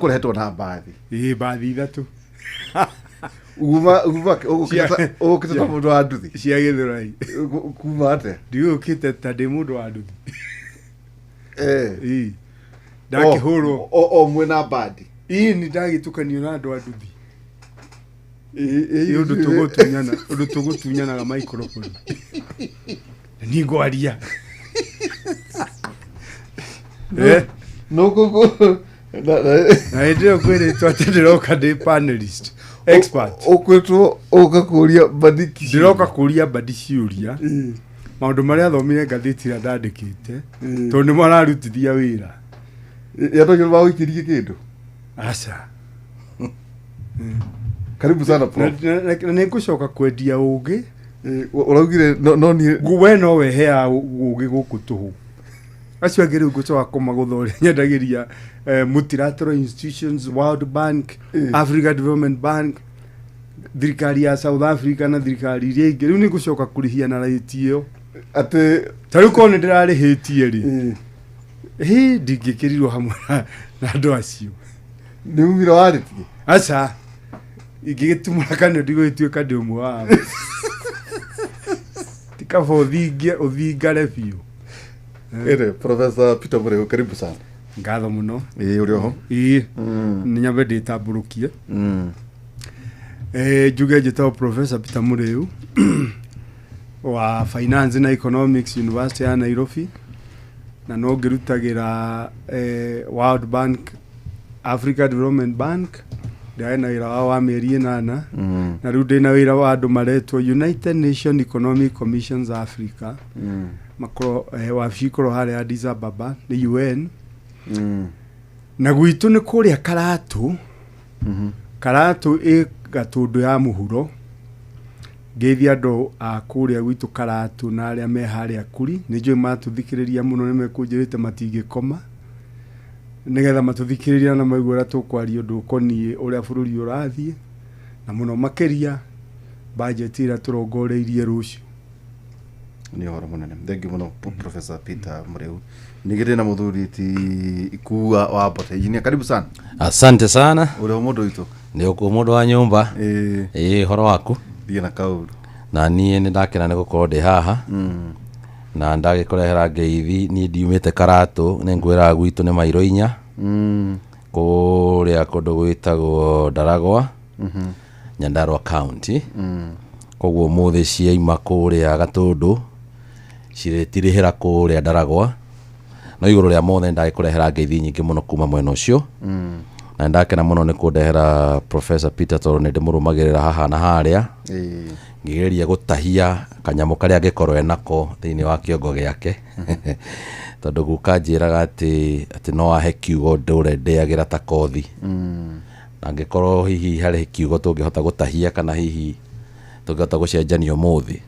Ũkũrehetwo na mbathi? Ĩĩ, mbathi ithatũ. Uma uma ũgũkĩte ta mũndũ wa nduthi. Cia Gĩthũrai. Kuma atĩa? Ndigũkĩte ta ndĩ mũndũ wa nduthi. Ĩĩ. Ndakĩhũrwo. O mwena mbandi? Ĩĩ, nĩ ndagĩtukanio na andũ a nduthi. Ĩ ũndũ tũgũtunyana, ũndũ tũgũtunyanaga microphone. Na niĩ ngwaria. No kũkũ Na hĩndĩ ĩyo kwĩrĩtwo atĩ ndĩroka ndĩ panelist expert. Ũkwĩtwo ũka kũria mbandiki? Ndĩroka kũria mbandi ciũria maũndũ marĩa athomire ngathĩti ĩrĩa ndandĩkĩte, tondũ nĩ mararutithia wĩra. Yatokire magũikĩrie kĩndũ? Aca. Karibu sana, prof. Na nĩ ngũcoka kwendia ũgĩ. Ũraugire no niĩ. We no weheaga ũgĩ gũkũ tũhũ, acio angĩ rĩu ngũcoka kũmagũtha ũrĩa nyendagĩria multilateral institutions, World Bank, Africa Development Bank, thirikari ya South Africa na thirikari iria ingĩ. Rĩu nĩ ngũcoka kũrĩhia na rate ĩyo. Atĩ? Ta rĩu korwo nĩ ndĩrarĩhĩtie rĩ, hĩ, ndingĩkĩrirwo hamwe na andũ acio. Nĩ umire warĩtie? Aca, ingĩgĩtumũra kanua ndigũgĩtuĩka ndĩ ũmwe wao. Ti kaba ũthinge, ũthingare biũ. Ĩrĩ Professor Peter Mũrĩũ, karibu sana. Ngatho mũno. Ĩĩ, ũrĩ oho? Ĩĩ, nĩ nyambe ndĩtambũrũkie. Njuge njĩtagwo Professor Peter Mũrĩu wa Finance na Economics, University ya Nairobi, na no ngĩrutagĩra World Bank, Africa Development Bank. Ndĩrarĩ na wĩra wao wa mĩeri 8, na rĩu ndĩna wĩra wa andũ maretwo United Nation Economic Commissions Africa. Makorwo wabici ikorwo harĩa Addis Ababa, nĩ UN. Na gwitũ nĩ kũrĩa Karatu. Karatu ĩ Gatũndũ ya mũhuro. Ngeithia andũ a kũrĩa gwitũ Karatu na arĩa me harĩa Kuri. Nĩ njũĩ matũthikĩrĩria mũno nĩ mekũnjĩrĩte matingĩkoma nĩgetha matũthikĩrĩria na maigua ũrĩa tũkwaria ũndũ ũkoniĩ ũrĩa bũrũri ũrathiĩ, na mũno makĩria bajeti ĩrĩa tũrongoreirie rũciũ. Nĩ ũhoro mũnene, thengiũ mũno, Professor Peter Mũrĩu. Ningĩ ndĩ na mũthuri ti Ikua wa Mbote, engineer, karibu sana. Asante sana. Ũrĩ ho, mũndũ witũ? Nĩ ũkuo, mũndũ wa nyũmba. Ĩĩ, ũhoro waku? Thiĩ na kaũndũ. Na niĩ nĩ ndakena nĩ gũkorwo ndĩ haha na ndagĩkũrehera ngeithi. Niĩ ndiumĩte Karatũ, nĩ ngwĩraga gwitũ nĩ mairo 4 kũrĩa kũndũ gwĩtagwo Ndaragwa, Nyandarua County. Koguo ũmũthĩ ciaima kũrĩa Gatũndũ cirĩtirĩhĩra kũrĩa Ndaragwa. No igũrũ rĩa mothe ndagĩkũrehera ngeithi nyingĩ mũno kuma mwena ũcio, na nĩndakena mũno nĩ kũndehera Professor Peter, tondũ nĩ ndĩmũrũmagĩrĩra haha na harĩa, ngĩgeria gũtahia kanyamũ karĩa angĩkorwo enako thĩinĩ wa kĩongo gĩake, tondũ guka njĩraga atĩ no ahe kiugo ndũre ndĩagĩra ta kothi, na angĩkorwo hihi harĩ kiugo tũngĩhota gũtahia kana hihi tũngĩhota gũcenjania ũmũthĩ,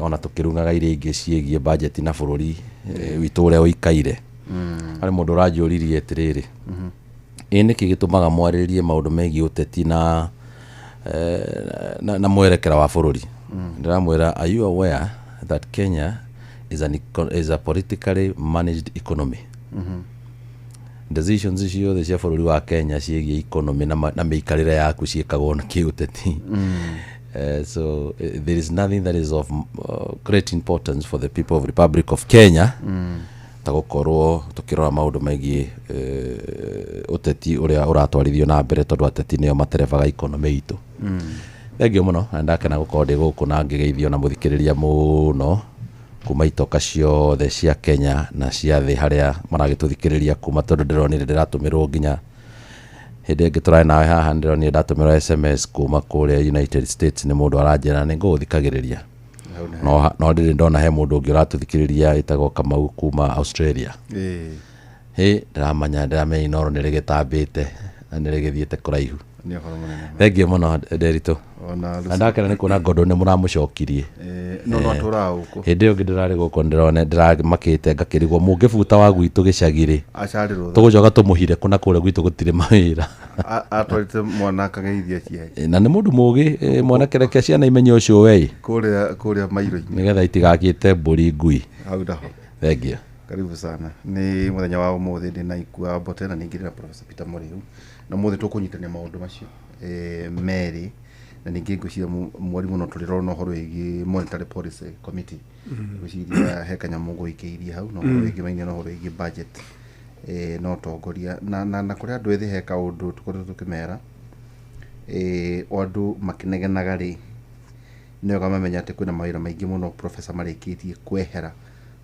ona tũkĩrung'aga iria ingĩ ciĩgiĩ bajeti na bũrũri witũ ũrĩa ũikaire. Harĩ mũndũ ũranjũririe atĩrĩrĩ, ĩ nĩkĩ gĩtũmaga mwarĩrĩrie maũndũ megiĩ ũteti na mwerekera wa bũrũri? Ndĩramwĩra, "Are you aware that Kenya is a politically managed economy? Decisions ciothe cia bũrũri wa Kenya ciĩgiĩ economy na mĩikarĩre yaku ciĩkagwo na kĩũteti. So there is nothing that is of great importance for the people of Republic of Kenya ta gũkorwo tũkĩrora maũndũ megiĩ ũteti ũrĩa ũratwarithio na mbere, tondũ ateti nĩo materebaga economy itũ." Thengiũ mũno, na ndakena gũkorwo ndĩ gũkũ na ngĩgeithio na mũthikĩrĩria mũno kuma itoka ciothe cia Kenya na cia thĩ harĩa maragĩtũthikĩrĩria kuma, tondũ ndĩronire ndĩratũmĩrwo nginya hĩndĩ ĩngĩ tũrarĩ nawe haha, ndĩronire ndatũmĩrwo SMS kuma kũrĩa United States nĩ mũndũ aranjĩra nĩ ngũgũthikagĩrĩria. No ndĩrĩ ndona he mũndũ ũngĩ ũratũthikĩrĩria ĩtagwo Kamau kuma Australia. Hĩ, ndĩramenya Inoro nĩ rĩgĩtambĩte na nĩ rĩgĩthiĩte kũraihu. Nĩ ũhoro mũnene. Thengiũ mũno, Nderitũ. Ona Na ndakena nĩ kuona Ngondo nĩ mũramũcokirie. No atũraga gũkũ. Hĩndĩ ĩyo ĩngĩ ndĩrarĩ gũkũ ndĩrone ndĩramakĩte ngakĩrigwo mũngĩbuta wa gwitũ gĩcagi rĩ, acarĩ rũtha. Tũgũcoka tũmũhire kũna kũrĩa gwitũ gũtirĩ mawĩra. Atwarĩte mwana akageithia aciari. Na nĩ mũndũ mũgĩ, mwanake, reke ciana imenye ũcio wei. Kũrĩa mairo-inĩ. Nĩgetha itigakĩte mbũri ngui. Hau naho. Thengiũ. Karibu sana. Nĩ mũthenya wa ũmũthĩ ndĩ na Ikua Mbote na ningĩ ndĩ na Professor Peter Mũrĩu, na ũmũthĩ tũkũnyitania maũndũ macio merĩ, na ningĩ ngwĩciria mwarimũ no tũrĩrona ũhoro wĩgiĩ Monetary Policy Committee. Ngwĩciria he kanyamũ ngũikĩirie hau na ũhoro wĩgiĩ mainia na ũhoro wĩgiĩ budget na ũtongoria na kũrĩ andũ ethĩ he kaũndũ tũkoretwo tũkĩmera, o andũ makĩnegenaga rĩ, nĩ wega mamenya atĩ kwĩna mawĩra maingĩ mũno professor marĩkĩtie kwehera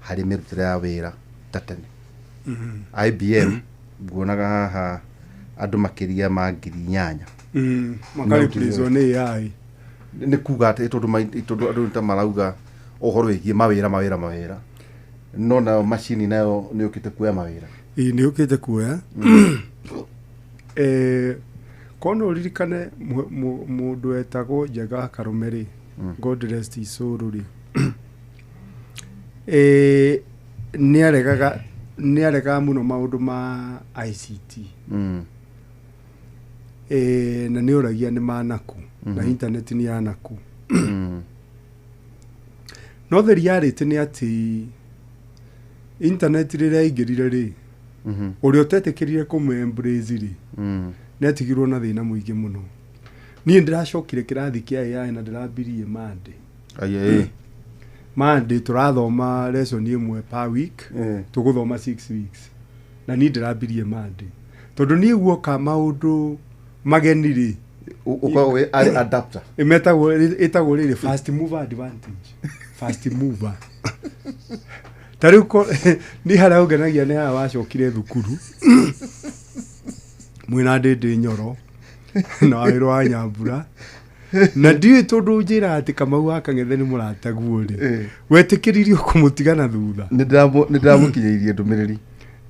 harĩ mĩrutĩre ya wĩra ta tene. IBM nguonaga haha andũ makĩria ma 8,000 Makareplacewo nĩ AI. Nĩ kuga atĩ tondũ andũ nĩ ta marauga ũhoro wĩgiĩ mawĩra mawĩra mawĩra, no nayo macini nayo nĩ yũkĩte kuoya mawĩra. Ĩĩ, nĩ yũkĩte kuoya. Korwo no ũririkane mũndũ wetagwo Njenga wa Karũme rĩ, God rest his soul rĩ, nĩ aregaga mũno maũndũ ma ICT. Na nĩ oragia nĩ manaku na internet nĩ yanaku. No the reality nĩ atĩ internet rĩrĩa yaingĩrire rĩ, ũrĩa ũtetĩkĩrire kũmĩ embrace rĩ, nĩ atigirwo na thĩna mũingĩ mũno. Niĩ ndĩracokire kĩrathi kĩa AI na ndĩrambirie Monday. Aye. Monday tũrathoma lesson ĩmwe per week. Tũgũthoma 6 weeks na niĩ ndĩrambirie Monday tondũ niĩ guoka maũndũ mageni rĩ, Ũkoragwo wĩ arĩ adapter. Ĩmetagwo ĩtagwo rĩrĩ fast mover advantage, fast mover. Ta rĩu niĩ harĩa ũngenagia nĩ haha wacokire thukuru mwĩna Ndĩndĩ Nyoro na wawĩrwo wa Nyambura, na ndiũĩ tondũ njĩra atĩ Kamau wa Kang'ethe nĩ mũrataguo rĩ, wetĩkĩririo kũmũtiga na thutha. Nĩ ndĩramũkinyĩirie ndũmĩrĩri.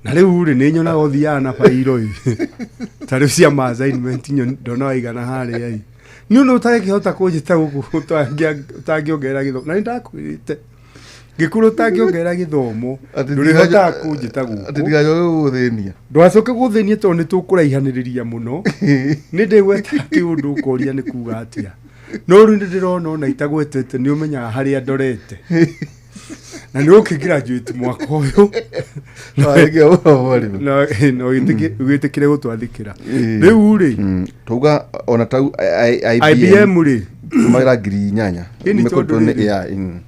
Na rĩu rĩ, nĩ nyonaga ũthiaga na bairo ĩ, ta rĩu cia ma assignment ndona waigana harĩa ĩ, nĩ ũndũ ũtangĩhota kũnjĩta gũkũ ũtangĩongerera gĩthomo, na nĩ ndakwĩrĩte ngĩkũrũ ũtangĩongerera gĩthomo Atĩ ndũrĩhotaga kũnjĩta atĩ gũkũ. Ndigacoke gũgũthĩnia. Ndwacoke gũthĩnia tondũ nĩ tũkũraihanĩrĩria mũno. Nĩ ndĩgwetaga kĩũndũ ũkoria nĩ kuga atĩa, no rĩu nĩ ndĩrona ona itagwetete nĩ ũmenyaga harĩa ndorete, na nĩ ũkĩ graduate mwaka ũyũ. Warĩkia ũhoro mwarimũ. Na ũgĩtĩkĩre gũtwathĩkĩra rĩu rĩ. Tauga ona tau IBM IBM rĩ, mawĩra 8,000 Ĩni tondũ mekũrutwo nĩ rĩrĩ, AI.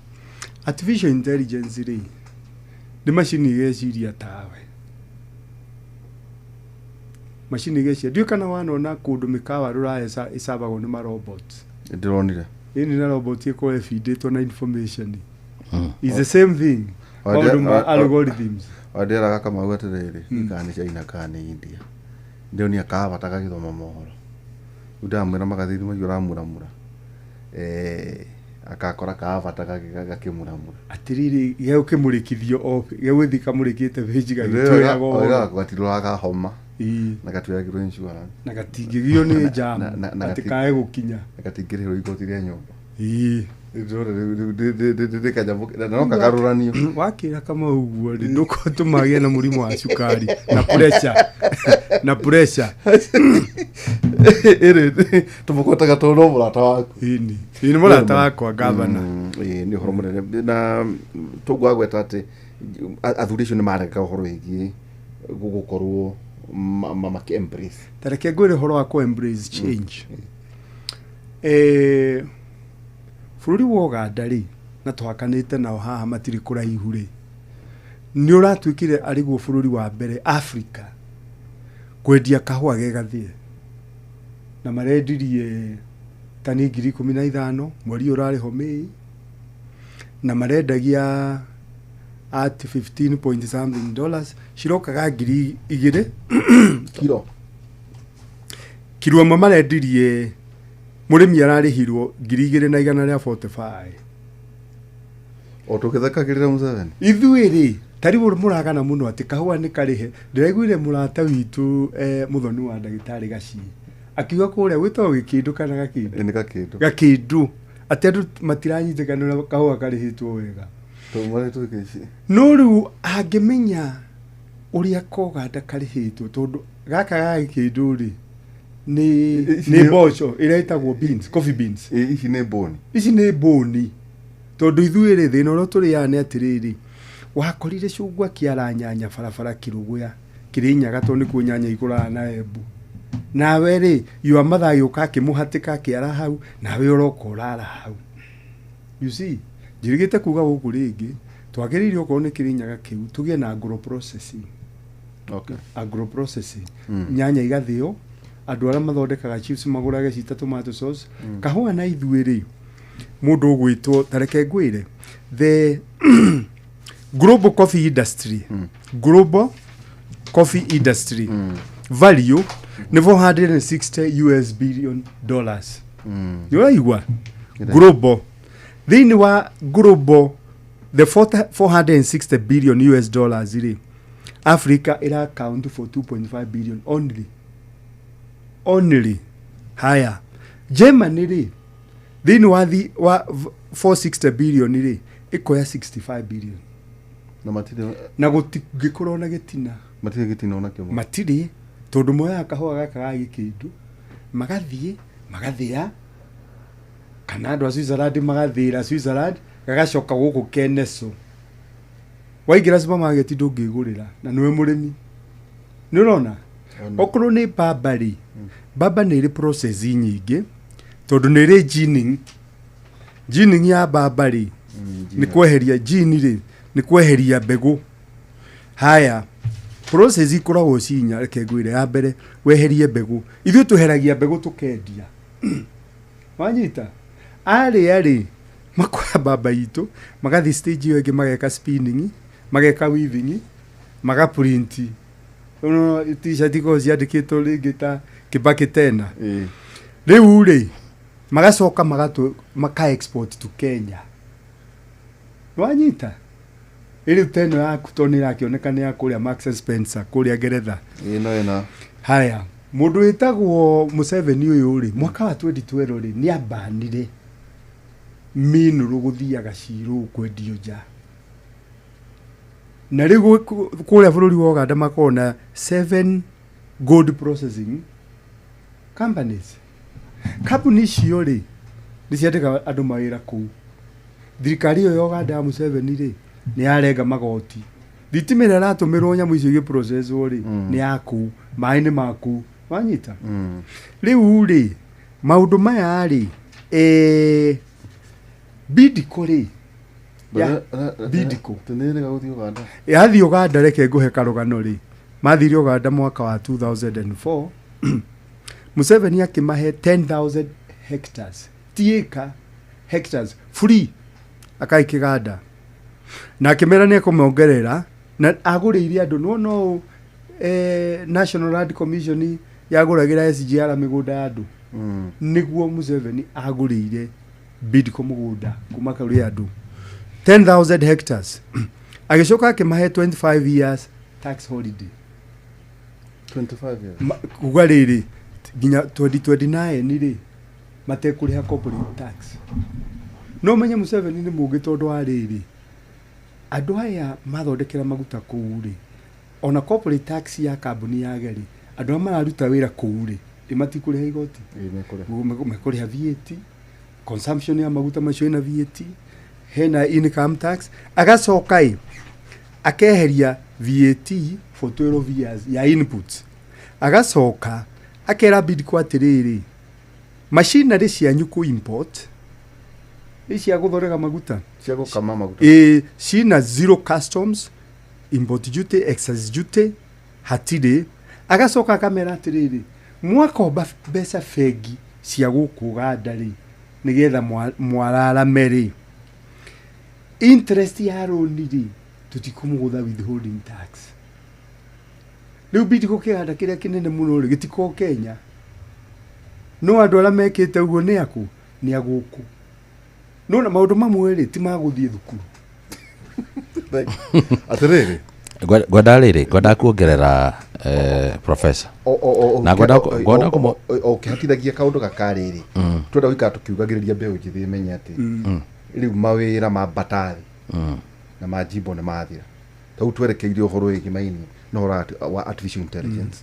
Artificial intelligence rĩ, nĩ macini ĩgeciria tawe, macini ĩgeciria. Ndiũĩ kana wanona kũndũ mĩkawa rũraya ĩcabagwo nĩ marobot. Ndĩronire. Ĩni na robot ĩkorwo ĩbindĩtwo na information is the same thing, maũndũ ma algorithms. Wandĩraga Kamau atĩrĩrĩ, kana nĩ China kana nĩ India, ndĩronia kabata gagĩthoma mohoro. Rĩu ndamwĩra magathĩni macio ũramuramura, akakora kabata gakĩmuramura. Atĩrĩrĩ, gegũkĩmũrĩkithio o gegũthiĩ kamũrĩkĩte page gagĩtwĩraga ũhoro. Gatiroraga homa. Ĩĩ. Na gatuagĩrwo insurance. Na gatingĩgio nĩ jam na atĩ kae gũkinya. Na gatingĩrĩhĩrwo igoti rĩa nyũmba. Ĩĩ. Ndĩrona rĩu nĩ kanyamũ na no kagarũranio. Wakĩra Kamau ũguo rĩ, ndũkũtũma agĩe na mũrimũ wa cukari na pressure na pressure. Ĩrĩ tũmũkwetaga tondũ no mũrata waku. Ĩni, ĩĩ, nĩ mũrata wakwa gavana. Ĩĩ, nĩ ũhoro mũnene na toguo agweta atĩ athuri acio nĩ maregaga ũhoro wĩgiĩ gũkorwo makĩ embrace. Ta reke ngwĩre ũhoro wa kũ embrace change. Bũrũri wa Ũganda rĩ, na tũhakanĩte nao haha matirĩ kũraihu rĩ, nĩ ũratuĩkire arĩ guo bũrũri wa mbere Africa kwendia kahũa ge gathĩe, na marendirie tani 15,000 mweri ũyũ ũrarĩ ho May, na marendagia at 15 point something dollars, cirokaga 2,000 kiro. Kiro ĩmwe marendirie, mũrĩmi ararĩhirwo 2,145. O tũgĩthekagĩrĩra Museveni. Ithuĩ rĩ, tarĩu mũragana mũno atĩ kahũa nĩ karĩhe. Ndĩraiguire mũrata witũ mũthoni wa ndagĩtarĩ Gaciĩ akiuga kũrĩa gwĩtagwo gĩkĩndũ kana gakĩndũ. Ĩ, nĩ gakĩndũ. Gakĩndũ, atĩ andũ matiranyitĩkana ũrĩa kahũa karĩhĩtwo wega. Tũmare tũkĩci. No rĩu angĩmenya ũrĩa koganda karĩhĩtwo, tondũ gaka ga gĩkĩndũ rĩ, nĩ Ici nĩ mboco ĩrĩa ĩtagwo beans, coffee beans. Ĩ, ici nĩ mbũni. Ici nĩ mbũni, tondũ ithuĩ rĩ, thĩna ũrĩa tũrĩaga nĩ atĩrĩrĩ, Wakorire cungwa kĩara nyanya barabara Kĩrũgũya, Kĩrĩnyaga, tondũ nĩkuo nyanya igũraga na Embu. Nawe rĩ, your mother agĩũka akĩmũhatĩka akĩara hau, nawe ũroka ũrara hau. You see, njĩrĩgĩte kuga gũkũ rĩngĩ, twagĩrĩire okorwo nĩ Kĩrĩnyaga kĩu tũgĩe na agro processing. Agro processing, nyanya igathĩo, andũ arĩa mathondekaga chips magũrage cita tomato sauce, kahũa. Na ithuĩ rĩ, mũndũ ũgwĩtwo, tareke ngwĩre, the global coffee industry, global coffee industry value nĩ 460 US billion dollars. Nĩ ũraigua? Global, thĩinĩ wa global, the 40 460 billion US dollars rĩ, Africa ĩra account for 2.5 billion only, only. Haya, Germany rĩ, thĩinĩ wa 460 billion rĩ, ĩkoya 65 billion. Na matirĩ Na gũtingĩkorwo na gĩtina. Matirĩ gĩtina ona kĩmwe. Matirĩ, tondũ moyaga kahũa gaka ga gĩkĩndũ, magathiĩ magathĩa, kana andũ a Switzerland magathĩra Switzerland, gagacoka gũkũ keneso. Waingĩra supermarket ndũngĩgũrĩra, na nĩwe mũrĩmi. Nĩ ũrona? Okorwo nĩ mbamba rĩ, mbamba nĩ ĩrĩ process nyingĩ, tondũ nĩ ĩrĩ ginning. Ginning ya mbamba rĩ, nĩ kweheria gin rĩ, nĩ kweheria mbegũ. Haya, process ikoragwo cinya, reke ngwĩre. Ya mbere, weherie mbegũ. Ithuĩ tweheragia mbegũ tũkendia, wanyita? Arĩa rĩ, makoya mbamba itũ, magathiĩ stage ĩyo ĩngĩ, mageka spinning, mageka weaving, magaprint t-shirt ikoragwo ciandĩkĩtwo rĩngĩ ta Kibaki tena. Rĩu rĩ, magacoka magatũ maka export to Kenya, wanyita? Rĩu teno yaku to nĩ ĩrakĩoneka nĩ ya kũrĩa Marks and Spencer kũrĩa Ngeretha. Ĩno ĩna Haya, mũndũ wĩtagwo Museveni ũyũ rĩ, mwaka wa 2012 rĩ, nĩ ambanire minũrũ gũthiaga cirũ kwendio nja. Na rĩu kũrĩa bũrũri wa Uganda makoragwo na seven gold processing companies. Kambuni icio rĩ, nĩ ciandĩkaga andũ mawĩra kũu. Thirikari ĩyo ya Uganda ya Museveni rĩ, nĩ yarenga magoti. Thitima ĩrĩa ĩratũmĩrwo nyamũ icio igĩprocesswo rĩ, nĩ ya kũu. Maĩ nĩ ma kũu, wanyita? Rĩu rĩ, maũndũ maya rĩ, Bidco rĩ, ya Bidco. Tũnĩrĩga gũthiĩ Uganda. Yathiĩ Uganda, reke ngũhe karũgano rĩ, mathire Uganda mwaka wa 2004, Museveni akĩmahe 10,000 hectares, ti ĩka, hectares free, akai kĩganda, na akĩmera nĩ ekũmongerera, na agũrĩire andũ. No no National Land Commission yagũragĩra SGR mĩgũnda ya andũ. Nĩguo Museveni agũrĩire Bidco mũgũnda kuma kũrĩ andũ 10,000 hectares, agĩcoka akĩmahe 25 years tax holiday. 25 years. Kuga rĩrĩ, nginya 2029 rĩ, matekũrĩha corporate tax. No menye Museveni nĩ mũngĩ, tondũ wa rĩrĩ, andũ aya mathondekera maguta kũu rĩ, ona corporate tax ya kambuni yage rĩ, andũ arĩa mararuta wĩra kũu rĩ, ĩ matikũrĩha igoti? Ĩĩ, mekũrĩha. Mekũrĩha VAT, consumption ya maguta macio ĩna VAT, hena income tax. Agacoka ĩ akeheria VAT for 12 years ya inputs. Agacoka akera Bidco atĩrĩrĩ, machinery cianyu kũ import ĩ cia gũthondeka maguta, cia gũkama maguta, ĩ cina zero customs, import duty, excise duty hatirĩ. Agacoka akamera atĩrĩrĩ, mwakomba mbeca bengi cia gũkũ Uganda rĩ, nĩgetha mwararame rĩ, interest ya rũni rĩ, tũtikũmũgũtha withholding tax. Rĩu Bidco, kĩganda kĩrĩa kĩnene mũno rĩ, gĩtikoragwo Kenya, no andũ arĩa mekĩte ũguo nĩ akũ? Nĩ a gũkũ. No na maũndũ mamwe rĩ, ti ma gũthiĩ thukuru. Atĩrĩrĩ, Ngwenda rĩrĩ, ngwenda kuongerera, professor. Na ngwenda o ũkĩhatithagia kaũndũ gaka rĩrĩ, twenda gũikara tũkiugagĩrĩria mbeũ njĩthĩ ĩmenye atĩ rĩu mawĩra ma mbatarĩ na majimbo nĩ mathira. Tau twerekeire ũhoro wĩgiĩ maini na ũhoro wa artificial intelligence,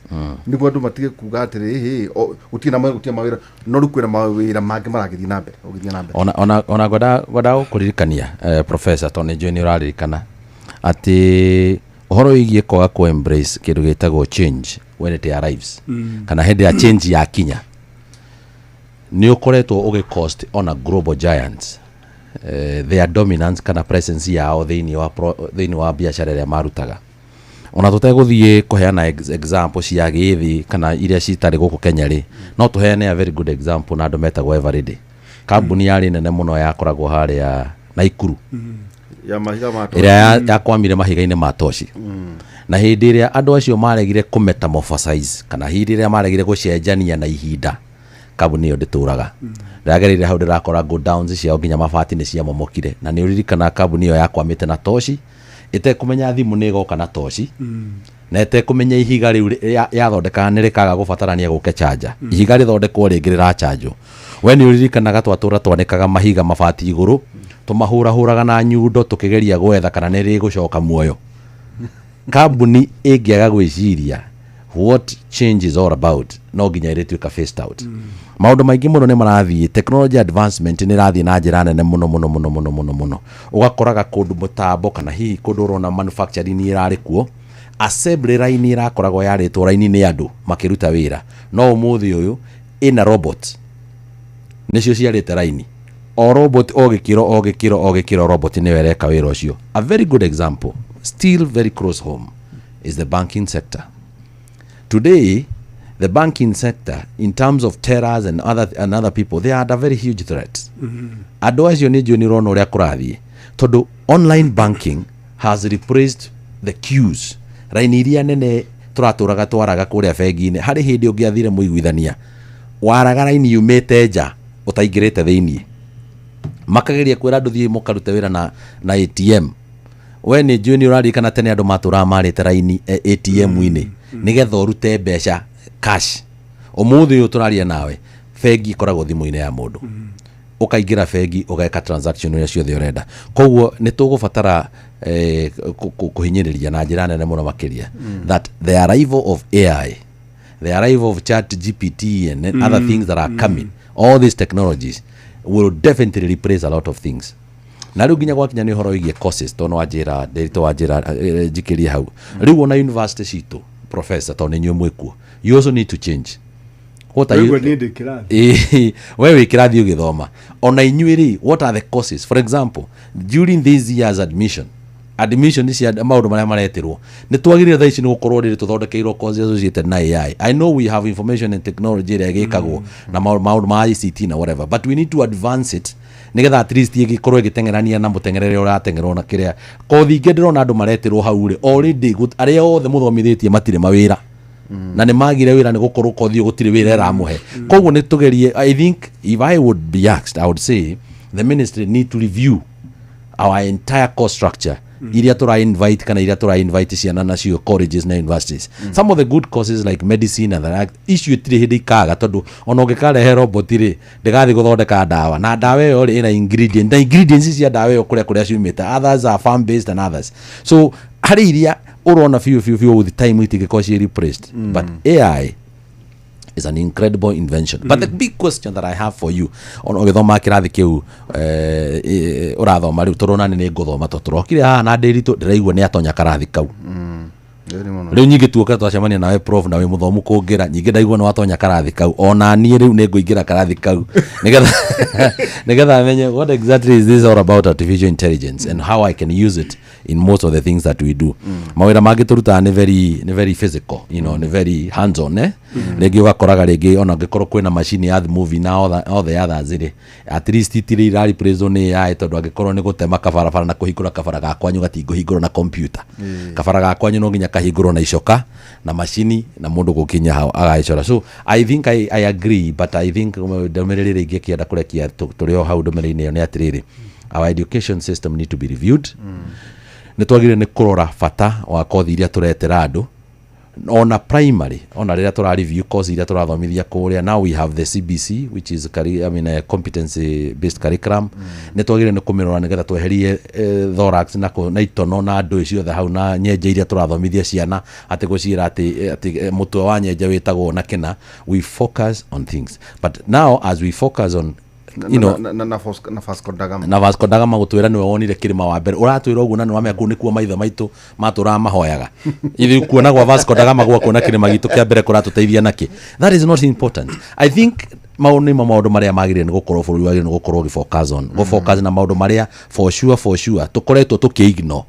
nĩguo andũ matige kuga atĩrĩ, "Ĩhĩ, gũtirĩ na mawĩra." No rĩu kwĩna mawĩra mangĩ maragĩthiĩ na mbere, ũgĩthiĩ na mbere. Ona ngwenda gũkũririkania, professor, tondũ nĩ njũĩ nĩ ũraririkana. Atĩ ũhoro wĩgiĩ kwaga kũ embrace kĩndũ gĩtagwo change when it arrives, kana hĩndĩ ya change yakinya, nĩ ũkoretwo ũgĩ cost ona global giants their dominance kana presence yao thĩinĩ wa biacara ĩrĩa marutaga. Ona tũtegũthiĩ kũheana example cia gĩthĩ kana iria citarĩ gũkũ Kenya rĩ, no tũheane a very good example na andũ metagwo Eveready, kambuni yarĩ nene mũno yakoragwo harĩa Naikuru ya mahiga ma ĩrĩa yakwamire mahiga-inĩ ma toci. Na hĩndĩ ĩrĩa andũ acio maregire kũmetamorphosize, kana hĩndĩ ĩrĩa maregire gũcenjania na ihinda, kambuni ĩyo ndĩtũraga. Ndĩragereire hau, ndĩrakora go downs ciao, nginya mabati nĩ ciamomokire. Na nĩ ũririkana kambuni ĩyo yakwamĩte na toci, ĩtekũmenya thimũ nĩ ĩgoka na toci, na ĩtekũmenya ihiga rĩu yathondekaga nĩ rĩkaga gũbatarania gũke chanja, ihiga rĩthondekwo rĩngĩ rĩrachanjwo. We nĩ ũririkanaga twatũra twanĩkaga mahiga mabati igũrũ, tũmahũrahũraga na nyundo tũkĩgeria gwetha kana nĩ rĩgũcoka muoyo. Kambuni ĩngĩaga gwĩciria what change is all about, no nginya ĩrĩtuĩka phased out. Maũndũ maingĩ mũno nĩ marathiĩ, technology advancement nĩ ĩrathiĩ na njĩra nene mũno mũno mũno mũno mũno mũno. Ũgakoraga kũndũ mũtambo kana hihi kũndũ ũrona manufacturing ĩrarĩ kuo, assembly line ĩrakoragwo yarĩtwo raini nĩ andũ makĩruta wĩra, no ũmũthĩ ũyũ ĩna robot nĩcio ciarĩte raini, o robot o gĩkĩro o gĩkĩro o gĩkĩro, robot nĩyo ĩreka wĩra ũcio. A very good example, still very close home, is the banking sector. Today the banking sector, in terms of tellers and other people, they are under very huge threat. Andũ acio nĩ njũĩ nĩ ũrona ũrĩa kũrathiĩ, tondũ online banking has replaced the queues, raini iria nene tũratũraga twaraga kũrĩa bengi-inĩ. Harĩ hĩndĩ ũngĩathire mũiguithania waraga raini yumĩte nja ũtaingĩrĩte thĩiniĩ, makageria kwĩra andũ thiĩ mũkarute wĩra na ATM. We nĩ njũĩ nĩ ũraririkana tene andũ matũraga marĩte raini ATM-inĩ nĩgetha ũrute mbeca cash. Ũmũthĩ ũyũ tũraria nawe, bengi ĩkoragwo thimũ-inĩ ya mũndũ, ũkaingĩra bengi ũgeka transaction ũrĩa ciothe ũrenda. Koguo nĩ tũgũbatara kũhinyĩrĩria na njĩra nene mũno makĩria that the arrival of AI, the arrival of Chat GPT and then other things that are coming, all these technologies will definitely replace a lot of things. Na rĩu nginya gwakinya nĩ ũhoro wĩgiĩ courses, tondũ wanjĩra ndĩritũ wanjĩra njikĩrie hau. Rĩu ona university citũ, professor, tondũ nĩ inyuĩ mwĩkuo, you also need to change. What are you Wewe niĩ ndĩ kĩrathi. Ĩĩ, we wĩ kĩrathi ũgĩthoma, ona inyuĩ rĩ, what are the courses? For example, during these years admission cia maũndũ marĩa maretirwo, nĩ twagĩrĩire thaa ici nĩ gũkorwo rĩrĩ tũthondekeirwo courses associated na AI. I know we have information and technology ĩrĩa ĩgĩkagwo na maũndũ ma ICT na whatever, but we need to advance it nĩgetha at least ĩgĩkorwo ĩgĩteng'erania na mũteng'erere ũrateng'erwo na kĩrĩa kothi ingĩ ndĩrona andũ maretirwo hau rĩ already. Arĩa othe mũthomithĩtie matirĩ mawĩra na nĩ magire wĩra nĩ gũkorwo kothi ĩyo gũtirĩ wĩra ĩramũhe. Koguo nĩ tũgerie. I think if I would be asked, I would say the ministry need to review our entire course structure iria tũra invite kana iria tũra invite ciana nacio colleges na universities. Some of the good courses like medicine and the like, icio itirĩ hĩndĩ ikaga, tondũ ona ũngĩkarehe robot rĩ, ndĩgathiĩ gũthondeka ndawa, na ndawa ĩyo rĩ ĩna ingredient, na ingredients cia ndawa ĩyo kũrĩa ciumĩte, others are farm based and others. So harĩ iria ũrona biũ biũ biũ with time itingĩkorwo ciĩ replaced, but AI is an incredible invention. But the big question that I have for you, ona ũgĩthoma kĩrathi kĩu ũrathoma rĩu, tũrona nĩ ngũthoma to tũrokire haha na ndĩritũ, ndĩraigua nĩ atonya karathi kau. Ĩĩ, nĩ mũno. Rĩu nyingĩ tuoka twacemania nawe, prof, na wĩ mũthomu kũngĩra nyingĩ, ndaigua nĩ watonya karathi kau, ona niĩ rĩu nĩ ngũingĩra karathi kau nĩgetha menye what exactly is this all about, artificial intelligence, and how I can use it in most of the things that we do. Mawĩra mangĩ tũrutaga nĩ very physical, nĩ very hands on, eh? Rĩngĩ ũgakoraga rĩngĩ ona angĩkorwo kwĩna macini ya movie na all the others rĩ, at least itirĩ ira replace nĩ AI, tondũ angĩkorwo nĩ gũtema kabarabara na kũhingũra kabara ga kwanyu gatingũhingũrwo na computer, kabara ga kwanyu no nginya kahingũrwo na icoka na macini na mũndũ gũkinya hau agagĩcora. So I think I agree, but I think ndũmĩrĩri ĩrĩa ingĩkĩenda kũrekia tũrĩ o hau ndũmĩrĩri-inĩ ĩyo nĩ atĩrĩrĩ, our education system need to be reviewed. Nĩ twagĩrĩire nĩ kũrora bata wa kothi iria tũretera andũ ona primary, ona rĩrĩa tũra review course iria tũrathomithia kũrĩa. Now we have the CBC, which is I mean, a competency based curriculum. Nĩ twagĩrĩire nĩ kũmĩrora nĩgetha tweherie thorax na itono na ndũĩ ciothe hau na nyenje iria tũrathomithia ciana, atĩ gũciĩra atĩ mũtwe wa nyenje wĩtagwo na kĩna. We focus on things, but now as we focus on You know, Na Vasco da Gama. Na Vasco da Gama gũtwĩra nĩwe wonire kĩrĩma wa mbere, ũratwĩra ũguo na nĩwamenya kũu nĩkuo maithe maitũ matũraga mahoyaga. Ithuĩ kuona gwa Vasco da Gama gwa kuona kĩrĩma gitũ kĩa mbere kũratũteithia nakĩ? That is not important. I think mau nĩmo maũndũ marĩa magĩrĩire nĩ gũkorwo bũrũri wagĩrĩire nĩ gũkorwo ũgĩfocus on, gũfocus na maũndũ marĩa for sure tũkoretwo tũkĩignore.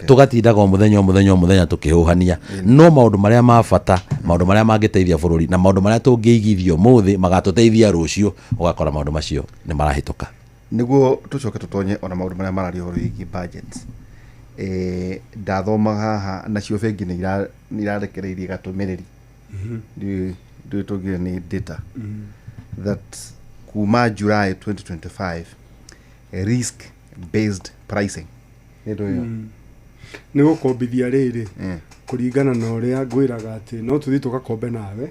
Tũgatindaga o mũthenya o mũthenya o mũthenya tũkĩhũhania, no maũndũ marĩa ma bata, maũndũ marĩa mangĩteithia bũrũri na maũndũ marĩa tũngĩigithio mũthĩ magatũteithia rũciũ, ũgakora maũndũ macio nĩ marahĩtũka. Nĩguo tũcoke tũtonye ona maũndũ marĩa mararia ũhoro wĩgiĩ budget, ndathoma haha nacio bengi nĩ irarekereirie gatũmĩrĩri, ndiũĩ tũngire nĩ data that kuma July 2025 risk based pricing nĩ ndũ ĩyo. Nĩ gũkombithia rĩrĩ, kũringana na ũrĩa ngwĩraga atĩ no tũthiĩ tũgakombe nawe,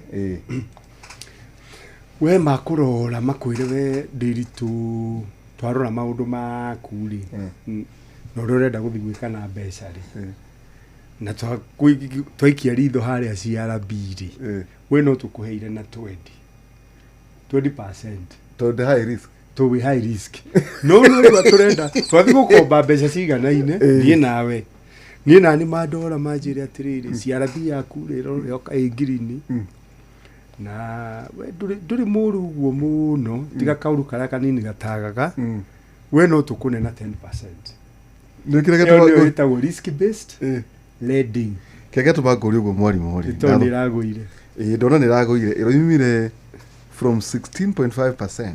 we makũrora makwĩre we ndĩritũ, twarora maũndũ maku rĩ, na ũrĩa ũrenda gũthiĩ gwĩka na mbeca rĩ, na twaikia ritho harĩa CRB rĩ, we no tũkũheire na 20%. Tondũ ndĩ high risk. To wĩ high risk, no rĩu tũrenda twathiĩ gũkomba mbeca ciganaine, niĩ nawe, niĩ nani mandora manjĩre atĩrĩrĩ, CRB yaku rĩ ĩroka ĩ ngirini, na we ndũrĩ mũru ũguo mũno, tiga kaũru karĩa kanini gatagaga, we no tũkũne na 10%. Nĩ kĩrĩa Ĩyo nĩyo gĩtũma ĩtagwo risk based lending. Kĩrĩa gĩtũma ngũrie ũguo, mwarimũ rĩ, Nĩ tondũ nĩ ĩragũire. Ĩĩ, ndona nĩ ĩragũire, ĩroimire from 16.5%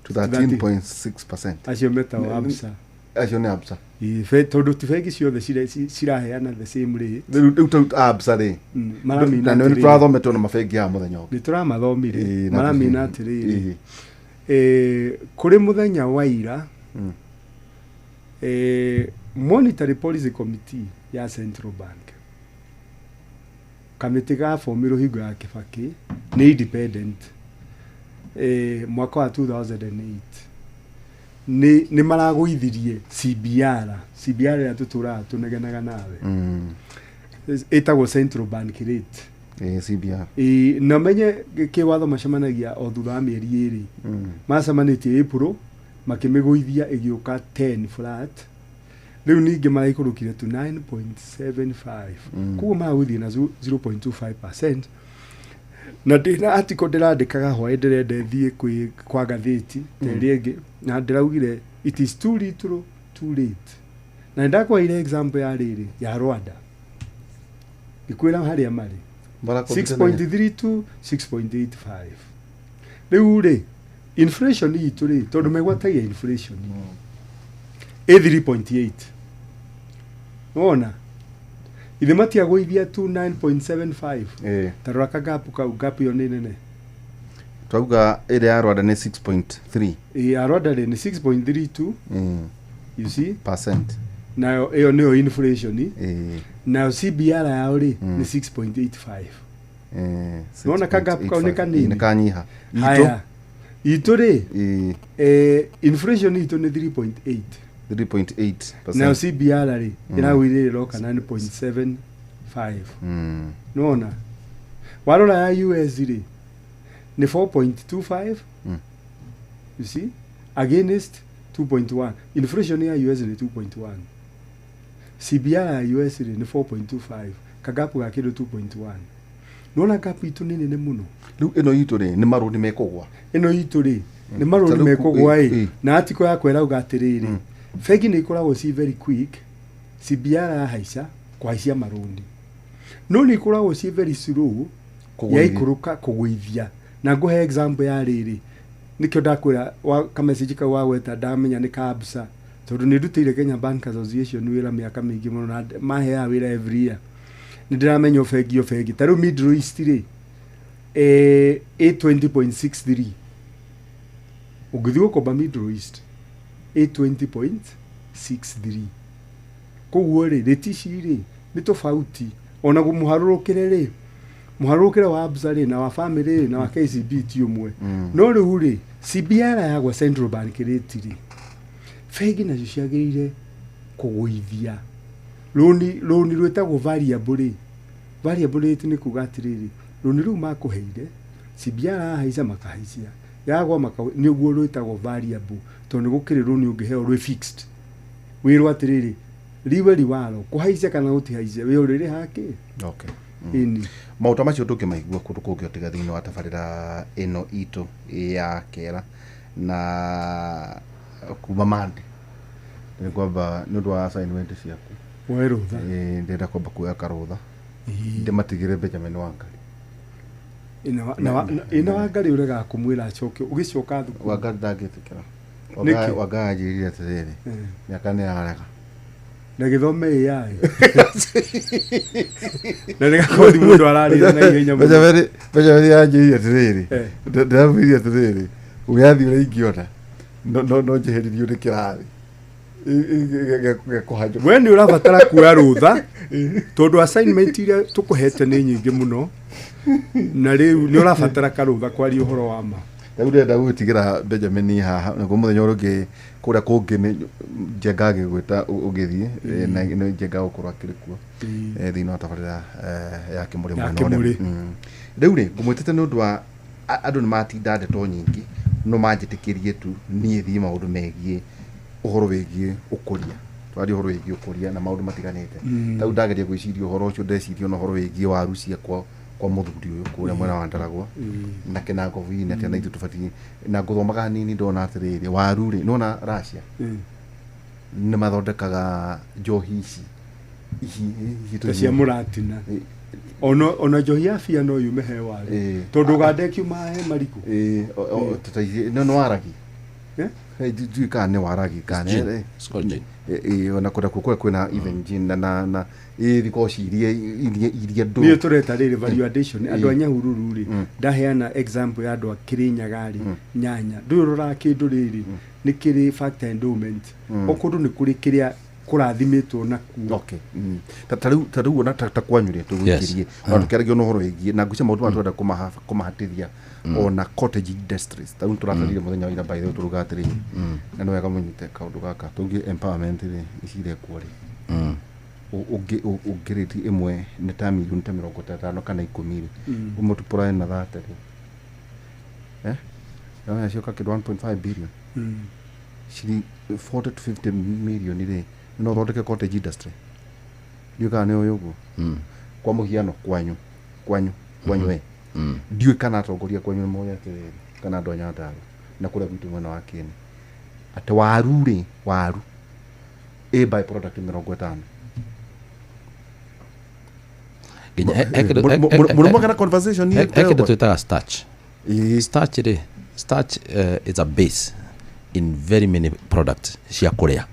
to 13.6%. Acio metagwo ABSA. Acio nĩ ABSA. Ĩĩ, tondũ ti bengi ciothe ciraheana the same rate. Rĩu rĩu ABSA rĩ, Maramina na nĩ atĩrĩrĩ, tũrathomete ona mabengi ya mũthenya ũngĩ. Nĩ tũramathomire. Ĩĩ, na Maramina atĩrĩrĩ, kũrĩ mũthenya wa ira, Monetary Policy Committee ya Central Bank, kamĩtĩ gabomirwo hingo ya Kĩbakĩ, nĩ independent, mwaka wa 2008 nĩ maragũithirie CBR, CBR ĩrĩa tũtũraga tũnegenaga nawe, ĩtagwo Central Bank Rate. Ĩĩ, CBR. Ĩĩ, na menye kĩwatho macemanagia o thutha wa mĩeri 2. Macemanĩtie April makĩmĩgũithia ĩgĩũka 10 flat, rĩu ningĩ maraikũrũkire to 9.75. Koguo maragũithia na 0.25%, na ndĩna article ndĩrandĩkaga hwaĩ, ndĩrenda thiĩ kwĩ kwa ngathĩti ta ĩrĩa ĩngĩ, na ndĩraugire it is too little too late, na nĩndakwaire example ya rĩrĩ ya Rwanda, ngĩkwĩra harĩa marĩ. Marakombithania. 6.32, 6.85. Rĩu rĩ, inflation itũ rĩ, tondũ megwatagia inflation ĩ 3.8, wona ithe matiagũithia tu 9.75. Tarora kagapu kau, gap ĩyo nĩ nene. Twauga ĩrĩa ya Rwanda nĩ 6.3. Ĩ, ya Rwanda rĩ nĩ 6.32. You see? Percent. Nayo ĩyo nĩyo inflation. Nayo CBR yao rĩ nĩ 6.85. Nĩwona kagapu kau nĩ 6.85. kanini? Ĩĩ, nĩ kanyiha. Itũ Haya, itũ rĩ, inflation itũ nĩ 3.8. 3.8%. Nayo CBR rĩ ĩragũithia ĩroka 9.75. Nĩwona warora ya US rĩ nĩ 4.25. You see, against 2.1. Inflation ya US nĩ 2.1, CBR ya US rĩ nĩ 4.25, kagapu ga kĩndũ 2.1. Nĩwona gapu itũ nĩ nene mũno. Rĩu ĩno itũ rĩ nĩ marũni mekũgwa. Ĩno itũ rĩ nĩ marũni Ta rĩu mekũgwa ĩ. Na article yakwa ĩrauga atĩrĩrĩ, bengi nĩ ikoragwo ci very quick CBR yahaica kũhaicia marũni, no nĩ ikoragwo ci very slow Kũgũithia. Yaikũrũka kũgũithia. Na ngũhe example ya rĩrĩ, nĩkĩo ndakwĩra wa kamessage kau wagweta, ndamenya nĩ ka ABSA, tondũ nĩ ndutĩire Kenya Bank Association wĩra mĩaka mĩingĩ mũno, na maheaga wĩra every year, nĩ ndĩramenya o bengi o bengi. Ta rĩu Middle East rĩ, ĩ 20.63. Ũngĩthiĩ gũkomba Middle East ĩ 20.63. Koguo rĩ, rĩti ici rĩ nĩ tofauti, ona mũharũrũkĩre rĩ, mũharũrũkĩre wa ABSA rĩ na wa Family rĩ na wa KCB ti ũmwe. No rĩu rĩ, CBR yagwa, Central Bank rate rĩ, bengi nacio ciagĩrĩire kũgũithia rũni rwĩtagwo variable rĩ. Variable rate nĩ kuga atĩrĩrĩ, rũni rũu makũheire, CBR yahaica makahaicia, Yagwa nĩguo rwĩtagwo variable, tondũ nĩ gũkĩrĩ rũni ũngĩheo rwĩ fixed, wĩrwo atĩrĩrĩ, riwe riwaro kũhaica kana gũtihaica, we ũrĩrĩha kĩ. Okay. Ĩni. Maũta macio ndũngĩmaigua kũndũ kũngĩ otiga thĩinĩ wa tabarĩra ĩno itũ ya kera na kuma mande nĩ kwamba nĩ ũndũ wa assignment ciaku. Woe rũtha. Ndĩrenda kwamba kuoya karũtha ndĩmatigĩre Benjamin Wangari. Ĩna Wangari ũregaga kũmwĩra acoke ũgĩcoka thukuru. Wangari ndangĩtĩkĩra. Nĩkĩ? Wangari anjĩrire atĩrĩrĩ, mĩaka nĩ yarega. Na gĩthome AI na nĩ gakothi mũndũ ararĩra na ihenya mũno. Benjamin anjĩrire atĩrĩrĩ, ndĩramwĩrire atĩrĩrĩ, wĩyathi ũrĩa ingĩona no njeheririo nĩ kĩrathi gĩa kũhanyũka. We nĩ ũrabatara kuoya rũtha tondũ assignment iria tũkũhete nĩ nyingĩ mũno, na rĩu nĩ ũrabatara karũtha kwaria ũhoro wa ma. Rĩu ndĩrenda gwĩtigĩra Benjamin haha naguo mũthenya ũrĩa ũngĩ kũrĩa kũngĩ nĩ Njenga agĩgwĩta ũgĩthiĩ, na nĩ Njenga gũkorwo akĩrĩ kuo thĩinĩ wa tabarĩra ya Kĩmũrĩ Ya mwena ũrĩa. Kĩmũrĩ. Rĩu rĩ, ngũmwĩtĩte nĩ ũndũ wa andũ nĩ matinda ndeto nyingĩ, no manjĩtĩkĩrie tu niĩ thiĩ maũndũ megiĩ ũhoro wĩgiĩ ũkũria, twaria ũhoro wĩgiĩ ũkũria na maũndũ matiganĩte. Ta rĩu ndageria gwĩciria ũhoro ũcio, ndeciria ona ũhoro wĩgiĩ waru ciakwa kwa mũthuri ũyũ kũrĩa mwena wa Ndaragwa na Kĩnangobu-inĩ, atĩ na ithuĩ tũbatiĩ na ngũthomaga hanini ndona atĩrĩrĩ, waru rĩ, nĩwona Russia nĩ mathondekaga njohi ici ici ici Ta cia mũratina, ona njohi ya bia no yume he waru, tondũ ũganda ĩkiuma he marigũ. Ĩ, ta ici no nĩ waragi. Eh? Ndiũĩ kana nĩ waragi kana Gin. It's called gin. Ona kũrĩa kũrĩa kwĩna even gin na ĩ thikoci iria Nĩyo ndũrũ. tũreta rĩrĩ value addition. Andũ a Nyahururu rĩ, ndaheana example ya andũ a Kĩrĩnyaga rĩ, nyanya ndũyũ ũroraga kĩndũ rĩrĩ nĩ kĩrĩ factor endowment, o kũndũ nĩ kũrĩ kĩrĩa kũrathimĩtwo nakuo. Okay. Ta rĩu ona ta kwanyu rĩ, tũgũikĩrie ona tũkĩaragia ona ũhoro wĩgiĩ na ngwĩciria maũndũ maya tũrenda kũmahatĩria ona cottage industries. Ta rĩu tũratarire mũthenya wa ira, by the way, tũruga atĩrĩrĩ, na nĩ wega mũnyite kaũndũ gaka tũngĩ empowerment rĩ, ici irekwo rĩ, ũngĩrĩti ĩmwe nĩ ta milioni ta 50 kana 10 rĩ, ũmũtupũrae na 30 rĩ, eh cioka kĩndũ 1.5 billion, ciringi 40 to 50 million rĩ, no ũthondeke cottage industry. Ndiũĩ kana nĩ ũĩ ũguo. Kwa mũhiano kwanyu we, ndiũĩ kana atongoria kwanyu nĩ moĩ atĩrĩrĩ, kana andũ a Nyandarua na kũrĩa gwitũ mwena wa Kĩeni, atĩ waru rĩ, waru ĩ by product 50. Nginya he kĩndũ- he- Mũrũmaga na conversation he kĩndũ twĩtaga starch. Ĩĩ. Starch rĩ, starch is a base in very many products cia kũrĩa,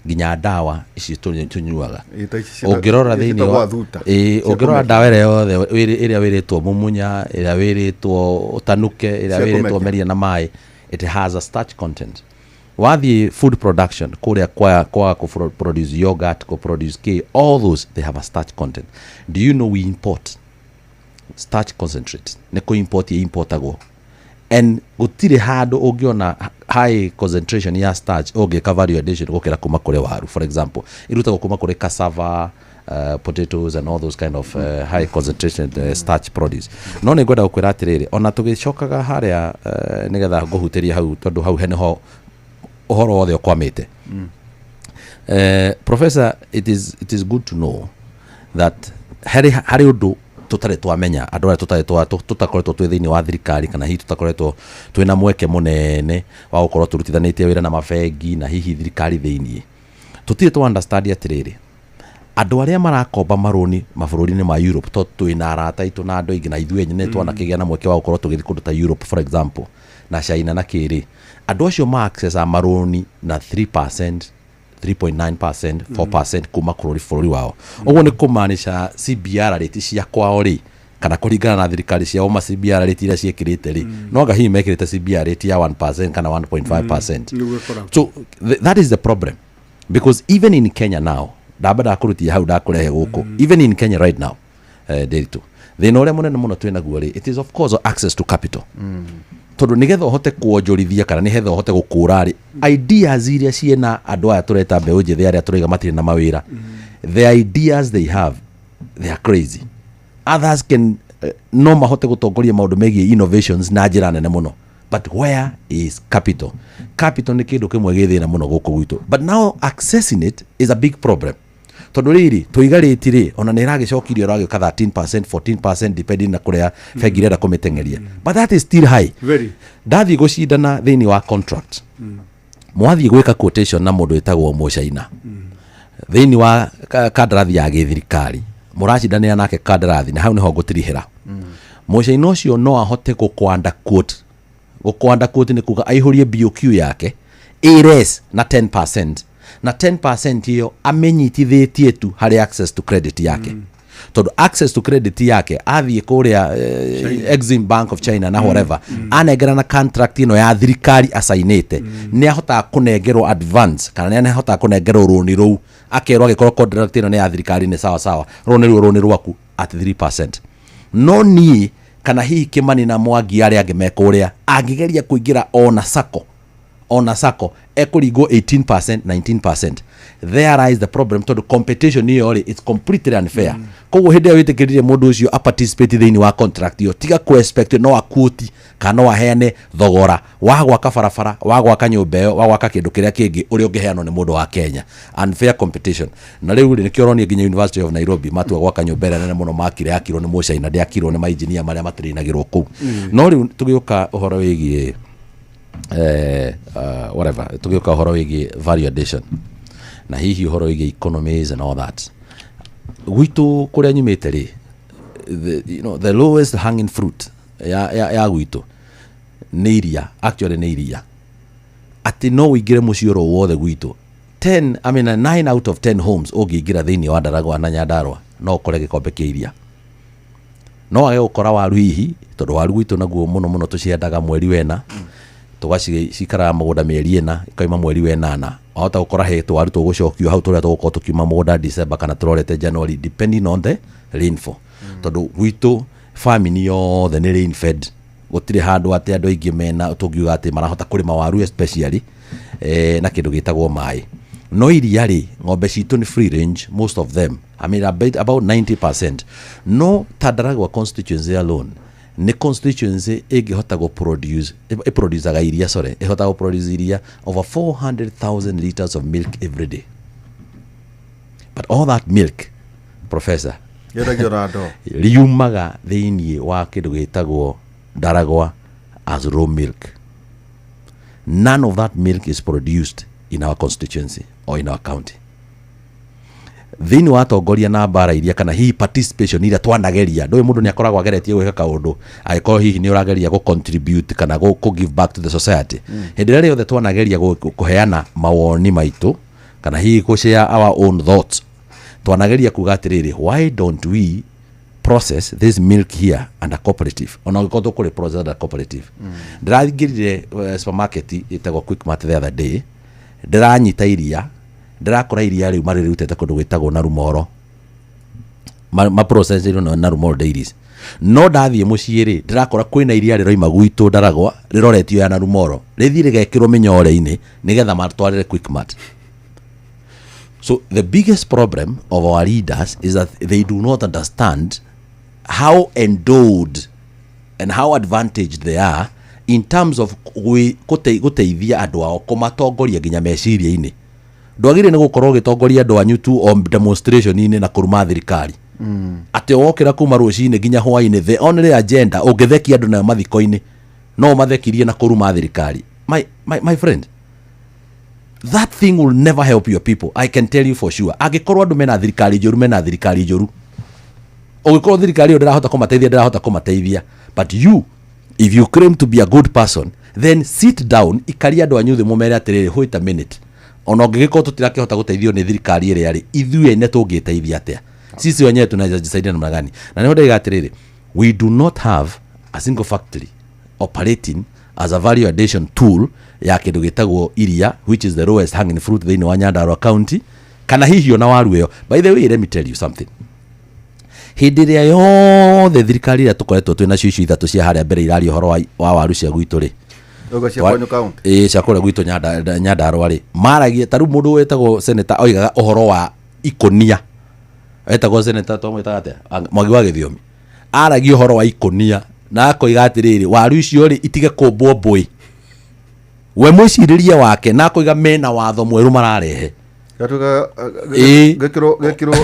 nginya ndawa ici tũnyuaga. Ĩĩ, ta ici Ũngĩrora thĩinĩ ciĩtagwo wa athuta. Ĩĩ, Cia ũngĩrora kũmeria. ndawa ĩrĩa yothe ĩrĩa wĩrĩtwo mumunya, ĩrĩa wĩrĩtwo ũtanuke, ĩrĩa Cia wĩrĩtwo kũmeria. meria na maĩ, it has a starch content. Wathiĩ food production kũrĩa kwa kũ produce yogurt, kũ produce k all those, they have a starch content. Do you know we import starch concentrate? Nĩ kũ import importagwo, and gũtirĩ handũ ũngĩona high concentration ya starch ũngĩka value addition gũkĩra kuma kũrĩ waru. For example, irutagwo kuma kũrĩ cassava, potatoes and all those kind of high concentration starch produce. No nĩ ngwenda gũkwĩra atĩrĩrĩ, ona tũgĩcokaga harĩa, nĩgetha ngũhutĩrie hau tondũ hau he nĩho ũhoro wothe ũkwamĩte. Professor, it is good to know that harĩ ũndũ tũtarĩ twamenya, andũ arĩa tũtarĩ tũtakoretwo twĩ thĩinĩ wa thirikari, kana hihi tũtakoretwo twĩna mweke mũnene wa gũkorwo tũrutithanĩtie wĩra na mabengi na hihi thirikari thĩiniĩ, tũtirĩ twa understand atĩrĩrĩ, andũ arĩa marakomba marũni mabũrũri-inĩ ma Europe, to twĩna arata aitũ na andũ aingĩ na ithuĩ ene twanakĩgĩa na mweke wa gũkorwo tũgĩthiĩ kũndũ ta Europe, for example, na China na kĩrĩ, andũ acio ma access a marũni na 3%, 3.9%, 4% kuma bũrũri wao. Ũguo nĩ kũmaanisha CBR rate cia kwao rĩ, kana kũringana na thirikari ciao, ma CBR rate iria ciĩkĩrĩte rĩ, no anga hihi mekĩrĩte CBR rate ya 1% kana 1.5%. Nĩguo ĩkoragwo. So that is the problem, because even in Kenya now, ndamba ndakũrutia hau ndakũrehe gũkũ, even in Kenya right now, Nderitu, thĩna ũrĩa mũnene mũno twĩ naguo rĩ, it is of course access to capital, tondũ nĩgetha ũhote kuonjorithia kana nĩgetha ũhote gũkũra rĩ, ideas iria ciĩna andũ aya tũreta mbeũ njĩthĩ arĩa tũraiga matirĩ na mawĩra, the ideas they have, they are crazy. Others can, no mahote gũtongoria maũndũ megiĩ innovations na njĩra nene mũno. But where is capital? Capital nĩ kĩndũ kĩmwe gĩ thĩna mũno gũkũ gwitũ, but now accessing it is a big problem, tondũ rĩrĩ tũiga rĩti rĩ, ona nĩ ĩragĩcokirio, ĩragĩũka 13%, 14%, depending na kũrĩa bengi ĩrenda kũmĩteng'eria, but that is still high. Very. Ndathiĩ gũcindana thĩinĩ wa contract, mwathiĩ gwĩka quotation na mũndũ wĩtagwo mũcaina thĩinĩ wa kandarathi ya gĩthirikari, mũracindanĩra nake kandarathi, na hau nĩho ngũtirihĩra. Mũcaina ũcio no ahote gũkũ quote. Gũkũ quote nĩ kuga aihũrie BOQ yake ĩ less na 10%, na 10% ĩyo amĩnyitithĩtie tu harĩ access to credit yake, tondũ access to credit yake athiĩ kũrĩa Exim Bank of China na whatever, anengerana contract ĩno ya thirikari acainĩte, nĩ ahotaga kũnengerwo advance kana nĩ ahotaga kũnengerwo rũni rũu, akerwo angĩkorwo contract ĩno nĩ ya thirikari, nĩ sawa sawa, rũu nĩruo rũni rwaku at 3%. No niĩ kana hihi Kimani na Mwangi arĩa angĩ me kũrĩa, angĩgeria kũingĩra ona sacco, ona sacco ekũringwo 18%, 19%. There lies the problem, tondũ competition ĩyo rĩ, it's completely unfair. Koguo hĩndĩ ĩrĩa wĩtĩkĩrire mũndũ ũcio aparticipate thĩinĩ wa contract ĩyo, tiga ku expect no akuoti kana no aheane thogora wa gwaka barabara, wa gwaka nyũmba ĩyo, wa gwaka kĩndũ kĩrĩa kĩngĩ ũrĩa ũngĩheanwo nĩ mũndũ wa Kenya. Unfair competition. Na rĩu rĩ, nĩkĩo ũronire nginya University of Nairobi matua gwaka nyũmba ĩrĩa nene mũno makire, yakirwo nĩ mũcaina, ndĩakirwo nĩ mainjinia marĩa matrainagĩrwo kũu. No rĩu tũgĩũka ũhoro wĩgiĩ whatever, tũgĩũka ũhoro wĩgiĩ value addition na hihi ũhoro wĩgiĩ economies and all that, gwitũ kũrĩa nyumĩte rĩ, the lowest hanging fruit ya gwitũ nĩ iria. Actually nĩ iria, atĩ no ũingĩre mũciĩ oro wothe gwitũ, 10, I mean, 9 out of 10 homes ũngĩingĩra thĩinĩ wa Ndaragwa na Nyandarũa, no ũkore gĩkombe kĩa iria. No wage gũkora waru hihi, tondũ waru gwitũ naguo mũno mũno tũciendaga mweri wena, tũgacikaraga mũgũnda mĩeri 4, ikauma mweri wenana. Wahota gũkora he twaru tũgũcokio hau, tũrĩa tũgũkorwo tũkiuma mũgũnda December kana tũrorete January, depending on the rainfall, tondũ gwitũ farming yothe nĩ rain fed. Gũtirĩ handũ atĩ andũ aingĩ mena tũngiuga atĩ marahota kũrĩma waru especially na kĩndũ gĩtagwo maĩ. No iria rĩ, ng'ombe citũ nĩ free range, most of them, I mean, about 90%. No ta Ndaragwa constituency alone nĩ constituency ĩngĩhota gũ produce, ĩproducaga iria, sorry, ĩhotaga gũ produce iria over 400,000 liters of milk every day. But all that milk, professor, Yendagio na ndoo. Riumaga thĩinĩ wa kĩndũ gĩtagwo Ndaragwa as raw milk. None of that milk is produced in our constituency or in our county. Thĩinĩ wa atongoria na mbara iria kana hihi participation iria twanageria, ndũĩ mũndũ nĩ akoragwo ageretie gwĩka kaũndũ, angĩkorwo hihi nĩ ũrageria gũ contribute kana gũ give back to the society. Hĩndĩ ĩrĩa rĩothe twanageria kũheana mawoni maitũ kana hihi gũ share our own thoughts, twanageria kuga atĩrĩrĩ, why don't we process this milk here under cooperative? Ona ũngĩkorwo tũkũrĩ process under cooperative. Ndĩraingĩrire supermarket ĩtagwo Quickmart the other day, ndĩranyita iria, ndĩrakora iria rĩu marĩrutĩte kũndũ gwĩtagwo Narumoro, maprocessirwo na Narumoro Dairies. No ndathiĩ mũciĩ rĩ, ndĩrakora kwĩna iria rĩroima gwitũ Ndaragwa rĩroretio ya Narumoro, rĩthiĩ rĩgekĩrwo mĩnyore-inĩ nĩgetha matwarĩre Quickmart. So the biggest problem of our leaders is that they do not understand how endowed and how advantaged they are in terms of gũteithia andũ ao, kũmatongoria nginya meciria-inĩ. Ndwagĩrĩire nĩ gũkorwo ũgĩtongoria andũ anyu tu o demonstration-inĩ na kũruma thirikari, atĩ wokĩra kuma rũcinĩ nginya hwainĩ, the only agenda ũngĩthekia andũ nayo mathiko-inĩ no ũmathekirie na kũruma thirikari. My friend, that thing will never help your people, I can tell you for sure. Angĩkorwo andũ mena thirikari njũru, mena thirikari njũru. Ũngĩkorwo thirikari ĩyo ndĩrahota kũmateithia, ndĩrahota kũmateithia. But you, if you claim to be a good person, then sit down, ikaria andũ anyu thĩ, mũmere atĩrĩrĩ, wait a minute, ona ũngĩgĩkorwo tũtirakĩhota gũteithio nĩ thirikari ĩrĩa rĩ, ithuĩ ene tũngĩteithia atĩa? Sisi wenyewe tunaweza jisaidia namna gani? Na nĩho ndaiga atĩrĩrĩ, we do not have a single factory operating as a value addition tool ya kĩndũ gĩtagwo iria, which is the lowest hanging fruit thĩinĩ wa Nyandarua County, kana hihi ona waru ĩyo. By the way, let me tell you something. Hĩndĩ ĩrĩa yothe thirikari ĩrĩa tũkoretwo twĩ nacio icio ithatũ cia harĩa mbere iraria ũhoro wa waru cia gwitũ rĩ, Ũguo cia kwanyu county. Ĩĩ, cia kũrĩa gwitũ Nyandarũa rĩ, maragia ta rĩu mũndũ wĩtagwo senator oigaga ũhoro wa ikũnia, etagwo senator twamwĩtaga atĩa? Mwangi wa Gĩthiomi, aragia ũhoro wa ikũnia. Na akoiga atĩrĩrĩ, waru icio rĩ itige kũmbwo mbũĩ. We mwĩcirĩrie wake na akoiga mena watho mwerũ mararehe. Gatuĩka Ĩĩ. gekĩrwo gekĩrwo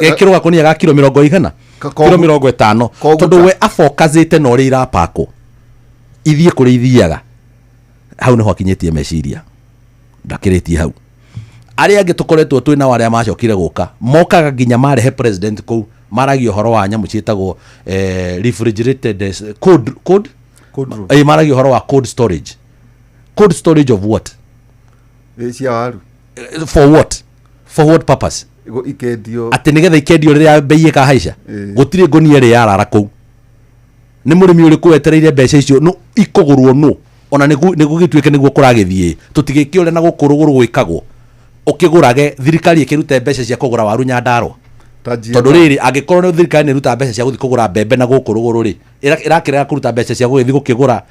Gekĩrwo gakonia ga kiro mĩrongo igana, kiro 50, tondũ we afokacĩte na ũrĩa irapakwo ithiĩ kũrĩa ithiaga. Hau nĩho akinyĩtie meciria, ndakĩrĩtie hau. Arĩa angĩ tũkoretwo twĩ nao arĩa macokire gũka mokaga nginya marehe president kũu, maragia ũhoro wa nyamũ ciĩtagwo refrigerated cold, cold? Cold room. Maragia ũhoro wa cold storage. Cold storage of what? Cia waru. For what? For what purpose? Ikendio. Atĩ nĩgetha ikendio rĩrĩa mbei ĩkahaica? Ĩĩ. Gũtirĩ ngũnia ĩrĩ yarara kũu. Nĩ mũrĩmi ũrĩkũ wetereire mbeca icio no ikũgũrwo? Nũ ona nĩguo gĩtuĩke nĩguo kũragĩthiĩ, tũtigĩke ũrĩa na gũkũ rũgũrũ gwĩkagwo, ũkĩgũrage thirikari ĩkĩrute mbeca cia kũgũra waru Nyandarũa. Ta GMO. Tondũ rĩrĩ, angĩkorwo nĩ thirikari nĩ ĩrutaga mbeca cia gũthiĩ kũgũra mbembe na gũkũ rũgũrũ rĩ, ĩrakĩrega kũruta mbeca cia gũgĩthiĩ gũkĩgũra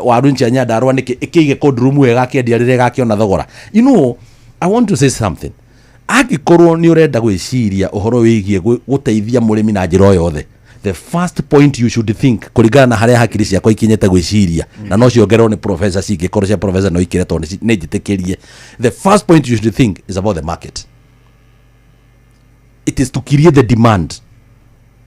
waru cia Nyandarũa nĩkĩ? Ĩkĩige cold room ĩyo ĩgakĩendia rĩrĩa ĩgakĩona thogora. I want to say something. Angĩkorwo nĩ ũrenda gwĩciria ũhoro wĩgiĩ gũteithia mũrĩmi na njĩra o yothe, the first point you should think, kũringana na harĩa hakiri ciakwa ikinyĩte gwĩciria, na no ciongererwo nĩ professor, cingĩkorwo cia professor no ikĩre, tondũ nĩ njĩtĩkĩrie, the first point you should think is about the market. It is to create the demand,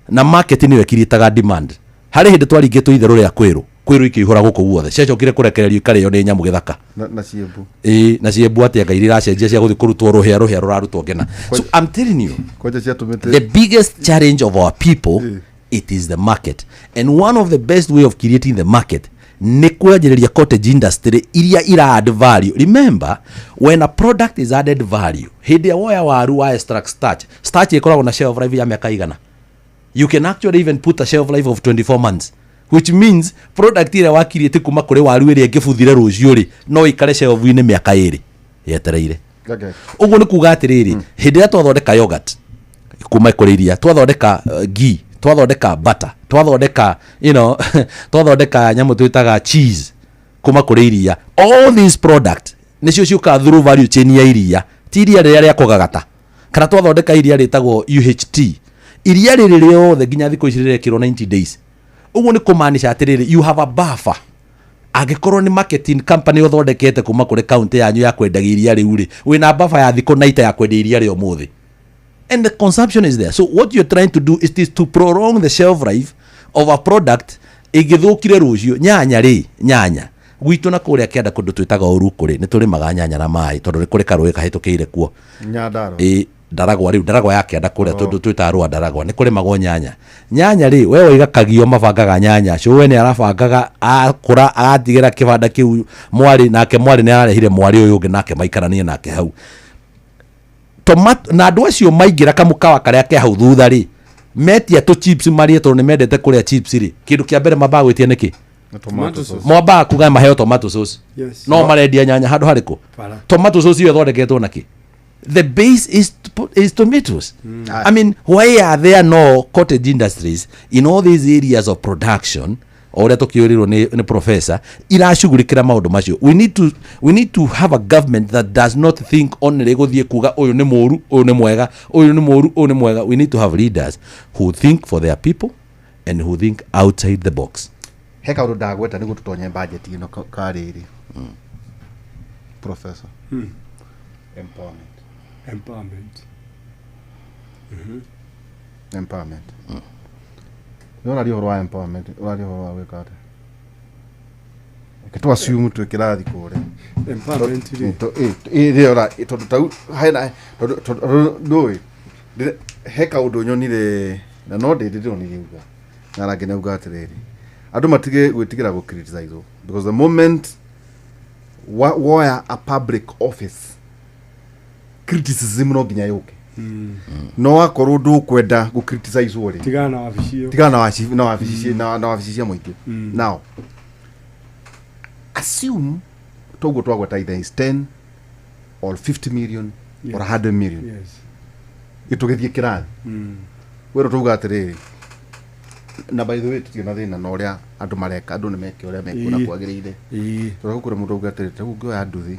na market nĩyo ĩkiriĩtaga demand. Harĩ hĩndĩ twaringĩtwo itherũ rĩa kwĩrũ kwĩrũ ikĩihũra gũkũ guothe, ciacokire kũrekererio ikarĩo nĩ nyamũ gĩthaka. Na ciembu. Ĩĩ, na ciembu atĩa ngai iracenjia cia gũthiĩ kũrutwo rũhĩa, rũhĩa rũrarutwo ngena. So I'm telling you, kwanja ciatũmĩte the biggest challenge of our people, it is the market, and one of the best way of creating the market nĩ kwanjĩrĩria cottage industry iria ira add value. Remember, when a product is added value, hĩndĩ ĩrĩa woya waru wa extract starch, starch ĩkoragwo na shelf life ya mĩaka igana. You can actually even put a shelf life of 24 months, which means product ĩrĩa wakiriĩte kuma kũrĩ waru ĩrĩa ĩngĩbuthire rũciũ rĩ, no ĩikare shelf-inĩ mĩaka 2 yetereire. Ũguo nĩ kuga atĩrĩrĩ, hĩndĩ ĩrĩa twathondeka yogurt kuma kũrĩ iria, twathondeka ghee, twathondeka butter, twathondeka twathondeka nyamũ twĩtaga cheese kuma kũrĩ iria, all these product nĩcio ciũkaga through value chain ya iria, ti iria rĩrĩa rĩa kũgagata. Kana twathondeka iria rĩtagwo UHT, iria rĩrĩ rĩothe nginya thikũ ici rĩrekĩrwo 90 days. Ũguo nĩ kũmaanisha atĩrĩrĩ, you have a buffer. Angĩkorwo nĩ marketing company ũthondekete kuma kũrĩ kaunti yanyu ya kwendagia iria rĩu rĩ, wĩna buffer ya thikũ 90 ya kwendia iria rĩa ũmũthĩ, and the consumption is there. So what you're trying to do is this, to prolong the shelf life of a product ĩngĩthũkire rũciũ. Nyanya rĩ, nyanya gwitũ na kũrĩa kĩanda kũndũ twĩtaga ũruku rĩ, nĩ tũrĩmaga nyanya na maĩ tondũ nĩ kũrĩ karũĩ kahĩtũkĩire kuo. Nyandarua. Ĩ, Ndaragwa rĩu, Ndaragwa ya kĩanda kũrĩa tondũ twĩtaga rũa Ndaragwa, nĩ kũrĩmagwo nyanya. Nyanya rĩ, we waiga kagio mabangaga nyanya, cũwe nĩ arabangaga, akũra agatigĩra kĩbanda kĩu mwarĩ, nake mwarĩ nĩ ararehire mwarĩ ũyũ ũngĩ nake maikaranie nake hau. Tomato na andũ acio maingĩra kamũkawa karĩa ke hau thutha rĩ, metia tũ chips marĩe tondũ nĩ mendete kũrĩa chips rĩ, kĩndũ kĩa mbere mambaga gwĩtia nĩkĩ? Na tomato sauce. Mwambaga kuga maheo tomato sauce. Yes. No marendia nyanya handũ harĩkũ? Bara. Tomato sauce ĩyo ĩthondeketwo na kĩ? The base is tomatoes. I mean, why are there no cottage industries in all these areas of production, o ũrĩa tũkĩũrĩrwo nĩ professor iracugurikĩra maũndũ macio? We need to have a government that does not think only gũthiĩ kuga ũyũ nĩ mũũru, ũyũ nĩ mwega, ũyũ nĩ mũũru, ũyũ nĩ mwega. We need to have leaders who think for their people and who think outside the box. He kaũndũ ndagweta nĩguo tũtonye budget ĩno karĩrĩ, professor. Empowerment. Empowerment. Empowerment, nĩ ũraria ũhoro wa empowerment, ũraria ũhoro wa gwĩka atĩa? Reke tu assume twĩ kĩrathi kũrĩa. Empowerment rĩ. Ĩrĩa tondũ tau hena tondũ ndũĩ he kaũndũ nyonire na no ndĩ ndĩronire uga na arangĩ auga atĩrĩrĩ, andũ matige gwĩtigĩra gũ criticize, because the moment woya a public office, criticism no nginya yũke. No akorwo ndũkwenda gũ criticize rĩ, Tigana na wabici ĩyo. Tigana na wabici, na wabici cia mũingĩ. Now assume toguo twagweta, either is 10 or 50 million or 100 million, gĩtũgĩthiĩ kĩrathi wĩrwo tauga atĩrĩrĩ, na by the way tũtirĩ na thĩna na ũrĩa andũ mareka, andũ nĩ meke ũrĩa mekuona kwagĩrĩire. Tondũ kũrĩ mũndũ auga atĩrĩrĩ, tarĩu ũngĩoya nduthi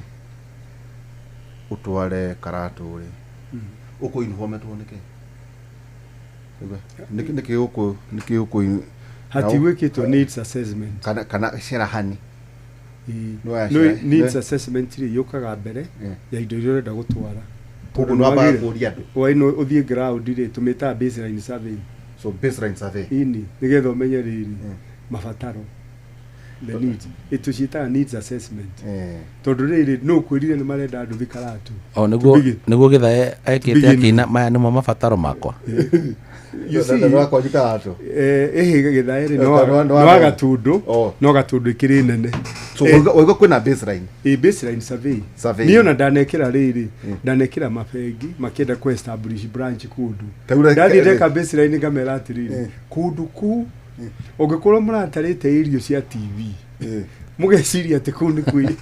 ũtware Karatũ rĩ, ũkũ informetwo nĩkĩ? Nĩkĩ ũkũ nĩkĩ ũkũ Hatigwĩkĩtwo needs assessment. Kana cerahani. Ĩĩ. No ya No, needs assessment rĩ, yũkaga mbere ya indo iria ũrenda gũtwara. Koguo Tondũ nĩ wambaga nĩwagĩrĩire- kũũria andũ. Waino ũthiĩ ground rĩ, tũmĩtaga baseline survey. So baseline survey. Ini nĩgetha ũmenye rĩrĩ mabataro, the needs, tũciĩtaga needs assessment. Tondũ rĩrĩ, no kwĩrire nĩ marenda nduthi Karatu. O nĩguo. Tubige. Nĩguo gĩthae ekĩte. Tubige. Akĩina maya nĩmo mabataro makwa. You see, Na wakwa Karatu. Ĩhĩ gĩthae rĩ, No no wa Gatũndũ. Oh. No Gatũndũ ĩkĩrĩ nene. So waigua kwĩna baseline. Ĩ baseline survey. Survey. Niĩ ona ndanekĩra rĩrĩ, ndanekĩra mabengi makĩenda kũ establish branch kũndũ. Ta ũrĩa- Ndathiĩ ndeka baseline, ngamera atĩrĩrĩ, kũndũ kũu ũngĩkorwo mũratarĩte irio cia TV, mũgeciria atĩ kũu nĩ kwĩ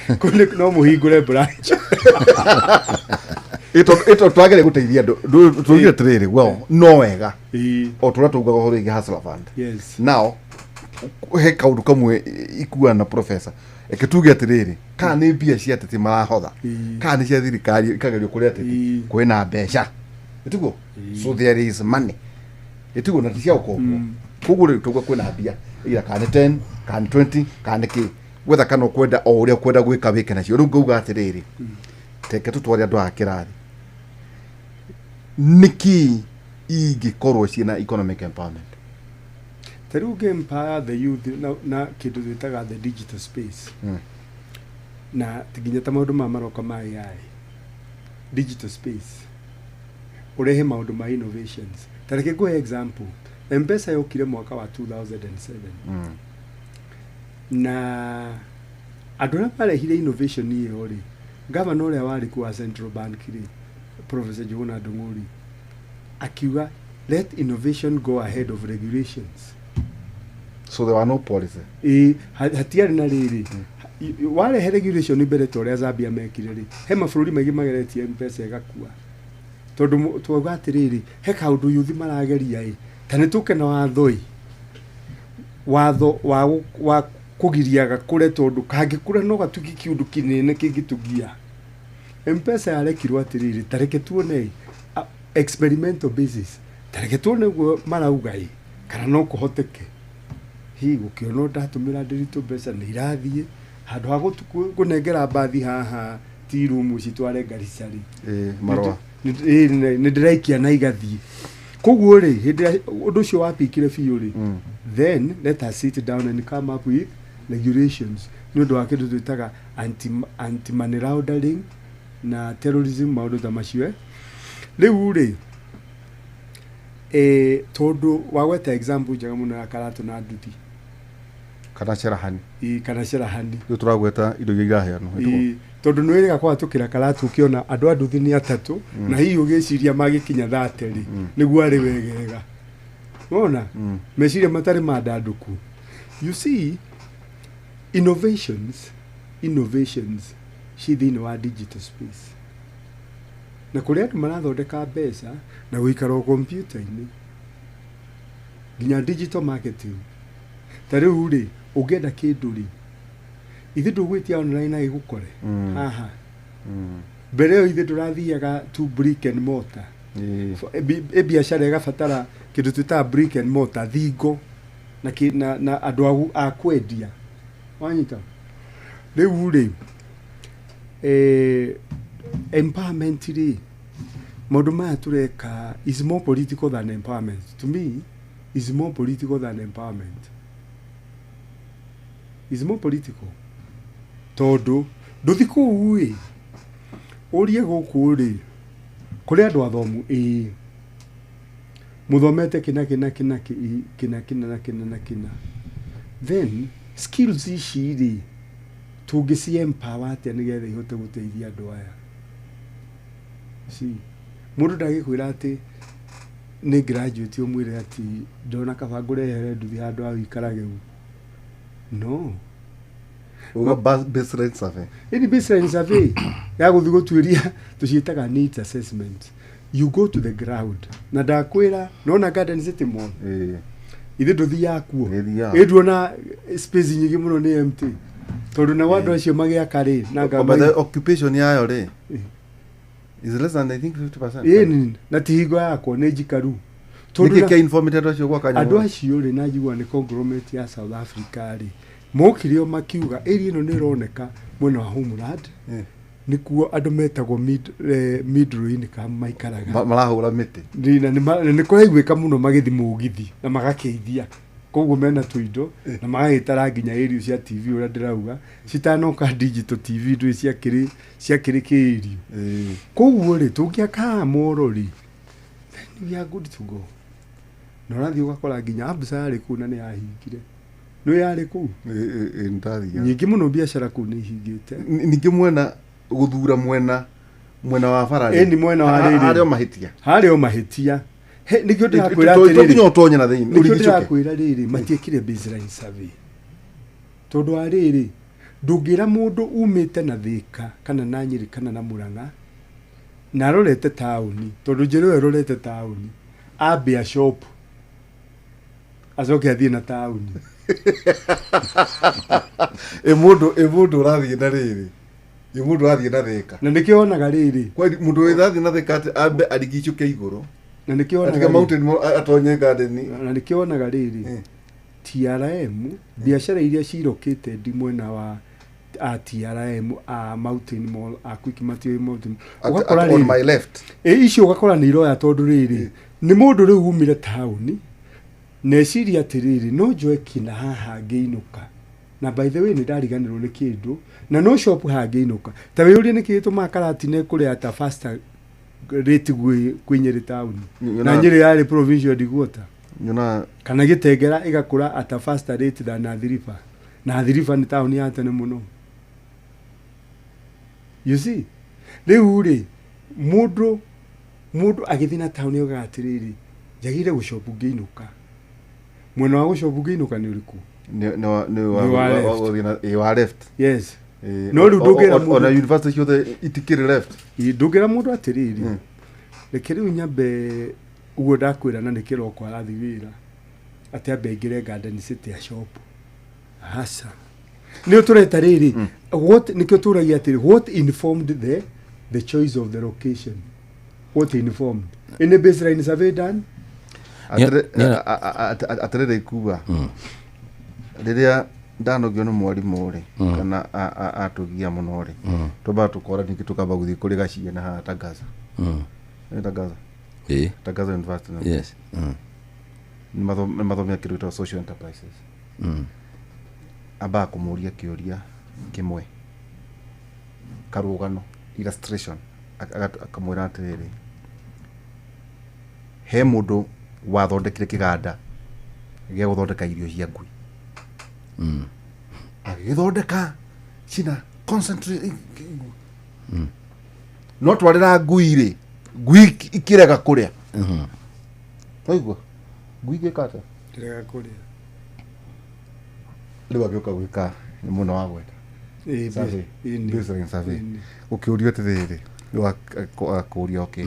kũu nĩ no mũhingũre branch. Ĩto twagere gũteithia andũ. Tũugire atĩrĩrĩ, well, no wega. Ĩ. O tũrĩa taugaga ũhoro wĩgiĩ Hustler Fund. Yes. Now he kaũndũ kamwe ikua na professor, reke tuge atĩrĩrĩ, kana nĩ mbia cia ateti marahotha, kana nĩ cia thirikari ikagerio kũrĩ ateti. Kwĩna mbeca, ĩtiguo? So there is money, ĩtiguo? Na ti cia ũkombo. Koguo rĩu tauga kwĩna mbia ira, kana nĩ 10, kana nĩ 20, kana nĩ kĩ, gwetha kana ũkwenda o ũrĩa ũkwenda gwĩka wĩke nacio. Rĩu ngauga atĩrĩrĩ, teke tũtware andũ aya kĩrathi, nĩkĩ ingĩkorwo ciĩna economic empowerment? Ta rĩu ũngĩ-empower the youth na kĩndũ twĩtaga the digital space, na nginya ta maũndũ maya maroka ma AI, digital space, ũrehe maũndũ ma innovations. Ta reke ngũhe example, M-Pesa yokire mwaka wa 2007, na andũ arĩa marehire innovation ĩyo rĩ, gavana ũrĩa warĩ kuo wa Central Bank rĩ, Professor Njuguna Ndung'uri, akiuga let innovation go ahead of regulations. So there were no policy. Ĩ, hatiarĩ na rĩrĩ, warehe regulation mbere ta ũrĩa Zambia mekire rĩ, he mabũrũri maingĩ mageretie M-Pesa ĩgakua, tondũ twauga atĩrĩrĩ, he kaũndũ yuthi marageria ĩ, ta nĩ tũke na watho ĩ, watho wa kũgiria gakũre, tondũ kangĩkũra no gatuĩke kĩũndũ kĩnene kĩngĩtũgia. M-Pesa yarekirwo atĩrĩrĩ, ta reke tuone ĩ, experimental basis, ta reke tuone ũguo marauga ĩ, kana no kũhoteke. Hi gũkĩonwo ndatũmĩra ndĩritũ mbeca nĩ irathiĩ handũ ha kũnengera mbathi haha ti rumu citware Garissa rĩ. Marũa. Nĩ ndĩraikia na igathiĩ. Koguo rĩ, hĩndĩ ĩrĩa ũndũ ũcio wapikire biũ rĩ, then let us sit down and come up with regulations nĩ ũndũ wa kĩndũ twĩtaga anti money laundering na terrorism, maũndũ ta macio, eh. Rĩu rĩ, tondũ wagweta example njega mũno ya Karatũ na nduthi. Kana cerahani. Ĩ, kana cerahani. Rĩu tũragweta indo iria iraheanwo, ĩtiguo? Ĩ, tondũ nĩ wĩrĩga kũhatũkĩra Karatũ ũkĩona andũ a nduthi nĩ atatũ, na hihi ũgĩciria magĩkinya 30 rĩ, nĩguo arĩ wegega wona meciria matarĩ mandandũku. You see, innovations ci thĩinĩ wa digital space, na kũrĩa andũ marathondeka mbeca na gũikara o kompiuta-inĩ, nginya digital marketing. Ta rĩu rĩ, ũngĩenda kĩndũ rĩ, ithe ndũgwĩtia online na gĩgũkore haha. Mbere ĩyo ithe ndũrathiaga to brick and mortar. Ĩ biacara ĩgabatara kĩndũ twĩtaga brick and mortar, thingo na andũ a kwendia, wanyita? Rĩu rĩ, empowerment rĩ, maũndũ maya tũreka is more political than empowerment. To me is more political than empowerment, is more political, tondũ ndũthi kũu ĩ, ũrie gũkũ rĩ, kũrĩ andũ athomu ĩĩ, mũthomete kĩna kĩna kĩna kĩna kĩna na kĩna na kĩna, then skills ici rĩ, tũngĩci empower atĩa nĩgetha ihote gũteithia andũ aya? Si mũndũ ndagĩkwĩra atĩ nĩ graduate, ũmwĩre atĩ ndona kaba ngũrehere nduthi handũ ha wĩikarage u no. Uga baseline survey. Ini baseline survey ya gũthiĩ gũtuĩria tũciĩtaga needs assessment. You go to the ground, na ndakwĩra nona Garden City Mall, ithe ndũthiaga kuo? Nĩthiaga. Ĩ, nduona space nyingĩ mũno nĩ empty, tondũ nao andũ acio magĩaka rĩ na But the occupation yayo rĩ is less than, I think, 50%. Ĩni, na ti hingo yakwo nĩ njikaru, Tondũ Nĩkĩ na- kĩa informĩte andũ acio gwaka andũ nyũmba? acio rĩ, na njigua nĩ conglomerate ya South Africa rĩ, mokire o makiuga area ĩno nĩ ĩroneka mwena wa homeland, nĩkuo andũ metagwo middle income maikaraga. Marahũra mĩtĩ. Nĩ- na nĩ kũraiguĩka mũno magĩthi mũgithi na magakĩithia, koguo mena tũindo na magagĩtara nginya area cia TV, ũrĩa ndĩrauga citanoka digital TV ndũĩ ciakĩrĩ kĩĩrio. Koguo rĩ, tũngĩaka haha moro rĩ, then we are good to go. Na ũrathiĩ ũgakora nginya Absa yarĩ kũu na nĩ yahingire, nĩ yarĩ kũu. Ndathiaga. Nyingĩ mũno biacara kũu nĩ ihingĩte. Ningĩ mwena gũthura mwena wa bara rĩ, Ĩni, mwena wa rĩrĩ. harĩ o mahĩtia. Harĩ o mahĩtia. Nĩkĩo ndĩrakwĩra To atĩrĩrĩ, nginya ũtonye na thĩinĩ nĩkĩo ũrigicũke. ndĩrakwĩra rĩrĩ, matiekire baseline survey, tondũ wa rĩrĩ, ndũngĩra mũndũ umĩte na Thĩka kana na Nyĩrĩ kana na Mũrang'a na arorete taũni, tondũ njĩra ĩyo ĩrorete taũni, ambe a shop acoke athiĩ na taũni. Ĩ mũndũ ũrathiĩ na rĩrĩ, ĩ mũndũ ũrathiĩ na Thĩka. Na nĩkĩo wonaga rĩrĩ, Kwani mũndũ ũrathiĩ na Thĩka atĩ ambe arigicũke igũrũ na nĩkĩo wonaga atige rĩrĩ- mountain atonye garden. Na nĩkĩo wonaga rĩrĩ, TRM biacara iria cirokĩte ndi mwena wa a TRM, a Mountain Mall, a Quickmart, Mountain ũgakora On rĩrĩ, my left. Ĩ icio ũgakora nĩ iroya, tondũ rĩrĩ, nĩ mũndũ rĩu umire taũni neciria atĩrĩrĩ, no njoe kĩna haha ngĩinũka, na by the way nĩ ndariganĩrwo nĩ kĩndũ na no shop haha ngĩinũka. Ta wĩyũrie nĩkĩ gĩtũmaga Karatina ĩkũre at a faster rate kwĩ Nyĩrĩ taũni, na Nyĩrĩ yarĩ provincial headquarter, Nyona. kana Gĩtengera ĩgakũra at a faster rate than Athi River, na Athi River nĩ taũni ya tene mũno. You see, rĩu rĩ, mũndũ agĩthiĩ na taũni augaga atĩrĩrĩ, njagĩrĩire gũcopu ngĩinũka. Mwena wa gũcopu ngĩinũka nĩ ũrĩkũ? Nĩ Nĩ wa left. Wa left. Yes. No rĩu ndũngĩra mũndũ- Ona university ciothe itikĩrĩ left. Ĩ, ndũngĩra mũndũ atĩrĩrĩ, reke rĩu nyambe ũguo ndakwĩra, na nĩ kĩroko arathiĩ wĩra, atĩ ambe aingĩre Garden City ya shop, aca nĩ tũreta rĩrĩ. What, nĩkĩo tũragia atĩrĩ, what informed the choice of the location? What informed any baseline survey done? Atĩrĩrĩ, ikuga rĩrĩa ndanogio nĩ mwarimũ rĩ, kana atũgia mũno rĩ, twambaga tũkora ningĩ tũkamba gũthiĩ kũrĩ gacie na haha Tangaza. Nĩ Tangaza. Ĩĩ. Tangaza University. Yes. Nĩ mathomia kĩndũ gĩtagwo social enterprises. Ambaga kũmũria kĩũria kĩmwe, karũgano, illustration. Akamwĩra atĩrĩrĩ, he mũndũ wathondekire kĩganda gĩa gũthondeka irio cia ngui, agĩgĩthondeka cina concentrate, no twarĩra ngui rĩ, ngui ikĩrega kũrĩa. Waigua ngui igĩka atĩa? Kĩrega kũrĩa. Rĩu agĩũka gwĩka nĩ mũno wa gweta Ĩ, survey. ĩni. Baseline survey. Ĩni. Ũkĩũrio atĩrĩrĩ, rĩu akũria, okay,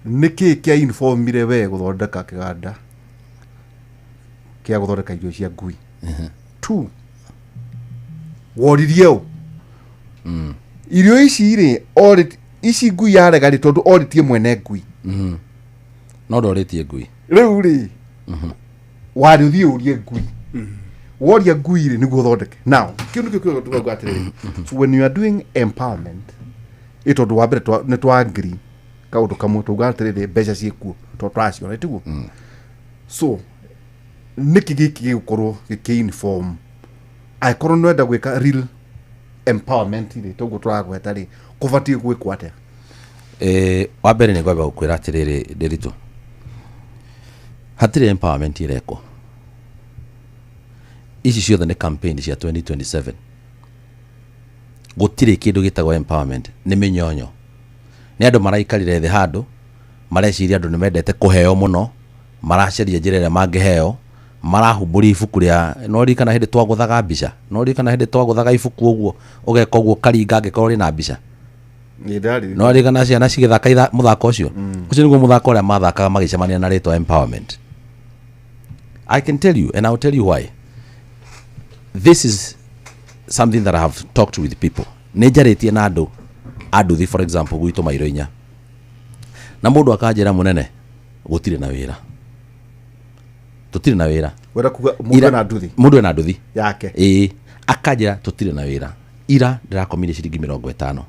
nĩkĩ kĩa informire we gũthondeka kĩganda kĩa gũthondeka irio cia ngui? Two, woririe ũ irio ici rĩ, ici ngui yarega rĩ, tondũ orĩtie mwene ngui. No ndorĩtie ngui. Rĩu rĩ, warĩ ũthiĩ ũrie ngui, woria ngui rĩ, nĩguo ũthondeke. Now kĩu nĩkĩo kĩuga tũgauga atĩrĩrĩ, so when you are doing empowerment, ĩ tondũ wa mbere nĩ twa agree kaũndũ kamwe, tauga atĩrĩrĩ, mbeca ciĩkuo tondũ tũraciona, tiguo? So nĩkĩ gĩkĩ gĩgũkorwo gĩkĩ-inform angĩkorwo nĩ wenda gwĩka real empowerment rĩ, toguo tũragweta rĩ, kũbatiĩ gwĩkwo atĩa? Wa mbere nĩ ngwamba gũkwĩra atĩrĩrĩ, Ndĩritũ, hatirĩ empowerment ĩrekwo. Ici ciothe nĩ campaign cia 2027. Gũtirĩ kĩndũ gĩtagwo empowerment, nĩ mĩnyonyo, nĩ andũ maraikarire thĩ handũ mareciria andũ nĩ mendete kũheo mũno, maracaria njĩra ĩrĩa mangĩheo, marahumbũria ibuku rĩa no ririkana hĩndĩ twagũthaga mbica, no ririkana hĩndĩ twagũthaga ibuku ũguo, ũgeka ũguo ũkaringa angĩkorwo rĩna mbica. Nĩ ndarĩ. No ririkana ciana cigĩthaka mũthako ũcio? Ũcio nĩguo mũthako ũrĩa mathakaga magĩcemania na rĩtwa empowerment. I can tell you, and I'll tell you why. This is something that I have talked with people. Nĩ njarĩtie na andũ a nduthi, for example, gwitũ mairo inya, na mũndũ akanjĩra, mũnene, Gũtirĩ na wĩra, tũtirĩ na wĩra. Wenda kuga mũndũ ena nduthi? Mũndũ ena nduthi. Yake. Ĩĩ, akanjĩra tũtirĩ na wĩra, ira ndĩrakomire ciringi 50.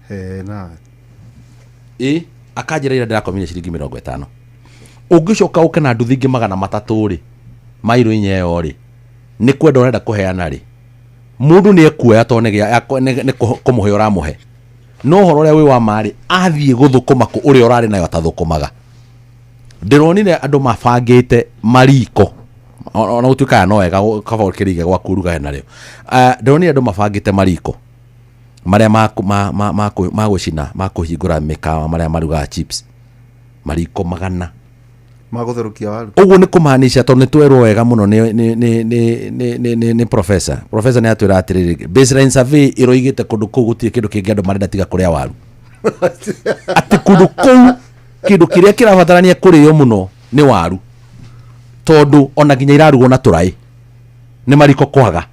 He nawe. Ĩ, akanjĩra ira ndĩrakomire ciringi 50. Ũngĩcoka ũke na nduthi ingĩ 300 rĩ, mairo inya ĩyo rĩ, nĩ kwenda ũrenda kũheana rĩ, mũndũ nĩ ekuoya tondũ nĩ kũmũhe ũramũhe. No ũhoro ũrĩa wĩ wa ma rĩ, athiĩ gũthũkũma kũ ũrĩa ũrarĩ nayo atathũkũmaga. Ndĩronire andũ mabangĩte mariko, ona gũtuĩkaga no wega kaba ũkĩrĩige gwaku ũrugage narĩo. Ndĩronire andũ mabangĩte mariko marĩa ma gũcina, ma kũhingũra mĩkawa, marĩa marugaga chips, mariko 100. Magũtherũkia waru. Ũguo nĩ kũmaanisha tondũ nĩ twerwo wega mũno nĩ professor. Professor nĩ atwĩra atĩrĩrĩ, baseline survey ĩroigĩte kũndũ kũu gũtirĩ kĩndũ kĩngĩ andũ marenda tiga kũrĩa waru. Atĩ kũndũ kũu kĩndũ kĩrĩa kĩrabatarania kũrĩo mũno nĩ waru, tondũ ona nginya irarugwo na tũraĩ nĩ mariko kwaga.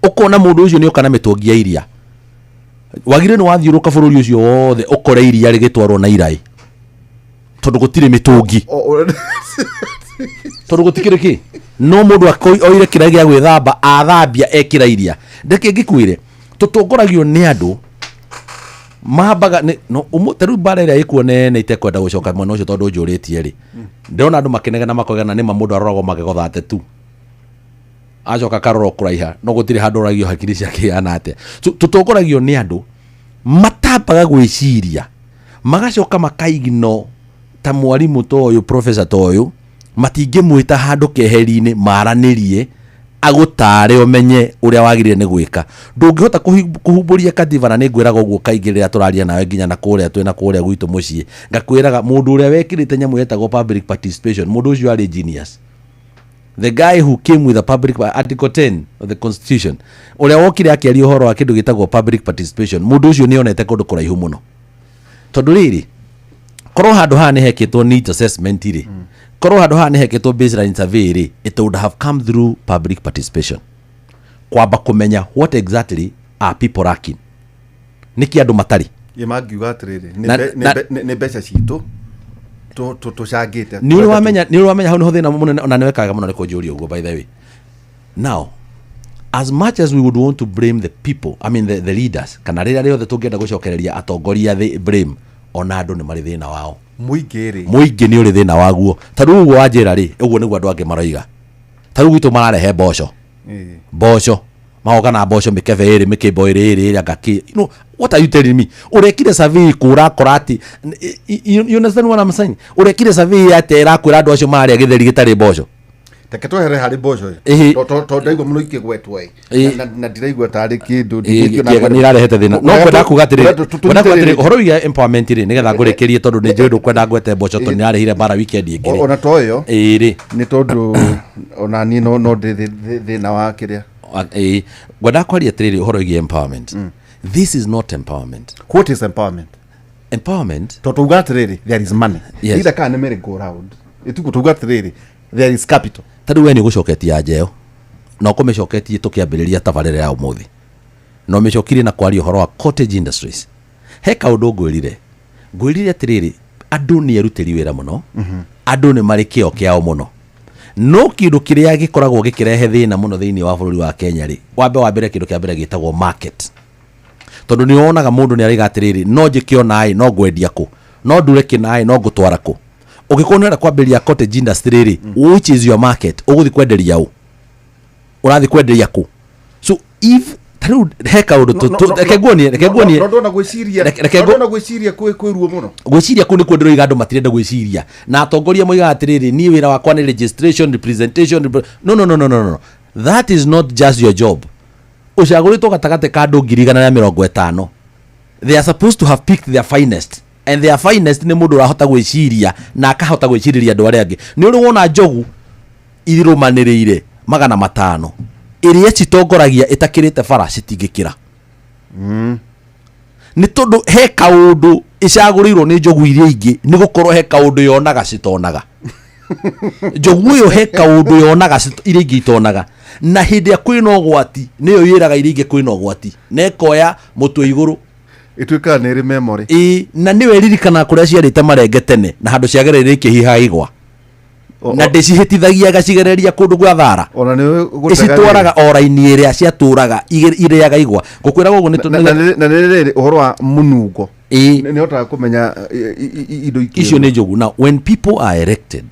Ũkona mũndũ ũcio nĩ oka na mĩtũngi ya iria, wagire nĩ wathiũrũka bũrũri ũcio wothe ũkore iria rĩgĩtwarwo na iraĩ, tondũ gũtirĩ mĩtũngi, tondũ gũtikĩrĩ kĩ. No mũndũ oire kĩraĩ gĩa gwĩthamba, athambia ekĩra iria. Ndeke ngĩkwĩre, tũtongoragio nĩ andũ mambaga nĩ no ta rĩu mbara ĩrĩa ĩkuo nene itekwenda gũcoka mwena ũcio tondũ njũrĩtie rĩ, ndĩrona andũ makĩnegena makoigana nĩma mũndũ aroragwo magego thate tu, acoka akarora kũraiha, no gũtirĩ handũ oragio hakiri ciake ihana atĩa. So, tũtongoragio nĩ andũ matambaga gwĩciria, magacoka makaigno ta mwarimũ ta ũyũ, professor ta ũyũ, matingĩmwĩta handũ keheri-inĩ maranĩrie, agũtare ũmenye ũrĩa wagĩrĩire nĩ gwĩka. Ndũngĩhota kũhumbũria katiba, na nĩ ngwĩraga ũguo kaingĩ rĩrĩa tũraria nawe nginya na kũrĩa twĩ na kũrĩa gwitũ mũciĩ, ngakwĩraga mũndũ ũrĩa wekĩrĩte nyamũ yetagwo public participation, mũndũ ũcio arĩ genius. The guy who came with a public article 10 of the constitution, ũrĩa wokire akĩaria ũhoro wa kĩndũ gĩtagwo public participation, mũndũ ũcio nĩ onete kũndũ kũraihu mũno. Tondũ rĩrĩ, korwo handũ haha nĩ hekĩtwo needs assessment rĩ, korwo handũ haha nĩ hekĩtwo baseline survey rĩ, it would have come through public participation, kwamba kũmenya what exactly are people lacking, nĩkĩ andũ matarĩ. Ĩ mangiuga atĩrĩrĩ, nĩ mbeca citũ tũcangĩte. Nĩ ũrĩ wamenya, nĩ ũrĩ wamenya hau nĩho thĩna mũnene, ona nĩ wekaga mũno nĩ kũnjũria ũguo. By the way, now, as much as we would want to blame the people, I mean the leaders, kana rĩrĩa rĩothe tũngĩenda gũcokereria atongoria the blame, ona andũ nĩ marĩ thĩna wao. Mũingĩ rĩ? Mũingĩ nĩ ũrĩ thĩna waguo. Ta rĩu ũguo wanjĩra rĩ, ũguo nĩguo andũ angĩ maroiga. Ta rĩu gwitũ mararehe mboco, mboco magoka na mboco mĩkebe ĩrĩ, mĩkĩmbo ĩrĩ ĩrĩ ĩrĩ, anga kĩ. You know what are you telling me? Ũrekire survey kũ ũrakora atĩ you understand what I'm saying? Ũrekire survey atĩa ĩrakwĩra andũ acio marĩa gĩtheri gĩtarĩ mboco? Reke twehere harĩ mboco ĩ. Ĩhĩ. Tondũ ndaigua mũno ikĩgwetwo ĩ. Na ndiraigua tarĩ kĩndũ. Ĩĩ, kĩega, nĩ irarehete thĩna. No kwenda kuga atĩrĩrĩ, kwenda kuga atĩrĩrĩ, ũhoro wĩgiĩ empowerment rĩ, nĩgetha ngũrĩkĩrie tondũ nĩ njũĩ ndũkwenda ngwete mboco tondũ nĩ arehire mbara weekend ĩngĩ rĩ. Ona to ĩyo. Ĩĩ rĩ. Nĩ tondũ ona niĩ no ndĩ thĩna wa kĩrĩa. Ĩĩ, ngwenda kwaria atĩrĩrĩ ũhoro wĩgiĩ empowerment. This is not empowerment. What is empowerment? Empowerment. Tondũ tuga atĩrĩrĩ, there is money. Yes. Either kana nĩ merry go round. Ĩtuko tuga atĩrĩrĩ, there is capital. Ta rĩu we nĩ ũgũcoketie anja ĩyo, na ũkũmĩcoketie tũkĩambĩrĩria tabarĩra ya ũmũthĩ, na ũmĩcokirie na kwaria ũhoro wa cottage industries. He kaũndũ ngwĩrire, ngwĩrire atĩrĩrĩ, andũ nĩ erutĩri wĩra mũno, andũ nĩ marĩ kĩo kĩao mũno, no kĩndũ kĩrĩa gĩkoragwo gĩkĩrehe thĩna mũno thĩinĩ wa bũrũri wa Kenya rĩ, wambe wambere kĩndũ kĩa mbere gĩtagwo market. Tondũ nĩ wonaga mũndũ nĩ araiga atĩrĩrĩ, no njĩke ona ĩ, no ngwendia kũ, no ndure kĩna ĩ, no ngũtwara kũ. Ũngĩkorwo nĩ ũrenda kwambĩrĩria cottage industry rĩ, which is your market? Ũgũthiĩ kwenderia ũ? Ũrathiĩ kwenderia kũ? So if ta rĩu he kaũndũ reke nguonie, reke nguonie. No ndona gwĩciria, Reke no ndona gwĩciria kwĩ ruo mũno. Gwĩciria kũu nĩkuo ndĩroiga andũ matirenda gwĩciria, na atongoria moigaga atĩrĩrĩ, niĩ wĩra wakwa nĩ registration, representation, no, no, no, no, no, no, that is not just your job. Ũcagũrĩtwo gatagatĩ ka andũ 150,000. They are supposed to have picked their finest, and their finest nĩ mũndũ ũrahota gwĩciria na akahota gwĩcirĩria andũ arĩa angĩ. Nĩ ũrĩ wona njogu irũmanĩrĩire 500 ĩrĩa citongoragia ĩtakĩrĩte bara citingĩkĩra? Nĩ tondũ he kaũndũ ĩcagũrĩirwo nĩ njogu iria ingĩ, nĩ gũkorwo he kaũndũ yonaga citonaga. Njogu ĩyo he kaũndũ yonaga iria ingĩ itonaga, na hĩndĩ ĩrĩa kwĩna ũgwati nĩyo yĩraga iria ingĩ kwĩna ũgwati, na ĩkoya mũtwe igũrũ. Ĩtuĩkaga nĩ ĩrĩ memory. Ĩ, na nĩwe ririkanaga kũrĩa ciarĩte marenge tene na handũ ciagereire ikĩhiha igwa, na ndĩcihĩtithagia ĩgacigereria kũndũ gwa thara. Ona nĩ gũtega. Ĩcitwaraga o raini ĩrĩa ciatũraga irĩaga igwa. Ngũkwĩra gũkũ nĩ Na nĩ rĩrĩ ũhoro wa mũnungo. Ĩ. Nĩ hotaga kũmenya indo ikĩrwo. Icio nĩ njogu. Now when people are elected,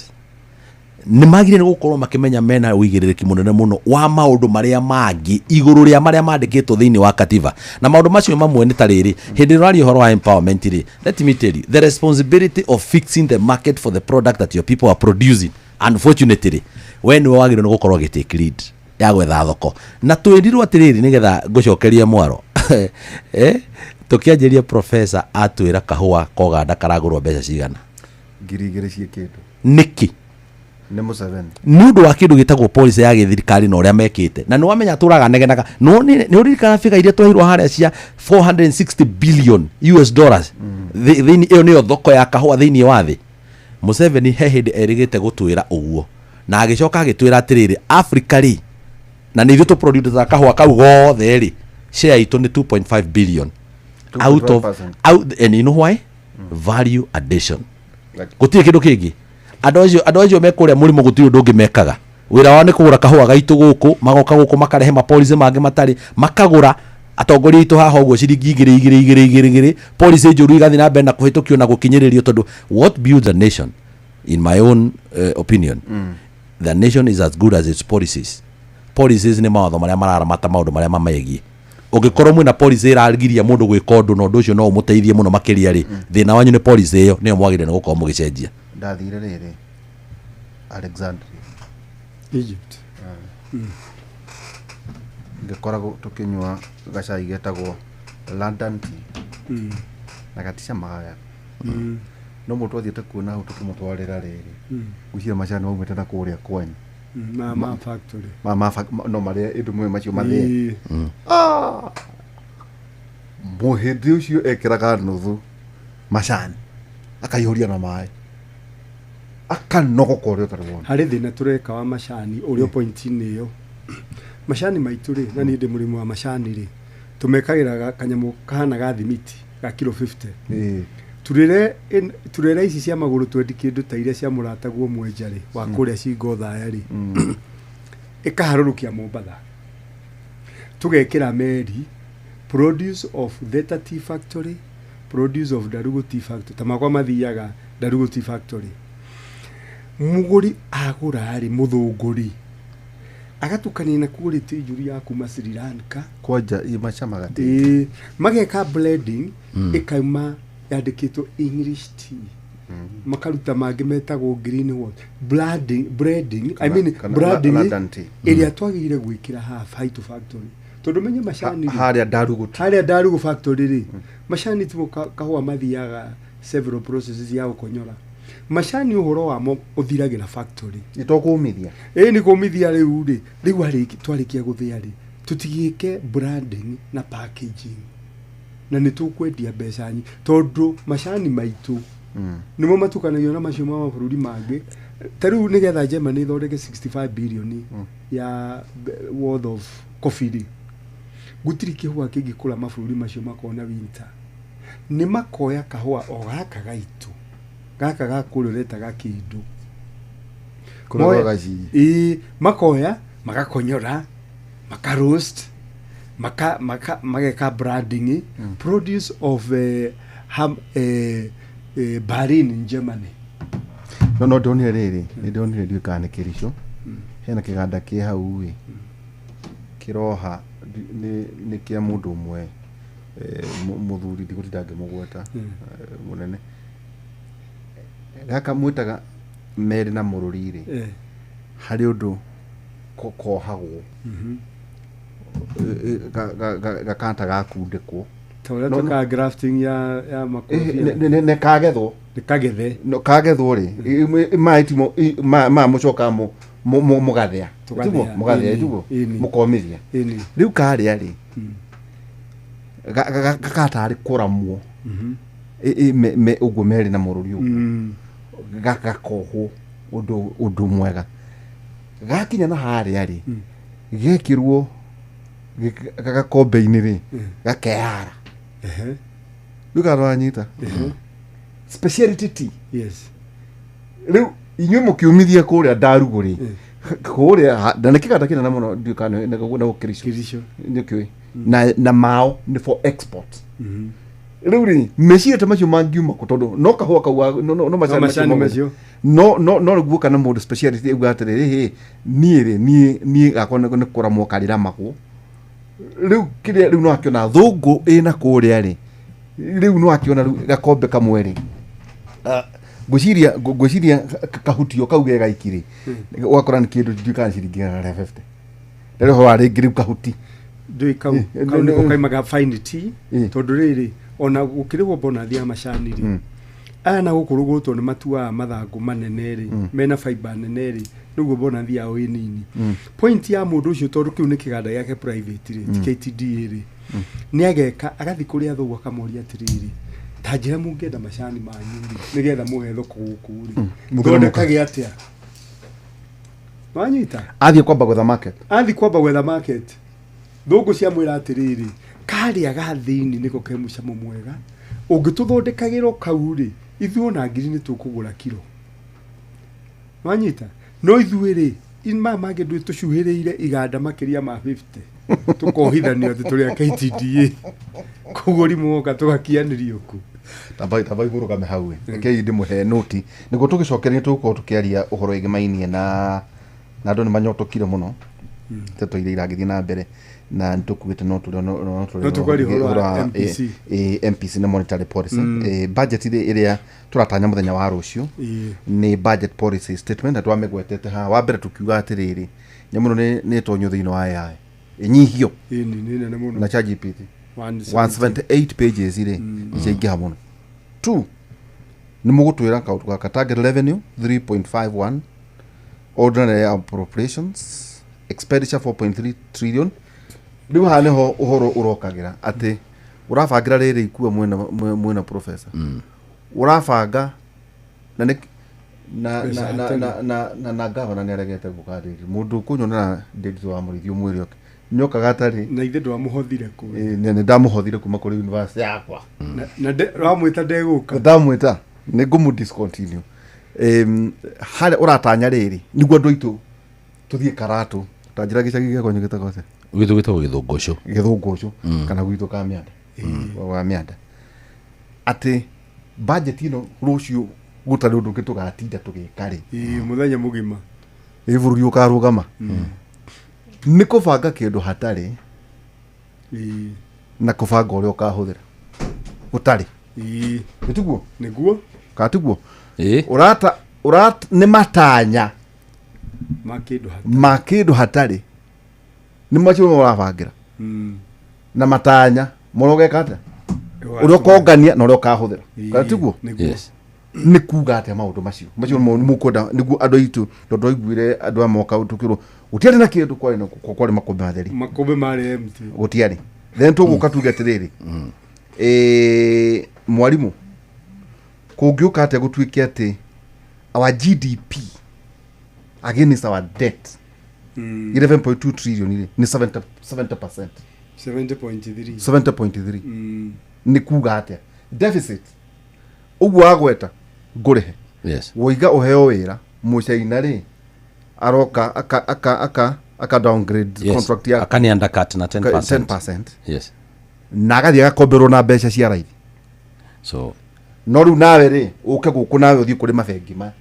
nĩ magire nĩ gũkorwo makĩmenya mena ũigĩrĩrĩki mũnene mũno wa maũndũ marĩa mangĩ igũrũ rĩa marĩa mandĩkĩtwo thĩinĩ wa katiba, na maũndũ macio mamwe nĩ ta rĩrĩ: hĩndĩ ĩrĩa ũraria ũhoro wa empowerment rĩ, let me tell you, the responsibility of fixing the market for the product that your people are producing, unfortunately, we nĩwe wagĩrĩirwo nĩ gũkorwo ũgĩtake lead ya gwetha thoko. Na twĩrirwo atĩrĩrĩ, nĩgetha ngũcokerie mwaro, tũkĩanjĩria professor atwĩra kahũa koganda karagũrwo mbeca cigana? 2000 ciĩ kĩndũ. Nĩkĩ? Nĩ Museveni. Nĩ ũndũ wa kĩndũ gĩtagwo policy ya gĩthirikari na ũrĩa mekĩte. Na nĩ wamenya tũraga negenaga no nĩ ũririkana figure iria tweheirwo harĩa cia 460 billion US dollars thĩinĩ ĩyo nĩyo thoko ya kahũa thĩinĩ wa thĩ. Museveni he hĩndĩ erĩgĩte gũtwĩra ũguo, na agĩcoka agĩtwĩra atĩrĩrĩ, Africa rĩ, na nĩ ithuĩ tũproduce kahũa kau gothe rĩ, share itũ nĩ 2.5 billion out of 2.5%. out. And you know why? Value addition. Gũtirĩ kĩndũ kĩngĩ. Andũ acio me kũrĩa mũrĩmo gũtirĩ ũndũ ũngĩ mekaga. Wĩra wao nĩ kũgũra kahũa gaitũ gũkũ, magoka gũkũ makarehe mapolicy mangĩ matarĩ, makagũra atongoria aitũ haha ũguo ciringi igĩrĩ igĩrĩ igĩrĩ igĩrĩ igĩrĩ, policy njũru igathiĩ na mbere na kũhĩtũkio na gũkinyĩrĩrio, tondũ what builds a nation, in my own opinion, the nation is as good as its policies. Policies nĩ mawatho marĩa mararamata maũndũ marĩa mamegiĩ. Ũngĩkorwo mwĩna policy ĩragiria mũndũ gwĩka ũndũ na ũndũ ũcio no ũmũteithie mũno makĩria rĩ, thĩna wanyu nĩ policy ĩyo nĩyo mwagĩrĩire nĩ gũkorwo mũgĩcenjia. Ndathire rĩrĩ Alexandria. Egypt. Ngĩkoragwo tũkĩnyua gacai getagwo London tea na gaticamaga wega, no mũndũ twathiĩte kuona hau tũkĩmũtwarĩra rĩrĩ, ngwĩciria macani maumĩte na kũrĩa kwanyu. Ma factory. No marĩa ĩndũ mwe macio mathĩe. Ĩĩ. Mũhĩndĩ ũcio ekĩraga nuthu macani, akaihũria na maĩ, akanogoka ũrĩa ũtarĩ wona. Harĩ thĩna tũreka wa macani ũrĩa point-inĩ ĩyo. Macani maitũ rĩ, na niĩ ndĩ mũrĩmi wa macani rĩ, tũmekagĩra kanyamũ kahana ga thimiti ga kilo 50. Turĩre ici cia magũrũ twendi kĩndũ ta iria cia mũrataguo mwenja rĩ, wa kũrĩa cingo thaya rĩ, ĩkaharũrũkia Mombatha, tũgekĩra meri produce of Theta Tea Factory, produce of Ndarugu Tea Factory, ta makwa mathiaga Ndarugu Tea Factory. Mũgũri agũra rĩ, mũthũngũ rĩ, agatukania na quality njũru ya kuma Sri Lanka. Kwanja macamaga ti. Ĩĩ, mageka blending, ĩkauma yandĩkĩtwo English tea, makaruta mangĩ metagwo green what blending, blending, I mean Kana branding. London tea. Ĩrĩa twagĩrĩire gwĩkĩra haha Haitũ factory, tondũ menye macani rĩ, Harĩa Ndarugu tea. Harĩa Ndarugu factory rĩ, macani timo kahũa mathiaga several processes ya gũkonyora macani. Ũhoro wamo ũthiragĩra factory. Ĩtokũmithia. Ĩĩ, nĩ kũmithia. Rĩu rĩ, rĩu twarĩkia gũthĩa rĩ, tũtigĩke branding na packaging na nĩ tũkwendia mbeca nyingĩ, tondũ macani maitũ nĩmo matukanagio na macio ma mabũrũri mangĩ. Ta rĩu nĩgetha Germany ĩthondeke 65 billion ya worth of coffee rĩ, gũtirĩ kĩhũa kĩngĩkũra mabũrũri macio makorwo na winter. Nĩ makoya kahũa o gaka gaitũ gaka ga kũrĩa ũretaga kĩndũ. Kũrĩa gwa Gacii. Ĩĩ, makoya magakonyora, maka roast, maka maka mageka branding, produce of ham, Berlin in Germany. No ndonire rĩrĩ, nĩ ndonire, ndiũĩ kana nĩ kĩrico, hena kĩganda kĩ hau ĩ kĩroha nĩ kĩa mũndũ ũmwe, mũthuri, ndigũtinda ngĩmũgweta, mũnene gaka mwĩtaga merĩ na mũrũri rĩ. Harĩ ũndũ kohagwo gakanta gakundĩkwo. Ta ũrĩa No, no. twĩkaga grafting ya makorobia. Nĩ kagethwo. Nĩ kagethe. No kagethwo rĩ, maĩ timo ma mũcokaga mũgathĩa. Tũgathĩa. Tiguo mũgathĩa. Ĩni, Tiguo ĩni. mũkomithia. Ĩni. Rĩu karĩa rĩ, gakatarĩ kũramwo ũguo merĩ na mũrũri ũguo, gakohwo ũndũ mwega, gakinya na harĩa rĩ, gekĩrwo gakombe-inĩ rĩ, gakeyara. Ndũkana wanyita speciality tea. Yes. Rĩu inyuĩ mũkiumithia kũrĩa ndarugũ rĩ, kũrĩa na nĩ kĩganda kĩnene mũno, ndiũĩ kana nĩ Kericho. Kericho. Nĩkĩũĩ na mao nĩ for export. Rĩu rĩ, meciria ta macio mangiuma kũ? Tondũ no kahũa kau no macani No macani macio. Macio. No nĩguo kana mũndũ speciality auga atĩrĩrĩ, hĩ, niĩ rĩ, niĩ gakwa nĩ kũramwo karĩramagwo. Rĩu kĩrĩa rĩu no akĩona thũngũ ĩna kũrĩa rĩ, rĩu no akĩona rĩu gakombe kamwe rĩ, ah, ngwĩciria kahutio kau ge gaiki rĩ, ũgakora nĩ kĩndũ ndiũĩ kana ciringi 150 rĩrĩa ũhoro wa rĩngĩ rĩu kahuti. Ndũĩ kau kau nĩko kaimaga fine tea. Tondũ rĩrĩ, ona gũkĩrĩhwo bonathi ya macani rĩ, aya na gũkũ rũgũrũ tondũ nĩ matuaga mathangũ manene rĩ, mena fiber nene rĩ, nĩguo bonathi yao ĩ nini. Point ya mũndũ ũcio, tondũ kĩu nĩ kĩganda gĩake private rĩ, ti KTDA rĩ, nĩ ageka agathiĩ kũrĩa thũgũ akamoria atĩrĩrĩ, ta njĩra mũngĩenda macani manyu rĩ, nĩgetha mũhe thoko gũkũ rĩ, Mũngĩenda. Thondekage atĩa? Wanyita? Athiĩ kwamba gwetha market. Athi kwamba gwetha market, thũngũ ciamwĩra atĩrĩrĩ, karĩa ga thĩinĩ nĩko ke mũcamo mwega, ũngĩtũthondekagĩra kau rĩ, ithuĩ ona ngiri nĩ tũkũgũra kiro. Wanyita? No ithuĩ rĩ, maya mangĩ ndũĩ tũcuhĩrĩire iganda makĩria ma 50, tũkohithanio atĩ tũrĩ a KTDA, koguo rimwe woka tũgakianĩrio ku. Tamba igũrũgame hau ĩ, rekei ndĩmũhe noti nĩguo tũgĩcokeria tũgũkorwo tũkĩaria ũhoro ĩgĩmainie na andũ nĩ manyotokire mũno ndeto iria iragĩthiĩ na mbere, na nĩ tũkuĩte no tũrĩ no tũrĩ. No tũkwaria ũhoro wa MPC. MPC na monetary policy. Budget ĩrĩa tũratanya mũthenya wa rũciũ nĩ budget policy statement, na twamĩgwetete haha wa mbere tũkiuga atĩrĩrĩ, nyamũ ĩno nĩ ĩtonyio thĩinĩ wa AI, ĩnyihio. Ĩni nĩ nene mũno. Na ChatGPT. 170. 178 pages rĩ, ciaingĩha mũno. Two, nĩ mũgũtwĩra kaũndũ gaka: target revenue 3.51, ordinary appropriations expenditure 4.3 trillion. Rĩu haha nĩho ũhoro ũrokagĩra atĩ ũrabangĩra rĩrĩ ikua mwena professor ũrabanga na nĩ na Mbeca na na hatarĩ. na gavana nĩ aregete gũka ndĩri mũndũ ũkũnyonera ndĩri wa mũrĩithi ũmwĩre oke nĩokaga atarĩ. Na ithe ndwamũhothire kũ? Nĩ ndamũhothire kuma kũrĩ university yakwa. Na wamwĩta ndegũka. Ndamwĩta nĩ ngũmũ discontinue. Harĩa ũratanya rĩrĩ nĩguo andũ aitũ tũthiĩ karatũ ta njĩra gĩcagi gĩa kwanyu gĩtagwo atĩa? Gwitũ gwĩtagwo Gĩthũngũcũ. Gĩthũngũcũ kana gwitũ ka mĩanda wa mĩanda, atĩ budget ĩno rũciũ gũtarĩ ũndũ ũngĩ tũgatinda tũgĩka rĩ. Ĩĩ, mũthenya mũgima. Ĩ bũrũri ũkarũgama nĩ kũbanga kĩndũ hatarĩ na kũbanga ũrĩa ũkahũthĩra gũtarĩ. Nĩ tiguo? Nĩguo. Kana tiguo? Ĩĩ. Ũrata nĩ matanya ma kĩndũ hata ma kĩndũ hatarĩ, nĩ macio ũrabangĩra na matanya marĩa ũgeka atĩa, ũrĩa ũkongania na ũrĩa ũkahũthĩra, kana tiguo? Nĩguo. Yes. Nĩ kuga atĩa maũndũ macio mũkwenda nĩguo andũ aitũ, tondũ aiguire andũ aya moka tũkĩrwo gũtiarĩ na kĩndũ, kwarĩ makũmbĩ matheri. Makũmbĩ marĩ empty. Gũtiarĩ. Then tũgũka tuge atĩrĩrĩ, mwarimũ, kũngĩũka atĩa gũtuĩke atĩ our GDP against our debt 11.2 trillion rĩ, nĩ 70%? 70.3. 70.3. Nĩ kuga atĩa deficit ũguo wagweta ngũrĩhe? Yes. Woiga ũheo wĩra mũcaina rĩ, aroka aka downgrade contract ya Akani undercut na 10%. 10%. Yes. Na agathiĩ agakomberwo na mbeca cia raithi. So No rĩu nawe rĩ, ũke gũkũ nawe ũthiĩ kũrĩ mabengi maya.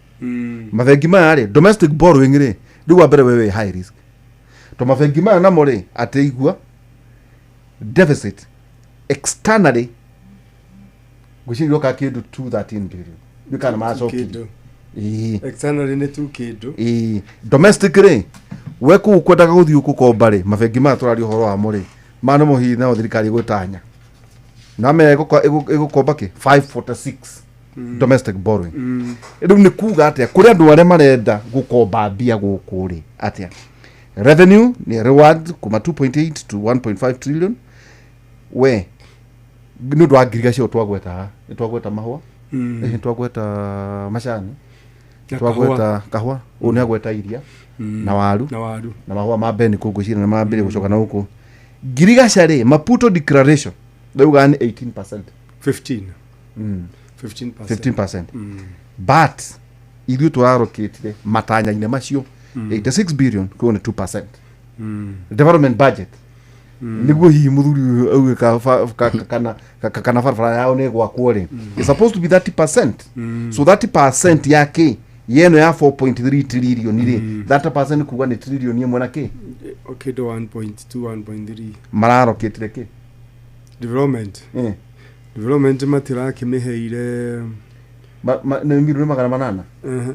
Mabengi maya rĩ, domestic borrowing rĩ, rĩu wa mbere we wĩ high risk to mabengi maya namo rĩ, atĩ igua deficit externally ngwĩciria iroka kĩndũ 213 billion, nĩ kana macokirie. Kĩndũ. Ĩĩ. Externally nĩ tu kĩndũ. Ĩĩ, domestic rĩ, we kũu kwendaga gũthiĩ gũkomba rĩ, mabengi maya tũraria ũhoro wamo rĩ, maya nĩmo hihi nao thirikari ĩgwĩtanya na ĩgũkomba kĩ 546 domestic borrowing. Rĩu nĩ kuga atĩa kũrĩ andũ arĩa marenda gũkomba mbia gũkũ rĩ, atĩa revenue nĩ reward kuma 2.8 to 1.5 trillion? We nĩ ũndũ wa ngiriga cio twagweta haha, nĩ twagweta mahũa, nĩ twagweta macani, Na twagweta kahũa, ũyũ nĩ agweta iria na waru. Na waru. Na mahũa ma mbeni kũ ngwĩciria nĩ mambĩrĩria gũcoka na gũkũ ngirigaca rĩ, Maputo Declaration rĩugaga nĩ 18%. 15. 15%. 15%, but ithuĩ tũrarokĩtire matanya-inĩ macio 86 billion, koguo nĩ 2% development budget, nĩguo hihi mũthuri ũyũ auge kana barabara yao nĩ gwakwo rĩ. It's supposed to be 30%, so 30% ya kĩ yeno ya 4.3 trillion rĩ, 30% kuga nĩ trillion ĩmwe na kĩ. Kĩndũ 1.2, 1.3. Mararokĩtire kĩ? Development. Development matirakĩmĩheire. Nĩ milioni 800 kana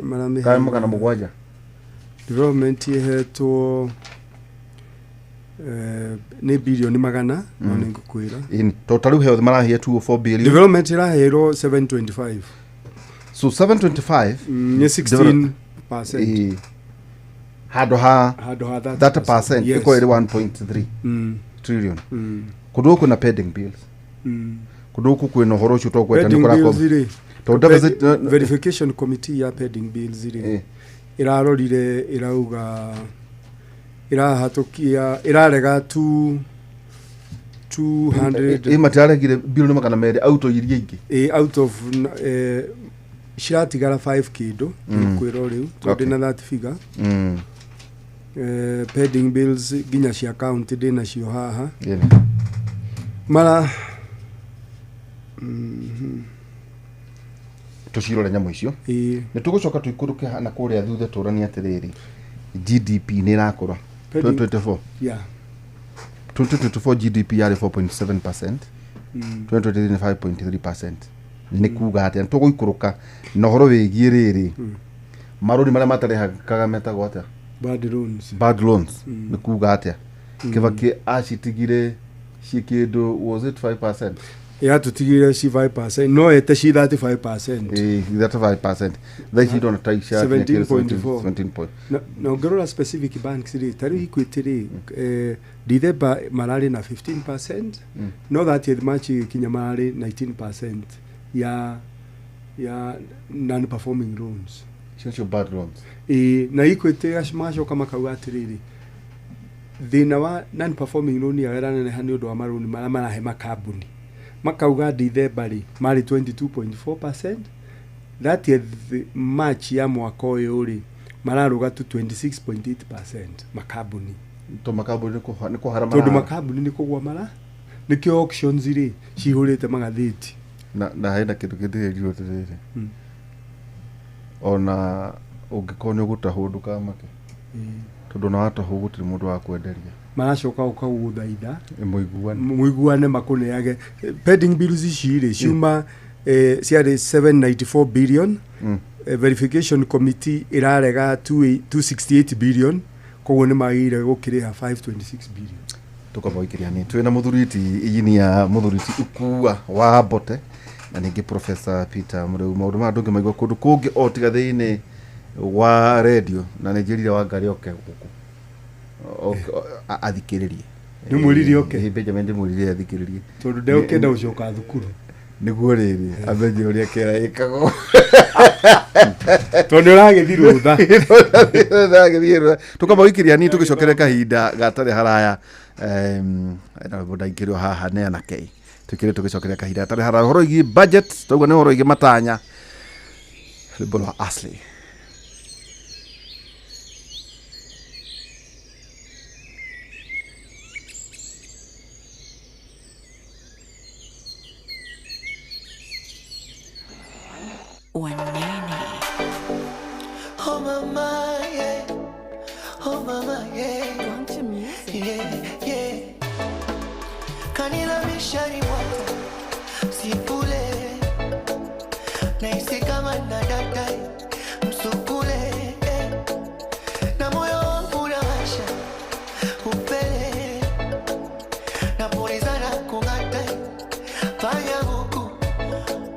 Maramĩheire 700. Development ĩhetwo nĩ bilioni magana, no nĩ ngũkwĩra. Ĩni, tondũ ta rĩu health marahia 204 billion. Development ĩraheirwo 725. So 725. Nĩ 16%. Handũ ha handũ ha 30%. Yes. Ĩkorwo ĩrĩ 1.3 trillion. Kũndũ gũkũ na pending bills, kũndũ gũkũ kwĩna ũhoro ũcio tũkweta nĩ Pending kũrakwo bills rĩ, tondũ deficit verification committee ya pending bills rĩ, ĩrarorire, ĩrauga ĩrahatũkia, ĩrarega tu 200. Ĩ, matiraregire bilioni 200 auto iria ingĩ. Out of ciratigara 5 kĩndũ, kwĩrwo rĩu tondũ ndĩna that figure. Pending bills nginya cia county ndĩnacio haha. Mara Tũcirore nyamũ icio. Nĩ tũgũcoka tũikũrũke na kũrĩa thutha tũranie atĩrĩrĩ, GDP nĩ ĩrakũra 2024. 2024 GDP yarĩ 4.7%, 2023 nĩ 5.3%. Nĩ kuga atĩa? Tũgũikũrũka na ũhoro wĩgiĩ rĩrĩ, marũni marĩa matarĩhakaga metagwo atĩa? Bad loans. Bad loans. Nĩ kuga atĩa? Kĩbakĩ acitigire ci kĩndũ, was it 5%? Yatũtigire ci 5%, no ete ci 35%. Ĩĩ, 35%. Thaa ici ndona ta icia 17.4. 17 point. Na ũngĩrora specific banks rĩ, ta rĩu Equity rĩ, December mararĩ na 15%, no 30th March ĩgĩkinya mararĩ 19% ya non performing loans. Icio nĩcio bad loans. Ĩĩ, na Equity magacoka makauga atĩrĩrĩ, thĩna wa non performing loan yao ĩraneneha nĩ ũndũ wa marũni marĩa marahe makambuni. Makauga December rĩ marĩ 22.4%, 30th March ya mwaka ũyũ rĩ mararũga tu 26.8% makambuni. To makambuni nĩ kũhara tondũ marahara. Makambuni nĩ kũgwa mara, nĩkĩo auctions rĩ cihũrĩte magathĩti. Na hena kĩndũ kĩndĩrĩrirwo atĩrĩrĩ, ona ũngĩkorwo nĩ ũgũtahwo ndũkamake, tondũ ona watahwo gũtirĩ mũndũ wa kwenderia. Maracoka gũkagũthaitha mũiguane. Mũiguane makũneage pending bills ici rĩ ciuma, ciarĩ 794 billion. Verification committee ĩrarega 268 billion, koguo nĩ magĩrĩire gũkĩrĩha 526 billion. Tũkamũikĩria nĩ twĩna mũthuriti iginia, mũthuriti Ukua wa Mbote, na ningĩ Professor Peter Mũrĩu. Maũndũ maya ndũngĩmaigua kũndũ kũngĩ o tiga thĩinĩ wa redio, na nĩ njĩrire Wangari oke gũkũ. Athikĩrĩrie. Nĩ mwĩrire oke? Ĩ, Benjamin, ndĩmwĩrire athikĩrĩrie. Tondũ ndegũkĩenda gũcoka thukuru. Nĩguo rĩrĩ amenye ũrĩa kera ĩkagwo. Tondũ nĩ ũragĩthiĩ rũtha. Tũkamũikĩria ni tũgĩcokere kahinda gatarĩ haraya. Na ndaingĩrwo haha nĩ anake tũkĩrĩ tũgĩcokere kahinda gatarĩ haraya ũhoro wĩgiĩ budget, toguo nĩ ũhoro wĩgiĩ matanya, rwĩmbo rwa Asley. Wanene. Oh mama, yeah. Oh mama, yeah. Gotcha music. Yeah. Kanila mishari mwaka sipule, nahisi kama nadata msukule, eh. Na moyo wangu unawasha upele, napulizana kung'ata panya huku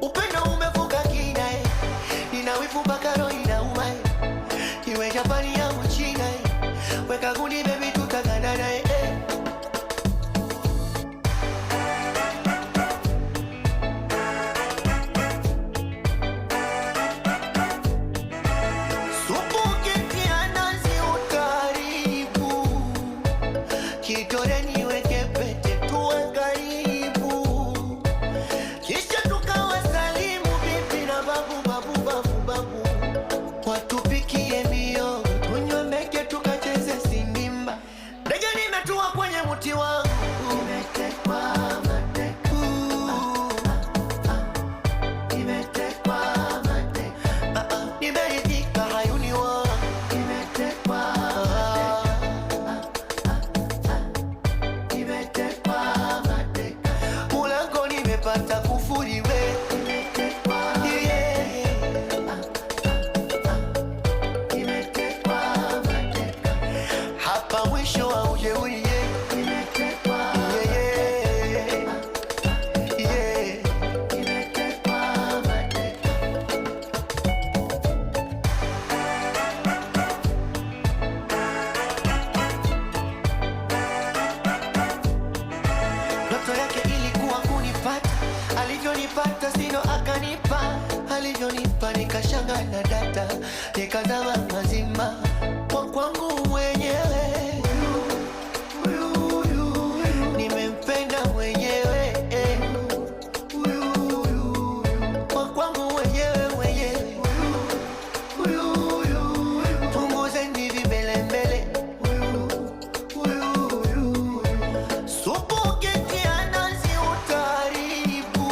upendo umevuka kina, eh. Nina wivu mpaka roho inauma, eh. Iwe Japani au China, eh. Weka gundi baby tutaganana, eh, eh. Supu ukitia nazi utaharibu, kidole niweke pete tuwe karibu, kisha. Nikashanga na data, nikazama mazima kwa kwangu mwenyewe. Nimempenda mwenyewe eh. Kwa kwangu mwenyewe mwenyewe. Punguzeni vimbelembele. Supu keki ya nazi utaharibu.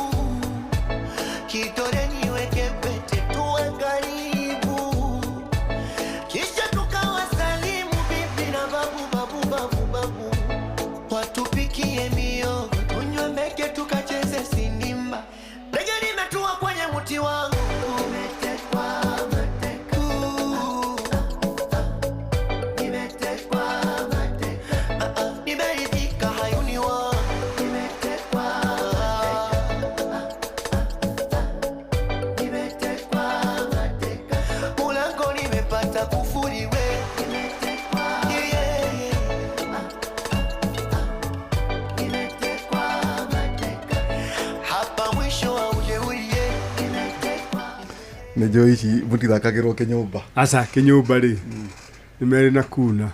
Kidole niweke pete tuwe karibu. Kisha tukawasalimu bibi na babu babu babu babu. Watupikie miogo tunywe meke tukacheze sinima. Ndege nimetua kwenye mti wangu. Nimetekwa mateka. Nimetekwa mateka. Ah, ah, nimeridhika hayuni wangu. Nimetekwa mateka. Nimetekwa mateka. Mulango nimepata kufuli we. Nimetekwa. Yeah, yeah. Nimetekwa mateka. Hapa mwisho wa ujeuri yeah. Nimetekwa. Nä njå ici må tithakagä rwo kä nyå mba. Aca kĩnyũmba rĩ nĩ merĩ na kuna.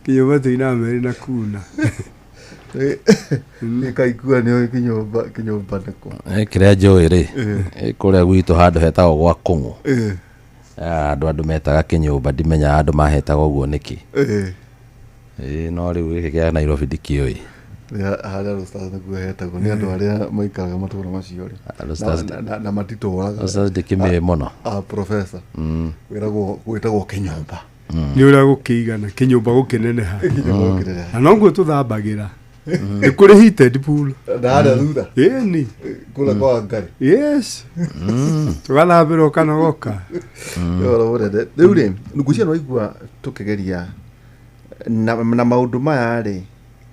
Kĩnyũmba tũinaga merĩ na kuna. Nä kaikua nä å kä nyå mba kä nyå mba nä kå. Kĩrĩa njũĩ rĩ, kũrĩa gwitũ handũ hetagwo gwa kũng'ũ. Andũ metaga kĩnyũmba, ndimenyaga andũ mahetaga ũguo nĩkĩ. No rĩu gĩkĩ kĩa Nairobi ndikĩũĩ. Harĩa Roasters nĩkuo hetagwo nĩ andũ arĩa maikaraga matũra macio rĩ. Roasters. Na matitũraga. Roasters ndikĩmĩũĩ mũno. A professor wĩragwo gwĩtagwo kĩnyũmba. Nĩ ũrĩa gũkĩigana kĩnyũmba gũkĩneneha. Kĩnyũmba gũkĩneneha. Na noguo tũthambagĩra nĩ kũrĩ heated pool. Na harĩa thutha. Ĩni. Kũrĩa kwa Ngarĩ. Yes, tũgathambĩra ũkanogoka. Ũhoro mũnene rĩu rĩ ngwĩciria nĩ waigua tũkĩgeria na maũndũ maya rĩ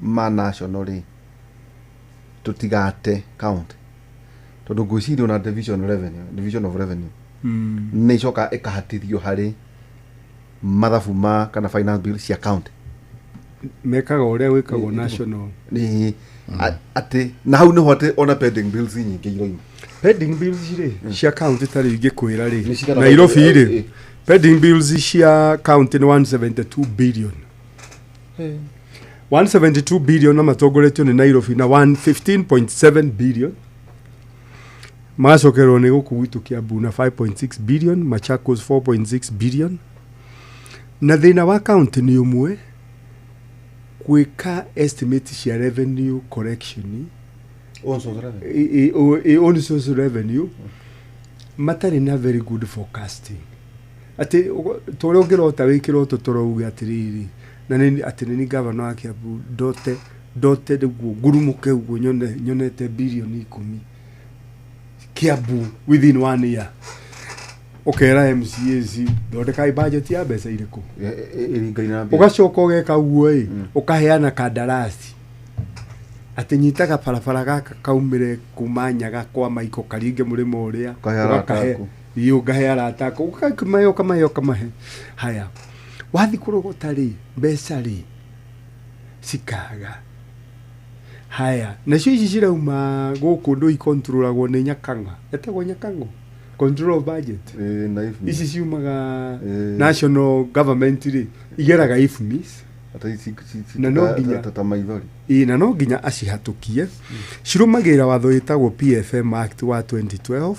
ma national rĩ tũtigate county tondũ ngwĩciria ona division revenue, division of revenue nĩ icoka ĩkahatithio harĩ mathabu ma kana finance bill cia county. Mekaga ũrĩa gwĩkagwo national. Nĩ atĩ na hau nĩho atĩ ona pending bills nyingĩ iroima. Pending bills rĩ cia county ta rĩu ingĩkwĩra Nĩ rĩ cigana? Nairobi rĩ pending bills cia county nĩ 172 billion, 172 billion, na matongoretio nĩ Nairobi na 115.7 billion, magacokerwo nĩ gũkũ gwitũ Kiambu na 5.6 billion, Machakos 4.6 billion. Na thĩna wa county nĩ ũmwe gwĩka estimate cia revenue correction. Own source revenue. Own source revenue matarĩ na very good forecasting atĩ ta ũrĩa ũngĩrota wĩ kĩroto tũrauge atĩrĩrĩ na nĩ atĩ nĩ gavana wa Kiambu ndote ndote nĩguo ngurumũke ũguo nyone nyonete bilioni 10 Kiambu within one year, ũkera MCAs thondekai budget ya mbeca irĩkũ. Ĩringaine na mbia. Ũgacoka ũgeka ũguo ĩ ũkaheana kandarasi atĩ nyitaga barabara gaka kaumĩre kuma Nyaga kwa Maiko karinge mũrĩmo ũrĩa. Ũkahe arata Ũgakahe- aku. Ĩĩ, ũkahe arata aku ũkamahe ũkamahe ũkamahe. Haya wathi kũrogota rĩ mbeca rĩ cikaga. Haya nacio ici cirauma gũkũ ndũ ikontrolagwo nĩ Nyakang'a, etagwo Nyakang'o control of budget. Na IFMIS. Ici ciumaga national government rĩ igeraga IFMIS. Ata Na no nginya- ta maithori. Ĩĩ, na no nginya acihatũkie cirũmagĩrĩra watho wĩtagwo PFM Act wa 2012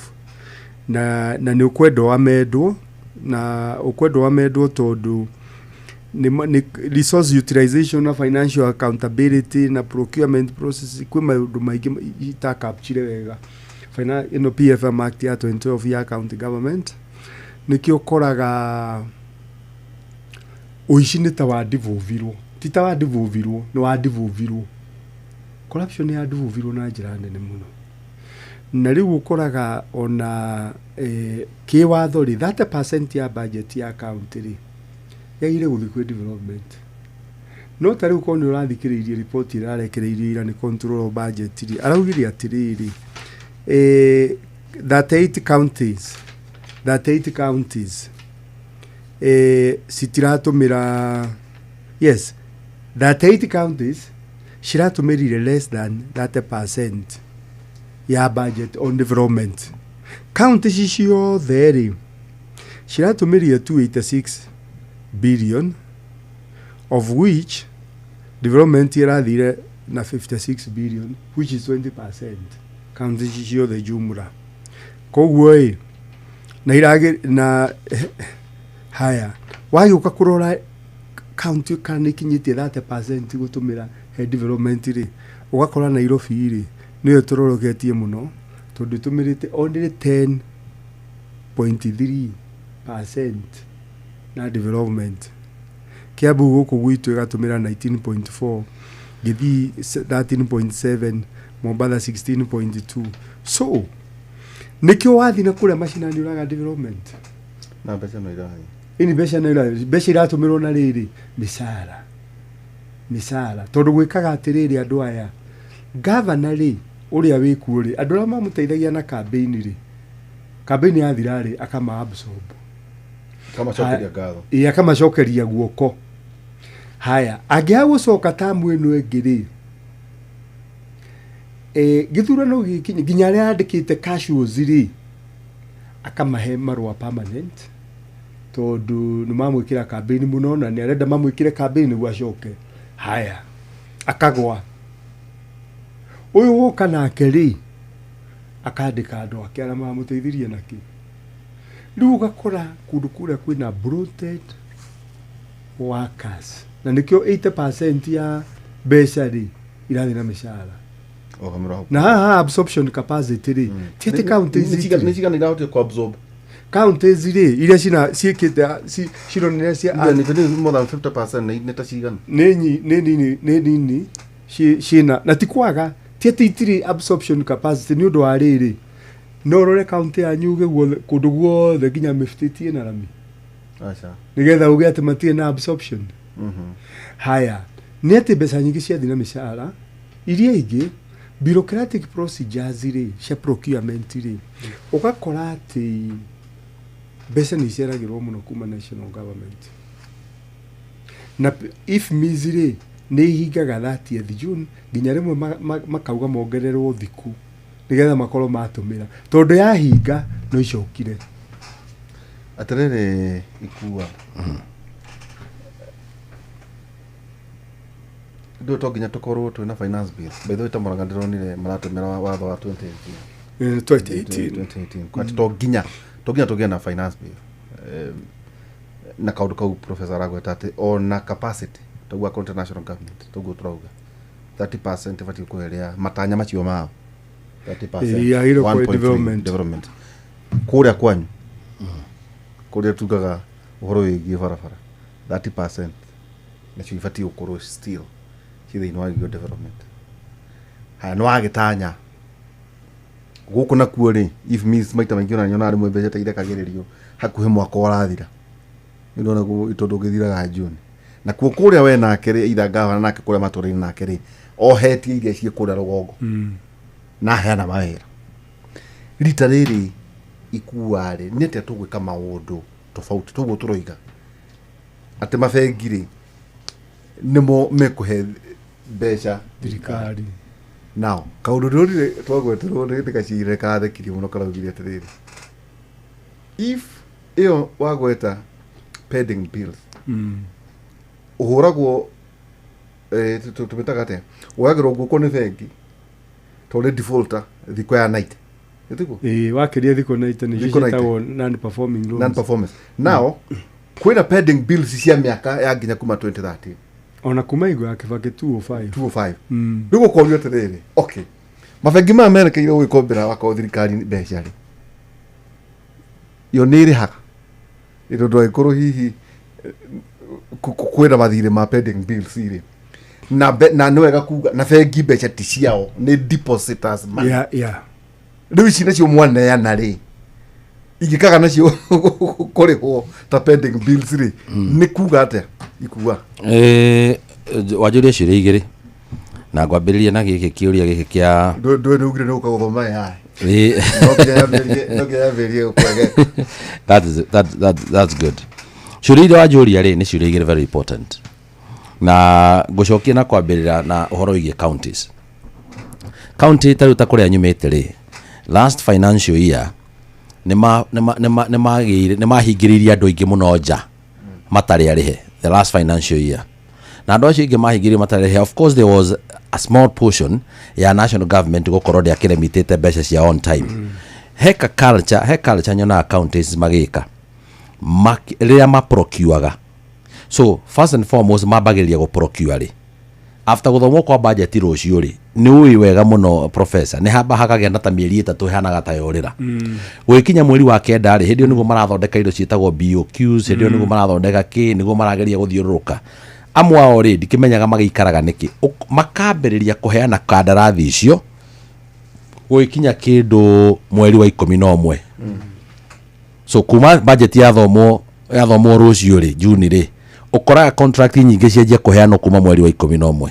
na nĩ ũkwendwo wamendwo na ũkwendwo wamendwo tondũ nĩ resource utilization na financial accountability na procurement process kwĩ maũndũ maingĩ itakapchire wega. Ĩno PFM Act ya 2012 ya county government nĩkĩo ũkoraga ũici nĩ ta wandivuvirwo, ti ta wandivuvirwo, nĩ wandivuvirwo, corruption nĩ yandivuvirwo na njĩra nene mũno. Na rĩu ũkoraga ona kĩwatho rĩ 30% ya budget ya county rĩ yagire gũthiĩ kwĩ development, no ta rĩu korwo nĩ ũrathikĩrĩirie riboti ĩrarekereirio ira nĩ control of budget rĩ araugire atĩrĩrĩ 38 counties, 38 counties citiratũmĩra, yes, 38 counties ciratũmĩrire less than 30% Ya budget on development, county ici ciothe rĩ, ciratũmĩrire 286 billion, of which development ĩrathire na 56 billion, which is 20%, county ici ciothe jumla. Koguo ĩ na iragĩ na haya wagĩũka kũrora county kana nĩ ikinyĩtie 30% gũtũmĩra he development rĩ, ũgakora Nairobi rĩ, nĩyo tũroroketie mũno tondũ ĩtũmĩrĩte only 10.3% na development. Kiambu gũkũ gwitũ ĩgatũmĩra 19.4, Gĩthii 13.7, Mombatha 16.2. So nĩkĩo wathiĩ na kũrĩa macinani ũraga development. Na mbeca no irathiĩ. Ini mbeca no mbeca iratũmĩrwo na rĩrĩ, mĩcara, mĩcara, tondũ gwĩkaga atĩrĩrĩ, andũ aya, gavana rĩ, ũrĩa wĩkuo rĩ, andũ arĩa mamũteithagia na campaign rĩ, campaign yathira rĩ, akama absorb. Kamacokeria ngatho. Ĩ, akamacokeria guoko. Haya, angĩaga gũcoka tamu ĩno ĩngĩ rĩ, gĩthurano gĩkinye, nginya arĩa andĩkĩte casuals rĩ, akamahe marũa permanent, tondũ nĩ mamwĩkĩra campaign mũno na nĩ arenda mamwĩkĩre campaign nĩguo acoke. Haya, akagwa. Ũyũ woka nake rĩ, akandĩka andũ ake arĩa mamũteithirie nakĩ. Rĩu ũgakora kũndũ kũrĩa kwĩna bloated workers, na nĩkĩo 80% ya mbeca rĩ, irathiĩ na mĩcara. O kamũra hau. Na haha absorption capacity rĩ, ti atĩ counties Nĩ itirĩ. cigana irahotire ku absorb? Counties rĩ, iria cina ciĩkĩte cironania cia Nĩ more than 50%, nĩ ta cigana? Nĩ nini, nĩ nini ciĩna, na ti kwaga, ti atĩ itirĩ absorption capacity. Nĩ ũndũ wa rĩrĩ, no ũrore county yanyu uge guothe, kũndũ guothe nginya mĩbĩtĩ ĩna rami, Aca. nĩgetha uge atĩ matirĩ na absorption. Haya, nĩ atĩ mbeca nyingĩ ciathiĩ na mĩcara, iria ingĩ bureaucratic procedures rĩ, cia procurement rĩ, ũgakora atĩ mbeca nĩ iceragĩrwo mũno kuma national government. Na IFMIS rĩ, nĩ ihingaga 30th June, nginya rĩmwe makauga mongererwo thikũ nĩgetha makorwo matũmĩra, tondũ yahinga no icokire. Atĩrĩrĩ, Ikua, ndũ to nginya tũkorwo twĩna finance bill? By the way, ta Murang'a ndĩronire maratũmĩra watho wa 2018. 2018. 2018. Kwa atĩ to nginya tũgĩe na finance bill. Na kaũndũ kau professor aragweta atĩ ona capacity toguo akorwo national government, toguo tũrauga 30% ĩbatiĩ kũherea matanya macio mao, 30%. Ĩĩ, yagĩrĩirwo kũhe 1.3 development. Development kũrĩa kwanyu, kũrĩa tugaga ũhoro wĩgiĩ barabara, 30% nacio ibatiĩ gũkorwo still ci thĩinĩ wa irio development. Haya, nĩ wagĩtanya gũkũ nakuo rĩ, IFMIS maita maingĩ ona nyonaga rĩmwe mbeca ta irekagĩrĩrio hakuhĩ mwaka ũrathira. Nĩ ndona tondũ ũgĩthiraga June. Nakuo kũrĩa we nake rĩ, either gavana nake kũrĩa matũra-inĩ nake rĩ, ohetie iria ciĩ kũrĩa rũgongo na aheana mawĩra rita rĩrĩ. Ikua rĩ, nĩ atĩa tũgwĩka maũndũ tofauti? Toguo tũroiga atĩ mabengi rĩ, nĩmo mekũhe mbeca thirikari. Now, kaũndũ ndĩronire twagweterwo nĩ gacirire kathekirie mũno, karaugire atĩrĩrĩ, if ĩyo wagweta pending bills, ũhũragwo, tũmĩtaga atĩa, woyagĩrwo guoko nĩ bengi tondũ nĩ defaulter thikũ ya 90, ĩtiguo? Ĩĩ, wakĩria thikũ 90 nĩcio Thikũ 90. ciĩtagwo non performing loans. Non performance. Now kwĩna pending bills cia mĩaka ya nginya kuma 2013. Ona kuma igũ ya Kibaki 205. 205. Rĩu gũkorio atĩrĩrĩ, okay, mabengi maya merekeire gũgĩkombera wakorwo thirikari mbeca rĩ, yo nĩ ĩrĩhaga? Ĩ tondũ angĩkorwo hihi kwĩna mathirĩ ma pending bills rĩ, na nĩ wega kuga na bengi mbeca ti ciao, nĩ depositors money. Rĩu ici nacio mwaneana rĩ, ingĩkaga nacio kũrĩhwo ta pending bills rĩ, nĩ kuga atĩa, Ikua? Wanjũria ciũria igĩrĩ na ngwambĩrĩria na gĩkĩ kĩũria gĩkĩ kĩa Ndũĩ nĩ ugire nĩ gũka gũthoma ya no nginya yambĩrĩrie gũkwegeka. That is that, that, that's good. Ciũria iria wanjũria rĩ, nĩ ciũria igĩrĩ very important, na ngũcokia na kwambĩrĩra na ũhoro wĩgiĩ counties. County ta rĩu ta kũrĩa nyumĩte rĩ, Last financial year nĩ mahingĩrĩirie andũ aingĩ mũno nja matarĩ arĩhe, the last financial year. Na andũ acio aingĩ mahingĩrĩirio matarĩ arĩhe, of course there was a small portion ya national government gũkorwo ndĩakĩremitĩte mbeca cia on time. He ka culture, he culture nyonaga counties magĩka rĩrĩa maprocureaga. So first and foremost, mambagĩrĩria gũprocure rĩ? After gũthomwo kwa budget rũciũ rĩ, nĩ ũĩ wega mũno, professor, nĩ hamba hakagĩa na ta mĩeri 3 ĩhanaga ta yorĩra. Gũgĩkinya mweri wa 9 rĩ, hĩndĩ ĩyo nĩguo marathondeka indo ciĩtagwo BOQs, hĩndĩ ĩyo nĩguo marathondeka kĩ, nĩguo marageria gũthiũrũrũka. Amwe ao rĩ, ndikĩmenyaga magĩikaraga nĩkĩ. Makambĩrĩria kũheana kandarathi icio gũgĩkinya kĩndũ mweri wa 11. So kuma budget yathomwo rũciũ rĩ, Juni rĩ, ũkoraga contract nyingĩ cianjia kũheanwo kuma mweri wa 11.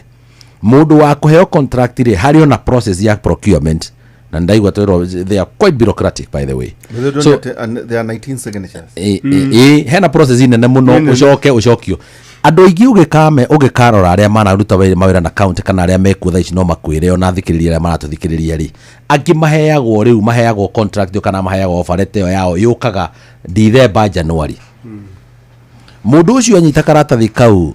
Mũndũ wa kũheo contract rĩ, harĩ ona process ya procurement, na ndaigua twĩrwo they are quite bureaucratic, by the way. So there are 19 signatures. Ĩ hena process nene mũno. Nene. Ũcoke ũcokio andũ aingĩ ũgĩkame ũgĩkarora arĩa manaruta mawĩra na county kana arĩa mekuo thaa ici no makwĩre, ona thikĩrĩria arĩa maratũthikĩrĩria rĩ, angĩ maheagwo rĩu, maheagwo contract kana maheagwo offer letter ĩyo yao yũkaga December, January. Mũndũ ũcio anyita karatathi kau,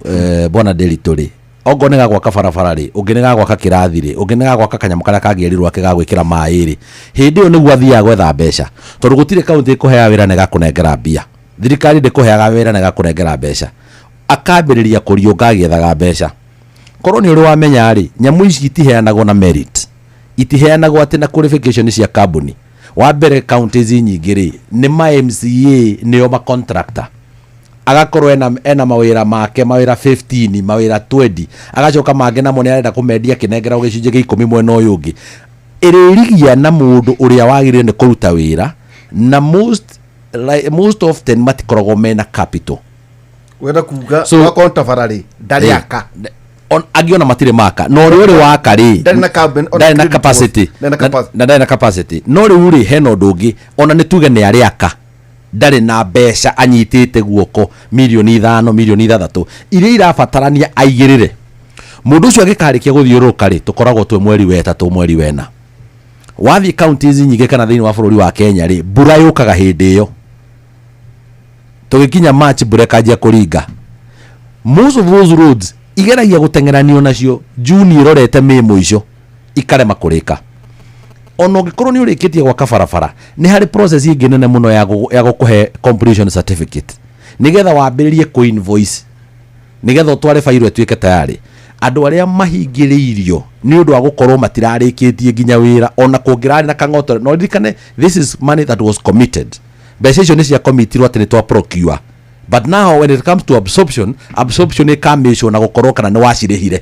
bwana Nderitu rĩ, ongorwo nĩ gagwaka barabara rĩ, ũngĩ nĩ gagwaka kĩrathi rĩ, ũngĩ nĩ gagwaka kanyamũ karĩa kangĩerirwo ake ga gwĩkĩra maĩ rĩ, hĩndĩ ĩyo nĩguo athiaga gwetha mbeca, tondũ gũtirĩ kaunti ĩkũheaga wĩra na ĩgakũnengera mbia. Thirikari ndĩkũheaga wĩra na ĩgakũnengera mbeca. Akambĩrĩria kũriũnga agĩethaga mbeca. Korwo nĩ ũrĩ wamenya rĩ, nyamũ ici itiheanagwo na merit, itiheanagwo atĩ na qualification cia kambuni. Wa mbere, counties nyingĩ rĩ, nĩ ma MCA nĩo ma contractor. Agakorwo ena mawĩra make, mawĩra 15, mawĩra 20, agacoka mangĩ namo nĩ arenda kũmendia akĩnengerwo gĩcunjĩ gĩa 10 mwena ũyũ ũngĩ. Ĩrĩrigia na mũndũ ũrĩa wagĩrĩire nĩ kũruta wĩra, na most, like, most often matikoragwo mena capital. Wenda kuga wakorwo tabara rĩ, ndarĩ aka. Angĩ ona matirĩ maka, na ũrĩa ũrĩ waka rĩ, Ndarĩ na ona ndarĩ na credit capacity. Ndarĩ na capacity. Na ndarĩ na capacity. No rĩu rĩ, hena ũndũ ũngĩ, ona nĩ tuge nĩ arĩ aka, ndarĩ na mbeca anyitĩte guoko, mirioni 5, mirioni 6 iria irabatarania aigĩrĩre. Mũndũ ũcio angĩkarĩkia gũthiũrũrũka rĩ, tũkoragwo twĩ mweri wa 3, mweri wa 4. Wathiĩ counties nyingĩ kana thĩinĩ wa bũrũri wa Kenya rĩ, mbura yũkaga hĩndĩ ĩyo. Tũgĩkinya March, mbura ĩkanjia kũringa. Most of those roads igeragia gũteng'eranio nacio Juni ĩrorete May mũico, ikarema kũrĩka. Ona ũngĩkorwo nĩ ũrĩkĩtie gwaka barabara, nĩ harĩ process ĩngĩ nene mũno ya gũkũhe completion certificate, nĩgetha wambĩrĩrie kũ invoice, nĩgetha ũtware bairo ĩtuĩke tayarĩ. Andũ arĩa mahingĩrĩirio nĩ ũndũ wa gũkorwo matirarĩkĩtie nginya wĩra, ona kũngĩrarĩ na kang'oto, no ririkane this is money that was committed. Mbeca icio nĩ cia committirwo atĩ nĩ twa procure, but now when it comes to absorption, absorption ĩkamĩcwo na gũkorwo kana nĩ wacirĩhire.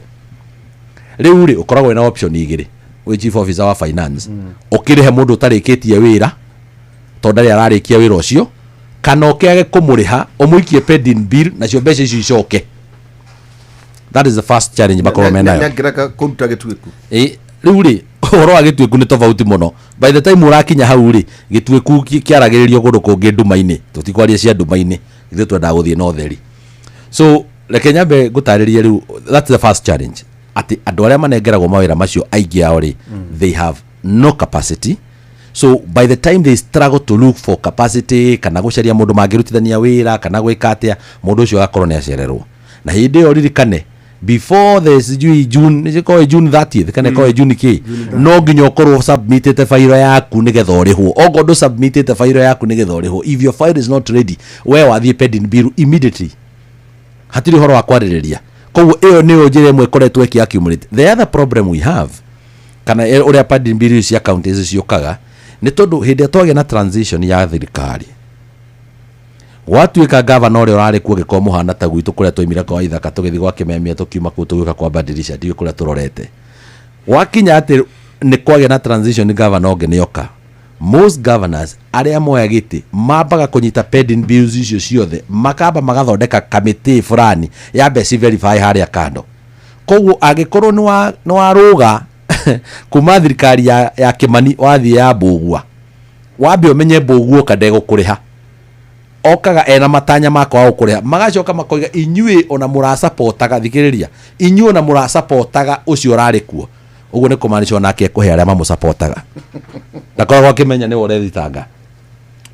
Rĩu rĩ, ũkoragwo wĩna option igĩrĩ wĩ chief officer wa finance: ũkĩrĩhe mũndũ ũtarĩkĩtie wĩra tondũ ndarĩ ararĩkia wĩra ũcio, kana ũkĩage kũmũrĩha, ũmũikie pending bill, nacio mbeca icio icoke. That is the first challenge makorwo menayo. Nĩangĩreka kũruta gĩtuĩku. Ĩ, rĩu rĩ, ũhoro wa gĩtuĩku nĩ tofauti mũno. By the time ũrakinya hau rĩ, gĩtuĩku kĩaragĩrĩrio kũndũ kũngĩ nduma-inĩ. Tũtikwaria cia nduma-inĩ, ithuĩ twendaga gũthiĩ na ũtheri. So reke nyambe ngũtarĩrie rĩu, that's the first challenge, atĩ andũ arĩa manengeragwo mawĩra macio, aingĩ ao rĩ, they have no capacity. So by the time they struggle to look for capacity kana gũcaria mũndũ mangĩrutithania wĩra kana gwĩka atĩa, mũndũ ũcio agakorwo nĩ acererwo. Na hĩndĩ ĩyo ririkane, before the sijui June, nĩ June 30th kana ĩkorwo June kĩ, no nginya ũkorwo submitĩte fairo yaku nĩgetha ũrĩhwo. Okorwo ndũ submitĩte fairo yaku nĩgetha ũrĩhwo, if your file is not ready, we wathiĩ pending bill immediately, hatirĩ ũhoro wa kwarĩrĩria. Koguo ĩyo nĩyo njĩra ĩmwe ĩkoretwo ĩkĩ accumulate. The other problem we have, kana ũrĩa pending bill cia counties ciũkaga, nĩ tondũ hĩndĩ ĩrĩa twagĩa na transition ya thirikari, gwatuĩka gavana ũrĩa ũrarĩ kuo, gĩkorwo mũhana ta gwitũ kũrĩa twaimire kwa ithaka, tũgĩthiĩ gwa Kĩmemia, tũkiuma kũu tũgĩũka kwa Badilisha, ndiũĩ kũrĩa tũrorete. Gwakinya atĩ nĩ kwagĩa na transition, gavana ũngĩ nĩ oka, most governors arĩa moya gĩtĩ mambaga kũnyita pending bills icio ciothe, makamba magathondeka kamĩtĩ fulani ya mbeca verify harĩa kando. Koguo angĩkorwo nĩ warũga kuma thirikari ya Kĩmani wathiĩ ya Mbũgua, wambe ũmenye Mbũgua oka ndegũkũrĩha, okaga ena matanya makwa gũkũrĩha. Magacoka makoiga inyuĩ ona mũrasapotaga, thikĩrĩria, inyuĩ ona mũrasapotaga ũcio ũrarĩ kuo. Ũguo nĩ kũmaanisha onake ekũhe arĩa mamũsapotaga. Ndakoragwo akĩmenya nĩwe ũrethitanga.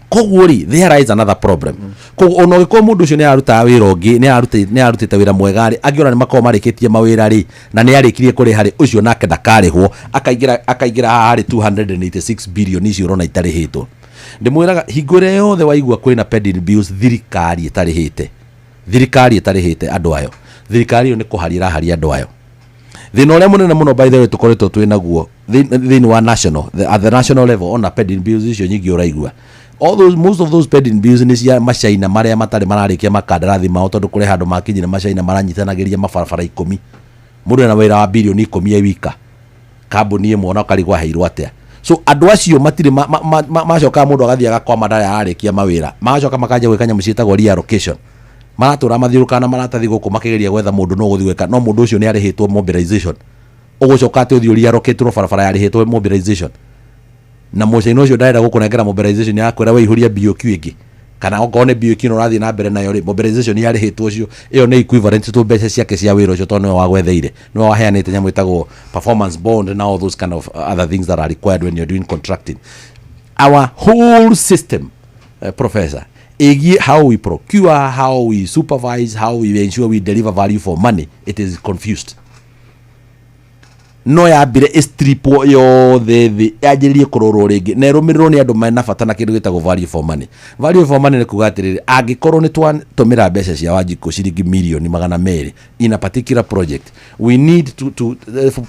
Koguo rĩ, there is another problem. Koguo ona ũngĩkorwo mũndũ ũcio nĩ ararutaga wĩra ũngĩ, nĩ ararutĩte wĩra mwega rĩ, angĩ ona nĩ makoragwo marĩkĩtie mawĩra rĩ, na nĩ arĩkirie kũrĩha rĩ, ũcio nake ndakarĩhwo, akaingĩra haha harĩ 286 billion icio ũrona itarĩhĩtwo. Ndĩmwĩraga hingo ĩrĩa yothe waigua kwĩna pending bills thirikari ĩtarĩhĩte, thirikari ĩtarĩhĩte andũ ayo, thirikari ĩyo nĩ kũharia ĩraharia andũ ayo. Thĩna ũrĩa mũnene mũno, by the way, tũkoretwo twĩ naguo thĩinĩ wa national the, at the national level, ona pending bills icio nyingĩ ũraigua, all those, most of those pending bills nĩ cia macaina marĩa matarĩ mararĩkia makandarathi mao, tondũ kũrĩ handũ makinyire macaina maranyitanagĩria mabarabara 10. Mũndũ ena wĩra wa bilioni 10 e wika kambuni ĩmwe, ona ũkarigwo aheirwo atĩa. So andũ acio matirĩ macokaga, mũndũ agathiĩ agakwama, ndarĩ ararĩkia mawĩra, magacoka makanjia gwĩka nyamũ ciĩtagwo reallocation. Maratũra mathiũrũrũkaga na maratathi gũkũ makĩgeria gwetha mũndũ no gũthiĩ gwĩka, no mũndũ ũcio nĩ arĩhĩtwo mobilization. Ũgũcoka atĩ ũthiĩ ũreallocate barabara yarĩhĩtwo mobilization, na mũcaina ũcio ndarenda gũkũnengera mobilization ya kwĩra weihũria BOQ ĩngĩ, kana okorwo nĩ BOQ no ũrathiĩ na mbere nayo rĩ, mobilization yarĩhĩtwo ũcio, ĩyo nĩ equivalent to mbeca ciake cia wĩra ũcio, tondũ nĩwe wagwetheire, nĩwe waheanĩte nyamũ ĩtagwo performance bond na all those kind of other things that are required when you're doing contracting. Our whole system, professor, ĩgiĩ how we procure, how we supervise, how we ensure we deliver value for money, it is confused. No yambire ĩstripwo yothe thĩ, yanjĩrĩrie kũrorwo rĩngĩ na ĩrũmĩrĩrwo nĩ andũ mena bata na kĩndũ gĩtagwo value for money. Value for money nĩ kuga atĩrĩrĩ, angĩkorwo nĩ twatũmĩra mbeca cia Wanjikũ ciringi mirioni 200 in a particular project, we need to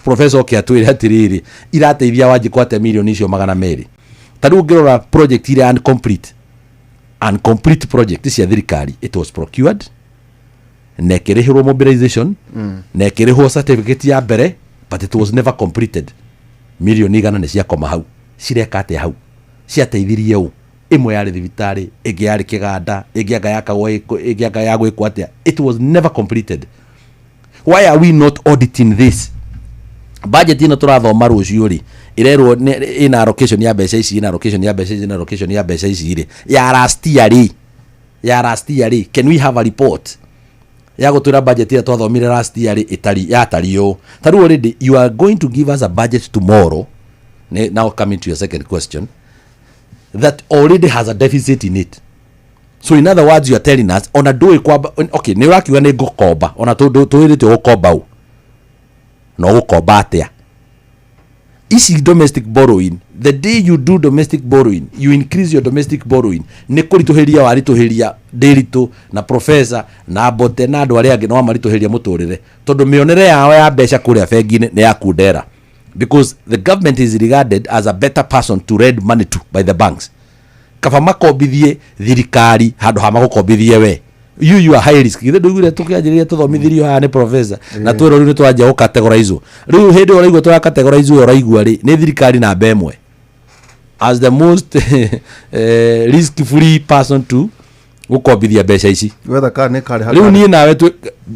professor oke atwĩre atĩrĩrĩ, irateithia Wanjikũ atĩa mirioni icio 200? Ta rĩu ũngĩrora project iria incomplete project cia thirikari, it was procured na ĩkĩrĩhĩrwo mobilization na ĩkĩrĩhwo certificate ya mbere, but it was never completed. 100 million nĩ ciakoma hau. Cireka atĩa hau? Ciateithirie ũ? Ĩmwe yarĩ thibitarĩ, ĩngĩ yarĩ kĩganda, ĩngĩ anga yakagwo ĩngĩ anga ya gwĩkwo atĩa. It was never completed. Why are we not auditing this? Budget ĩno tũrathoma rũciũ rĩ, ĩrerwo ĩna allocation ya mbeca ici, ĩna allocation ya mbeca ici, ĩna allocation ya mbeca ici rĩ, ya last year rĩ, ya last year rĩ, can we have a report ya gũtwĩra budget ĩrĩa twathomire last year rĩ, ĩtari yatari ũũ? Ta rĩu already you are going to give us a budget tomorrow. Now coming to your second question, that already has a deficit in it. So in other words, you are telling us ona ndũĩ kwamba. Okay, nĩ ũrakiuga nĩ ngũkomba, ona tũĩrĩte ũgũkomba ũ, na ũgũkomba atĩa? Ici domestic borrowing, the day you do domestic borrowing, you increase your domestic borrowing, nĩ kũritũhĩria waritũhĩria Ndĩritũ na professor na Mbote na andũ arĩa angĩ, no wamaritũhĩria mũtũrĩre, tondũ mĩonere yao ya mbeca kũrĩa bengi-inĩ nĩ ya kundera, because the government is regarded as a better person to lend money to by the banks. Kaba makombithie thirikari handũ ha magũkombithie we. You are high risk. Githĩ ndũiguire tũkĩanjĩrĩria tũthomithirio haha nĩ professor na twĩrwo rĩu nĩ tũranjia gũcategorizwo? Rĩu hĩndĩ ĩyo ũraigua tũracategorizwo, ũraigua rĩ, nĩ thirikari namba ĩmwe as the most risk free person to gũkombithia mbeca ici. Wetha kana nĩ karĩha. Rĩu niĩ nawe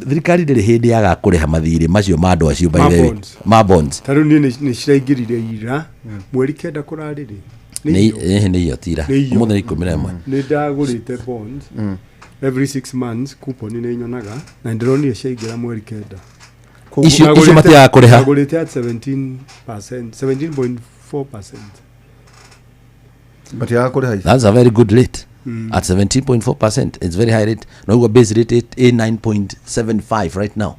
thirikari ndĩrĩ hĩndĩ yaga kũrĩha mathirĩ macio ma andũ acio, by Ma the way. bonds. Ma bonds. Ta rĩu niĩ nĩ ciraingĩrire ira 9 kũrarĩrĩ. Nĩ nĩ iyo tira. Nĩ iyo. Ũmũthĩ nĩ 11. Nĩ ndagũrĩte bonds every 6 months, coupon nĩ nyonaga na ndĩronire ciaingĩra 9. Icio matiaga kũrĩha. Ndagũrĩte at 17%, 17.4%. Matiaga kũrĩha ici. That's a very good rate. At 17.4%, it's very high rate. No base rate ĩ 9.75 right now.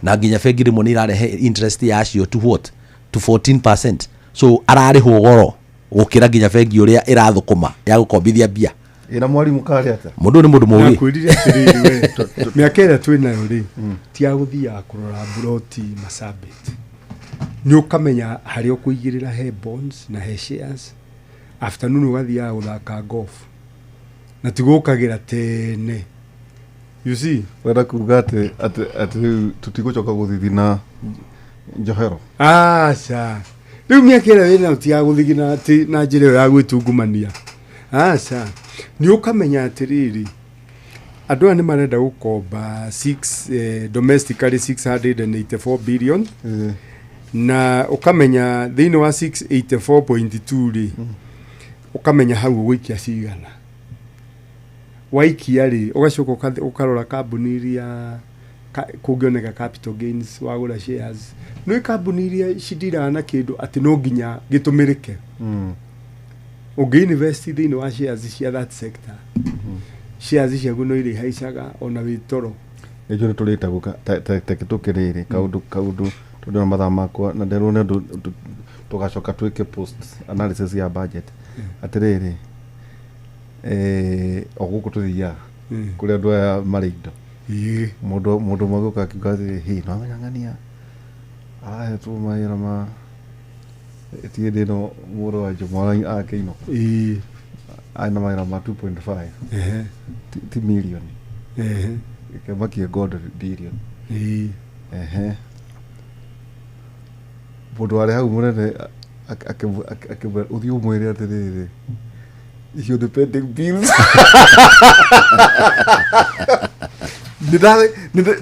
Na nginya bengi rĩmwe nĩ irarehe interest yacio to what? To 14%. So ararĩhwo goro gũkĩra nginya bengi ũrĩa ĩrathũkũma ya gũkombithia mbia. Ĩna mwarimũ karĩ atĩa? Mũndũ ũyũ nĩ mũndũ mũũgĩ. Nakwĩrire atĩrĩrĩ, we mĩaka ĩrĩa twĩ nayo rĩ, ti ya gũthiaga kũrora mburoti Masabit. Nĩ ũkamenya harĩa ũkũigĩrĩra, he bonds na he shares. Afternoon ũgathiaga gũthaka golf na ti gũkagĩra tene, you see. Wenda kuga atĩ rĩu tũtigũcoka gũthithina njohero? Aca, rĩu mĩaka ĩrĩa wĩnayo ti ya gũthigina atĩ na njĩra ĩyo ya gwĩtungumania. Aca, nĩ ũkamenya atĩrĩrĩ, andũ aya nĩ marenda gũkomba domestically 684 billion, na ũkamenya thĩinĩ wa 684.2 rĩ, ũkamenya hau ũgũikia cigana. Waikia rĩ, ũgacoka ũkarora kambuni iria kũngĩoneka capital gains wagũra shares. Nĩ kambuni iria cindiraga na kĩndũ atĩ no nginya gĩtũmĩrĩke. Ũngĩ invest thĩinĩ wa shares cia that sector, shares ciaku no irĩhaicaga ona wĩ toro. Nĩnjũĩ nĩ tũrĩte gũka teke tũkĩrĩrĩ kaũndũ tondũ na mathaa makwa na nderwo nĩ ũndũ tũgacoka twĩke post analysis ya budget. Atĩrĩrĩ, o gũkũ tũthiaga kũrĩ andũ aya marĩ indo. Mũndũ ũmwe gũka akiuga atĩrĩ, hĩ no amenya ng'ania arahetwo mawĩra ma tiĩ ĩno mũrũ wa Jomo akĩinũka arĩ na mawĩra ma 2.5 ti milioni ĩkĩmakia God billion. Ehe, mũndũ warĩ hau mũnene akĩmwĩra ũthiĩ ũmwĩre atĩrĩrĩ, icio nĩ pending bills.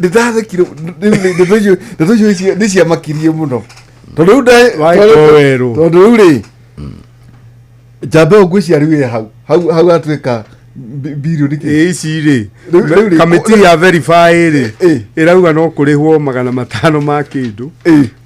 Nĩndathekire ndeto icio nĩ ciamakirie mũno tondũ rĩu Waĩkwo werũ. Tondũ rĩu rĩ njamba ĩyo ngwĩciria rĩu ĩ hau atuĩka birioni kĩ. Ĩ ici rĩ, Rĩu rĩ, kamĩtĩ ya verify rĩ, ĩrauga no kũrĩhwo 500 ma kĩndũ,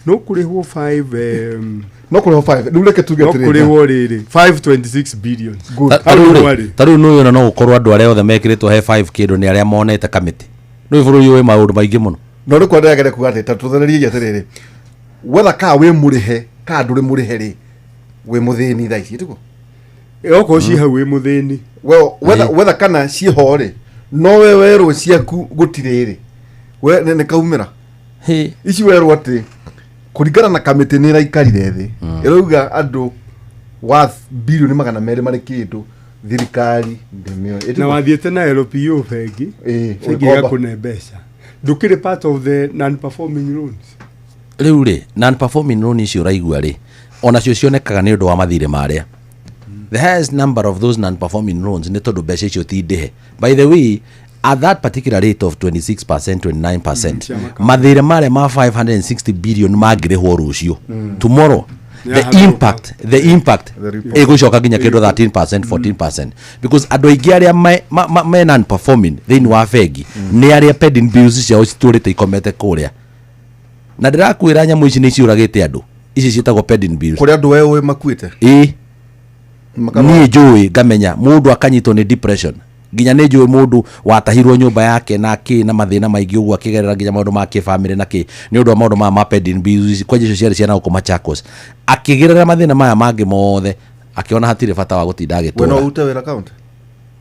no kũrĩhwo 5 No kũrĩhwo 5. Rĩu reke tuge no atĩrĩrĩ, kũrĩhwo rĩrĩ 526 billion. Good. Hau Ta rĩu rĩ, rĩ. ta rĩu nĩ ona no gũkorwo andũ arĩa othe mekĩrĩtwo he 5 kĩndũ nĩ arĩa monete kamĩtĩ nĩ bũrũri ũyũ wĩ maũndũ maingĩ mũno. No rä kwendagere kuga atä ta tå atä wetha ka wä må rä he ka ndå rä må rä he rä wä må thä ni thaa ici tiguo? Okorwo ciĩ hau wĩ mũthĩni. Well, wetha kana ciĩho rĩ, no we werwo ciaku gũtirĩ rĩ, we nĩ kaumĩra. Hĩ. Ici werwo atĩ kũringana na kamĩtĩ nĩ ĩraikarire thĩ ĩrauga andũ worth 200 bilioni marĩ kĩndũ thirikari ndĩmĩoĩ. Na wathiĩte na LPO bengi, bengi ũgĩkomba. ĩgakũne mbeca, ndũkĩrĩ part of the non performing loans. Rĩu rĩ, non performing loan icio ũraigua rĩ, onacio cionekaga nĩ ũndũ wa mathirĩ marĩa the highest number of those non performing loans nĩ tondũ mbeca icio ti ndĩhe. By the way, at that particular rate of 26%, 29%, cia makambuni. Mathirĩ marĩa ma 560 billion mangĩrĩhwo rũciũ, tomorrow, the Nĩyaharũrũka. impact the impact The report. ĩgũcoka nginya kĩndũ 13%, 14%, because andũ aingĩ arĩa me non performing thĩinĩ wa bengi nĩ arĩa pending bills ciao citũrĩte ikomete kũrĩa. Na ndĩrakwĩra nyamũ ici nĩ ciũragĩte andũ, ici ciĩtagwo pending bills. Kũrĩ andũ we ũĩ makuĩte. Ĩ. Makarwara. Niĩ njũĩ ngamenya mũndũ akanyitwo nĩ depression, nginya nĩ njũĩ mũndũ watahirwo nyũmba yake na kĩ na mathĩna maingĩ ũguo akĩgerera nginya maũndũ ma kĩbamĩrĩ na kĩ nĩ ũndũ wa maũndũ maya ma pending bills. Kwanja icio ciarĩ ciana gũkũ Machakos, akĩgerera mathĩna maya mangĩ mothe, akĩona hatirĩ bata wa gũtinda We no agĩtũra. ũrute wĩra kaunti?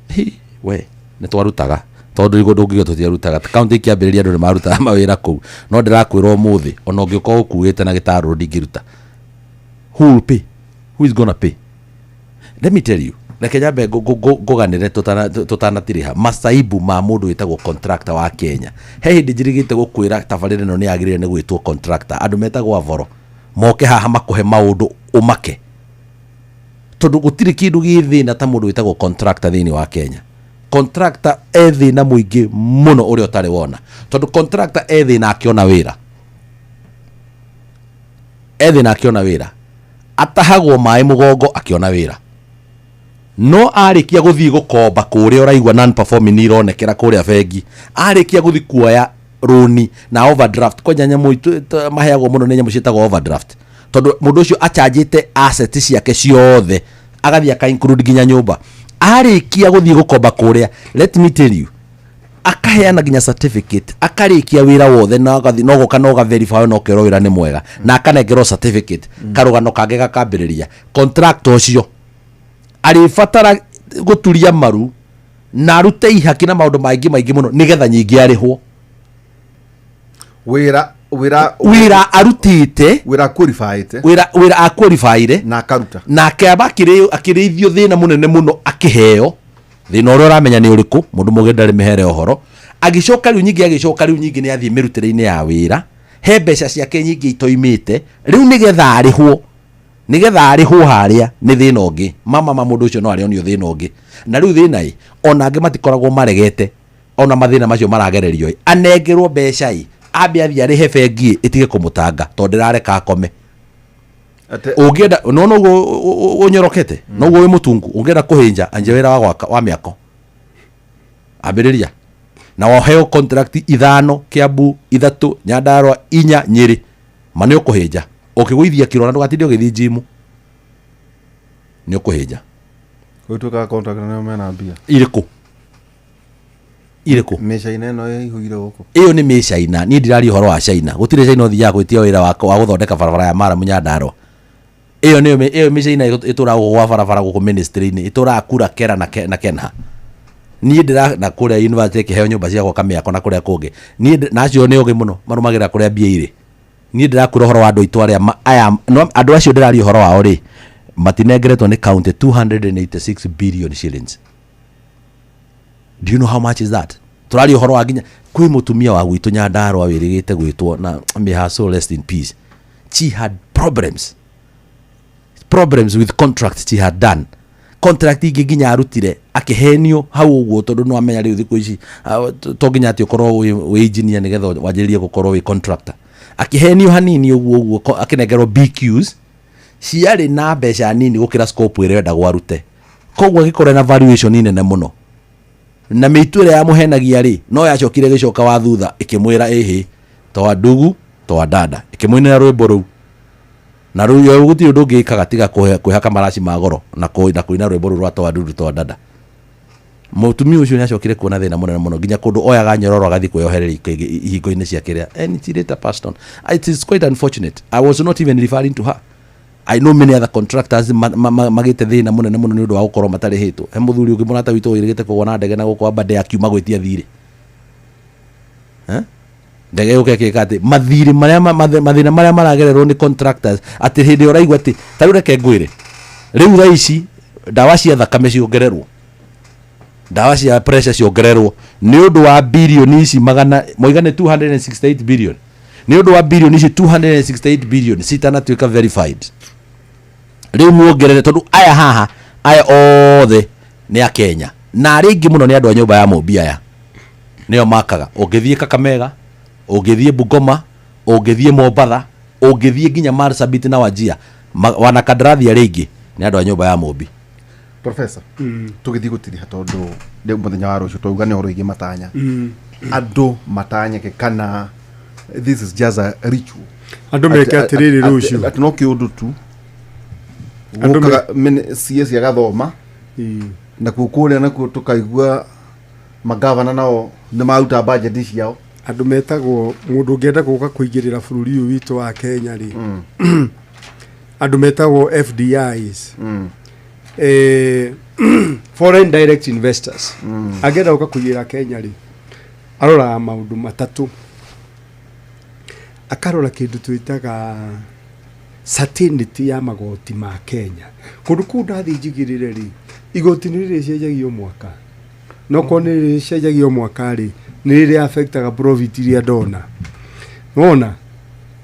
Hi, we nĩ twarutaga tondũ igũ ndũngiuga tũtiarutaga. Kaunti ikĩambĩrĩria andũ nĩ marutaga mawĩra kũu, no ndĩrakwĩra ũmũthĩ ona ũngĩũka ũkuĩte na gĩtarũrũ ndingĩruta. Who will pay? Who is gonna pay? Let me tell you, reke nyambe ngũganĩre tũtanatirĩha masaibu ma mũndũ wĩtagwo contractor wa Kenya. He hĩndĩ njirigĩte gũkwĩra tabarĩra ĩno nĩ yagĩrĩire nĩ gwĩtwo contractor, andũ metagwo avoro moke haha makũhe maũndũ ũmake, tondũ gũtirĩ kĩndũ gĩ thĩna ta mũndũ wĩtagwo contractor thĩinĩ wa Kenya. Contractor e thĩna mũingĩ mũno ũrĩa ũtarĩ wona, tondũ contractor e thĩna akĩona wĩra, e thĩna akĩona wĩra, atahagwo maĩ mũgongo akĩona wĩra. No arĩkia gũthiĩ gũkomba kũrĩa ũraigua non performing ironekera kũrĩa bengi, arĩkia gũthiĩ kuoya rũni na overdraft, kwanja nyamũ maheagwo mũno nĩ nyamũ ciĩtagwo overdraft, tondũ mũndũ ũcio achanjĩte asset ciake ciothe, agathiĩ aka include nginya nyũmba. Arĩkia gũthiĩ gũkomba kũrĩa, let me tell you, akaheana nginya certificate, akarĩkia wĩra wothe na agathiĩ no gũka no gaverify no kerwo wĩra nĩ mwega na akanengerwo certificate. Karũgano kangĩ gakambĩrĩria. Contract ũcio arĩbatara gũturia maru na arute ihaki na maũndũ maingĩ maingĩ mũno nĩgetha nyingĩ arĩhwo. Wĩra Wĩra arutĩte. Wĩra qualifyĩte. Wĩra aqualifyire. Na akaruta. Nake aba akĩrĩithio thĩna mũnene mũno, akĩheo thĩna ũrĩa ũramenya nĩ ũrĩkũ, mũndũ mũgĩ ndarĩ mĩhere ũhoro. Agĩcoka rĩu nyingĩ, agĩcoka rĩu nyingĩ nĩ athiĩ mĩrutĩre-inĩ ya wĩra, he mbeca ciake nyingĩ itoimĩte rĩu nĩgetha arĩhwo, nĩgetha arĩhwo harĩa nĩ thĩna ũngĩ. Mama ma mũndũ ũcio no arĩonio thĩna ũngĩ. Na rĩu thĩna ĩ ona angĩ matikoragwo maregete ona mathĩna macio maragererio ĩ, anengerwo mbeca ĩ, ambe athiĩ arĩhe bengi ĩ, ĩtige kũmũtanga tondũ ndĩrareka akome. Ũngĩenda no noguo ũnyorokete noguo wĩ mũtungu, ũngĩenda kũhĩnja anja wĩra wa gwaka wa mĩako, ambĩrĩria na waheo contract ithano Kiambu, ithatũ Nyandarua, inya Nyĩrĩ, ma nĩ ũkũhĩnja ũkĩgũithia kiro na ndũgatinde ũgĩthiĩ njimu, nĩ ũkũhĩnja. Ũtuĩkaga contractor nĩo mena mbia. Irĩkũ irĩkũ? Mĩcaina ĩno ĩihũire gũkũ. Ĩyo nĩ mĩcaina. Niĩ ndiraria ũhoro wa China. Gũtirĩ China ũthiaga gwĩtia wĩra wa gũthondeka barabara ya maramu Nyandarua. Ĩyo nĩyo ĩyo mĩcaina ĩtũraga gũkũ gwa barabara gũkũ ministry-inĩ, ĩtũraga kura kera na kenha. Niĩ ndĩra na kũrĩa university ĩkĩheo nyũmba cia gwaka mĩako na kũrĩa kũngĩ. Niĩ na acio nĩ ũgĩ mũno marũmagĩrĩra kũrĩa mbia irĩ. Niĩ ndĩrakura ũhoro wa andũ aitũ arĩa aya no andũ acio ndĩraria ũhoro wao rĩ, matinengeretwo nĩ county 286 billion shillings. Do you know how much is that? Tũraria ũhoro wa nginya kwĩ mũtumia wa gwitũ Nyandarua wĩrĩgĩte gwĩtwo na may her soul rest in peace. She had problems with contracts she had done. Contract ingĩ nginya arutire akĩhenio hau ũguo, tondũ no amenya rĩu thikũ ici to nginya atĩ ũkorwo wĩ engineer nĩgetha wanjĩrĩrie gũkorwo wĩ contractor. Akĩhenio hanini ũguo ũguo, akĩnengerwo BQs ciarĩ na mbeca nini gũkĩra scope ĩrĩa endagwo arute, koguo agĩkorwo na valuation nene mũno, na mĩitũ ĩrĩa yamũhenagia rĩ, no yacokire ĩgĩcoka wa thutha ĩkĩmwĩra ĩhĩ toa ndugu toa dada, ĩkĩmũinĩra rwĩmbo rũu, na rĩu yo gũtirĩ ũndũ ũngĩkaga tiga kwĩhaka maraci ma goro na kũina rwĩmbo rũu rwa toa ndugu toa dada. Mũtumia ũcio nĩ acokire kuona thĩna mũnene mũno, nginya kũndũ oyaga nyororo agathiĩ kwĩyohereria ihingo-inĩ cia kĩrĩa, and she later passed on. It is quite unfortunate. I was not even referring to her. I know many other contractors magĩte thĩna mũnene mũno nĩ ũndũ wa gũkorwo matarĩhĩtwo. He mũthuri ũngĩ mũrata witũ wĩrĩgĩte kũgwa na ndege na gũkũ Aberdare akiuma gwĩtia thirĩ. Ndege yũke ĩkĩka atĩ mathirĩ marĩa mathĩna marĩa maragererwo nĩ contractors, atĩ hĩndĩ ĩrĩa ũraigua atĩ ta rĩu reke ngwĩre, rĩu thaa ici ndawa cia thakame ciongererwo, ndawa cia pressure ciongererwo nĩ ũndũ wa birioni ici magana moiga nĩ 268 billion, nĩ ũndũ wa birioni ici 268 billion citanatuĩka verified. Rĩu muongerere, tondũ aya haha aya othe nĩ a Kenya, na arĩa aingĩ mũno nĩ andũ a nyũmba ya Mũmbi, aya nĩo makaga. Ũngĩthiĩ Kakamega, ũngĩthiĩ Bungoma, ũngĩthiĩ Mombatha, ũngĩthiĩ nginya Marsabit na Wajir, wanakandarathi arĩa aingĩ nĩ andũ a nyũmba ya Mũmbi. Professor, tũgĩthiĩ gũtiriha, tondũ rĩu mũthenya wa rũciũ twauga nĩ ũhoro wĩgiĩ matanya, andũ matanyeke kana this is just a ritual? Andũ meke atĩrĩrĩ rũciũ. Atĩ no kĩũndũ tu Andũ gũkaga CS agathoma nakuo kũrĩa, nakuo tũkaigua magavana nao nĩ maruta budget ciao. Andũ metagwo mũndũ ũngĩenda gũka kũingĩrĩra bũrũri ũyũ witũ wa Kenya rĩ, andũ metagwo FDIs, foreign direct investors, angĩenda gũka kũingĩra Kenya rĩ, aroraga maũndũ matatũ. Akarora kĩndũ twĩtaga certainty ya magoti ma Kenya. Kũndũ kũu ndathiĩ njigĩrĩre rĩ, igoti nĩ rĩrĩcenjagio mwaka, no korwo nĩ rĩrĩcenjagio mwaka rĩ, nĩ rĩrĩ affectaga profit iria ndona wona.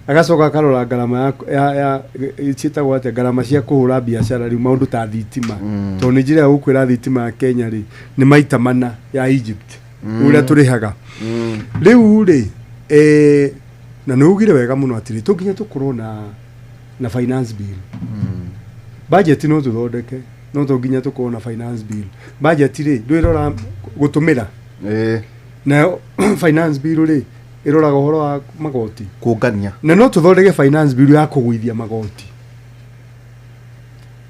Agacoka akarora ngarama ya ciĩtagwo atĩa, ngarama cia kũhũra biacara, rĩu maũndũ ta thitima, tondũ nĩ njĩra ya gũkwĩra thitima ya Kenya rĩ, nĩ maita mana ya Egypt ũrĩa tũrĩhaga rĩu rĩ. Na nĩ ugire wega mũno atĩrĩ, to nginya tũkorwo na finance bill. Budget no tũthondeke, no to nginya tũkorwo na finance bill. Budget rĩ, ndwĩrora gũtũmĩra, nayo finance bill rĩ, ĩroraga ũhoro wa magoti. Kũngania. Na no tũthondeke finance bill ya kũgũithia magoti,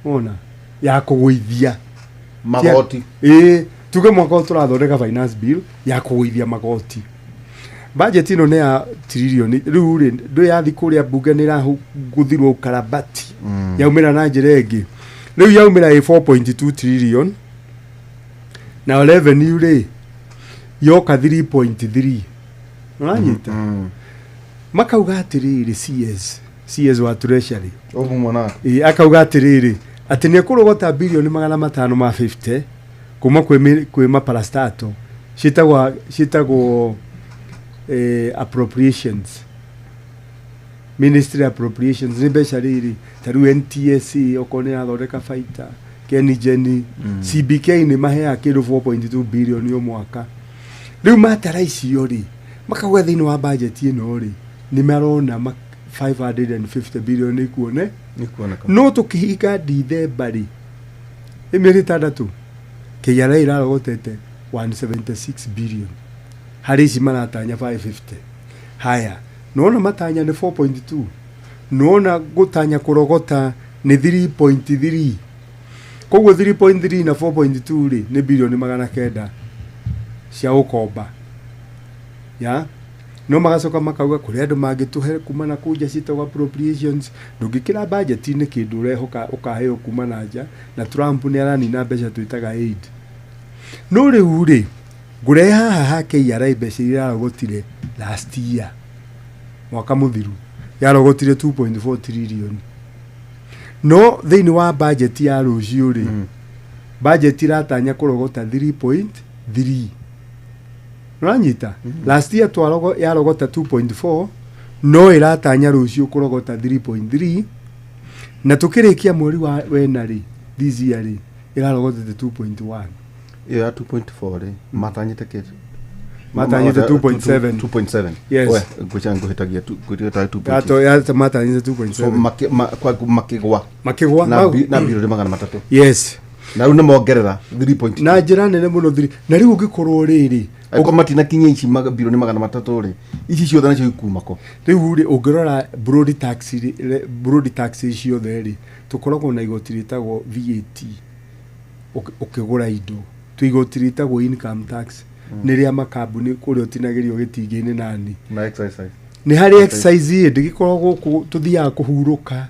ona ya kũgũithia magoti. Ĩĩ, tuge mwaka ũyũ tũrathondeka finance bill ya kũgũithia magoti. Budget ĩno nĩ ya tiririoni rĩu rĩ, ndũ yathi kũrĩa mbunge nĩ ĩragũthirwo ukarabati, yaumĩra na njĩra ĩngĩ. Rĩu yaumĩra ĩ 4.2 trillion, na revenue rĩ, yoka 3.3. Ũranyita? Makauga atĩrĩrĩ, CS wa Treasury Ũguo mwana. Ĩ, akauga atĩrĩrĩ, atĩ nĩ ekũrogota birioni 550 kuma kwĩ maparastato ciĩtagwo appropriations, ministry appropriations. Nĩ mbeca rĩrĩ ta rĩu NTSA okorwo nĩ ĩrathondeka baita, KenGen, CBK nĩ maheaga kĩndũ 4.2 billion o mwaka. Rĩu matara icio rĩ, makauga thĩinĩ wa budget ĩno rĩ, nĩ marona 550 billion ikuone. Nĩ kuoneka. No tũkĩhinga Dithemba rĩ, ĩ mĩeri 6, KRA ĩrarogotete 176 billion harĩ ici maratanya 550. Haya, nona matanya nĩ 4.2, nona gũtanya kũrogota nĩ 3.3. Koguo 3.3 na 4.2 rĩ nĩ birioni 900 cia gũkomba ya no magacoka makauga kũrĩ andũ mangĩtũhe kuma na kũu nja ciĩtagwo appropriations. Ndũngĩkĩra budget-inĩ kĩndũ ũrehoka ũkaheo kuma na nja, na Trump nĩ aranina mbeca twĩtaga aid. No rĩu rĩ ngũrehe haha ha KRA mbeca iria yarogotire last year, mwaka mũthiru yarogotire 2.4 trillion, no thĩinĩ wa budget ya rũciũ rĩ, budget iratanya kũrogota 3.3. Nĩũranyita? Last year twarogo yarogota 2.4, no ĩratanya rũciũ kũrogota 3.3, na tũkĩrĩkia mweri wa wena rĩ, this year rĩ, ĩrarogotete 2.1. Ĩyo ya 2.4 rĩ, matanyĩte kĩ? Matanyĩte 2.7. 2.7. Yes. We, ngwĩciria ngũhĩtagia ngwĩciria 2.6. Matanyĩte So 2.7. makĩgwa Makĩgwa na na birioni 300. Yes. Na rĩu nĩ mongerera 3.2. Na njĩra nene mũno thiri. Na rĩu ũngĩkorwo rĩrĩ Angĩkorwo matinakinyia ici birioni 300 rĩ, ici ciothe nacio ikuma kũ? Rĩu rĩ, ũngĩrora broad tax rĩ, broad tax ciothe rĩ, tũkoragwo na igoti rĩtagwo VAT ũkĩgũra indo, twĩ igoti rĩtagwo income tax nĩ rĩa makambuni kũrĩa ũtinagĩrio gĩtingĩ-inĩ nani. Na excise. Nĩ harĩ excise ĩ ndĩgĩkorwo gũkũ tũthiaga kũhurũka.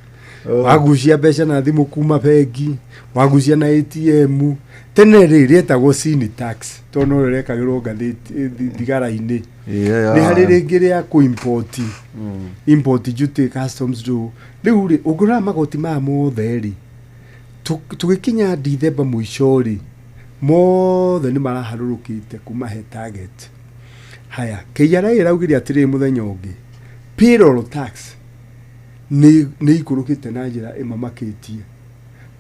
Oh. Wagucia mbeca na thimũ kuma bengi, wagucia na ATM, tene rĩ rĩetagwo sin tax tondũ no rĩrekagĩrwo ngathĩti thigara-inĩ. Nĩ harĩ rĩngĩ rĩa kũ-import, import duty, customs duty. Rĩu rĩ, ũngĩrora magoti maya mothe rĩ, tũgĩkinya Dithemba mũico rĩ, mothe nĩ maraharũrũkĩte kuma he target. Haya, KRA ĩraugire atĩrĩrĩ, mũthenya ũngĩ payroll tax nĩ ikũrũkĩte na njĩra ĩmamakĩtie,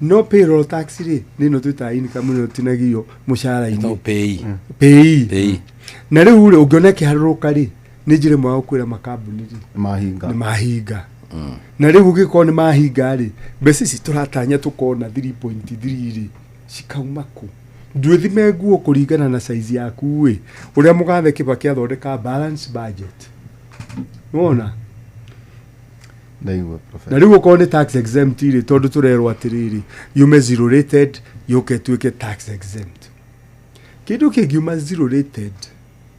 no payroll tax rĩ, nĩ ĩno twĩtaga income, ĩno ĩtinagio mũcara-inĩ. No pay. Pay. Pay. Na rĩu rĩ, ũngĩona ĩkĩharũrũka rĩ, nĩ njĩra ĩmwe ya gũkwĩra makambuni rĩ Mahinga. Nĩ mahinga. Na rĩu ũngĩkorwo nĩ mahinga rĩ, mbeca ici tũratanya tũkona 3.3 rĩ, cikauma kũ? Ndwĩthime nguo kũringana na size yaku ĩ, ũrĩa mũgathe Kibaki athondeka balance budget, nĩwona? Ndaigua, Na professor. rĩu okorwo nĩ tax exempt rĩ, tondũ tũrerwo atĩrĩrĩ, yume zero rated yũke ĩtuĩke tax exempt. Kĩndũ kĩngiuma zero rated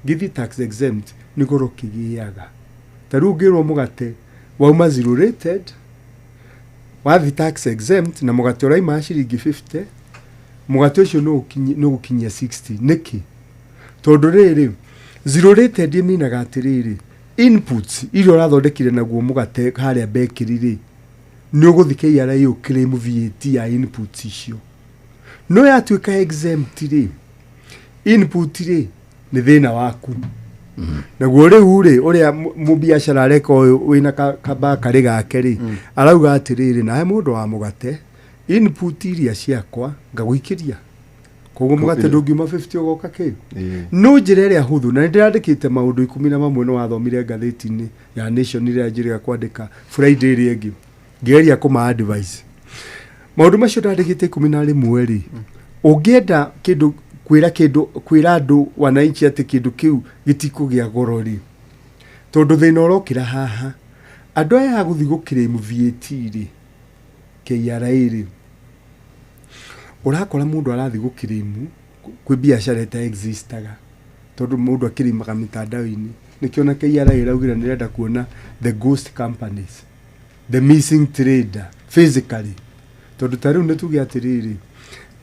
gĩthiĩ tax exempt nĩ goro kĩgĩaga. Ta rĩu ũngĩrwo mũgate wauma zero rated wathi tax exempt, na mũgate ũraima ciringi 50, mũgate ũcio nĩ ũgũkinyia 60. Nĩkĩ? Tondũ rĩrĩ, zero rated ĩminaga atĩrĩrĩ, inputs iria ũrathondekire naguo mũgate harĩa bakery rĩ, nĩ ũgũthiĩ KRA ũclaim VAT ya inputs icio. No yatuĩka exempt rĩ, input rĩ nĩ thĩna waku. Naguo rĩu rĩ, ũrĩa mũbiacara areka ũyũ wĩna kabakarĩ gake rĩ, arauga atĩrĩrĩ, nawe mũndũ wa mũgate, input iria ciakwa ngagũikĩria, koguo mũgate ndũngiuma 50 ũgoka kĩ. No njĩra ĩrĩa hũthũ, na nĩ ndĩrandĩkĩte maũndũ 11, nĩ wathomire ngathĩti-inĩ ya Nation ĩrĩa njĩrĩga kwandĩka Friday ĩrĩa ĩngĩ, ngĩgeria kũma advice maũndũ macio ndandĩkĩte 11 rĩ. Ũngĩenda kĩndũ kwĩra kĩndũ kwĩra andũ wananchi atĩ kĩndũ kĩu gĩtikũgĩa goro rĩ, tondũ thĩna ũrokĩra haha, andũ aya a gũthiĩ gũclaim VAT rĩ, KRA rĩ, ũrakora mũndũ arathiĩ gũclaim kwĩ biacara ĩta existaga, tondũ mũndũ akĩrĩmaga mitandao-inĩ. Nĩkĩo na KRA ĩraugire nĩ ĩrenda kuona the ghost companies, the missing trader physically. Tondũ ta rĩu nĩ tuge atĩrĩrĩ,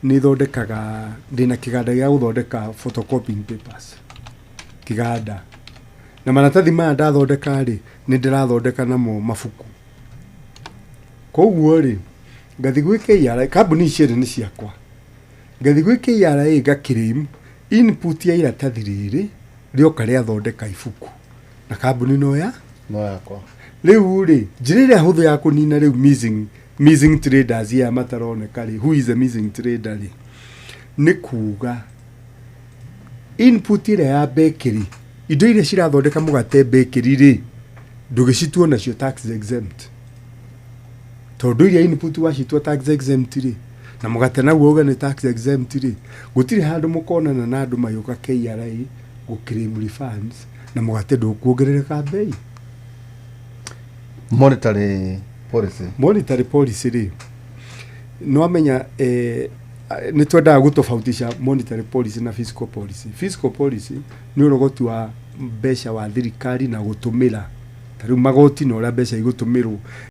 nĩ thondekaga, ndĩna kĩganda gĩa gũthondeka photocopying papers, kĩganda, na maratathi maya ndathondeka rĩ, nĩ ndĩrathondeka namo mabuku. Koguo rĩ, ngathi gwĩ KRA, kambuni ici cierĩ nĩ ciakwa, ngathi gwĩ KRA ngaclaim input ya iratathi rĩrĩ rĩoka rĩathondeka ibuku, na kambuni no ya No yakwa. Rĩu rĩ, njĩra ĩrĩa hũthũ ya kũnina rĩu missing traders aya mataroneka rĩ, who is a missing trader rĩ, nĩ kuga input ĩrĩa ya bakery, indo iria cirathondeka mũgate bakery rĩ, ndũgĩcitua nacio tax exempt, tondũ iria input wacitua tax exempt rĩ, na mũgate naguo uge nĩ tax exempt rĩ, gũtirĩ handũ mũkonana na andũ magĩũka KRA gũ claim refunds, na mũgate ndũkuongerereka bei. Monetary policy. Monetary policy rĩ, nĩwamenya Nĩ twendaga gũtofautisha monetary policy na fiscal policy. Fiscal policy nĩ ũrogoti wa mbeca wa thirikari na gũtũmĩra, ta rĩu magoti na ũrĩa mbeca igũtũmĩrwo.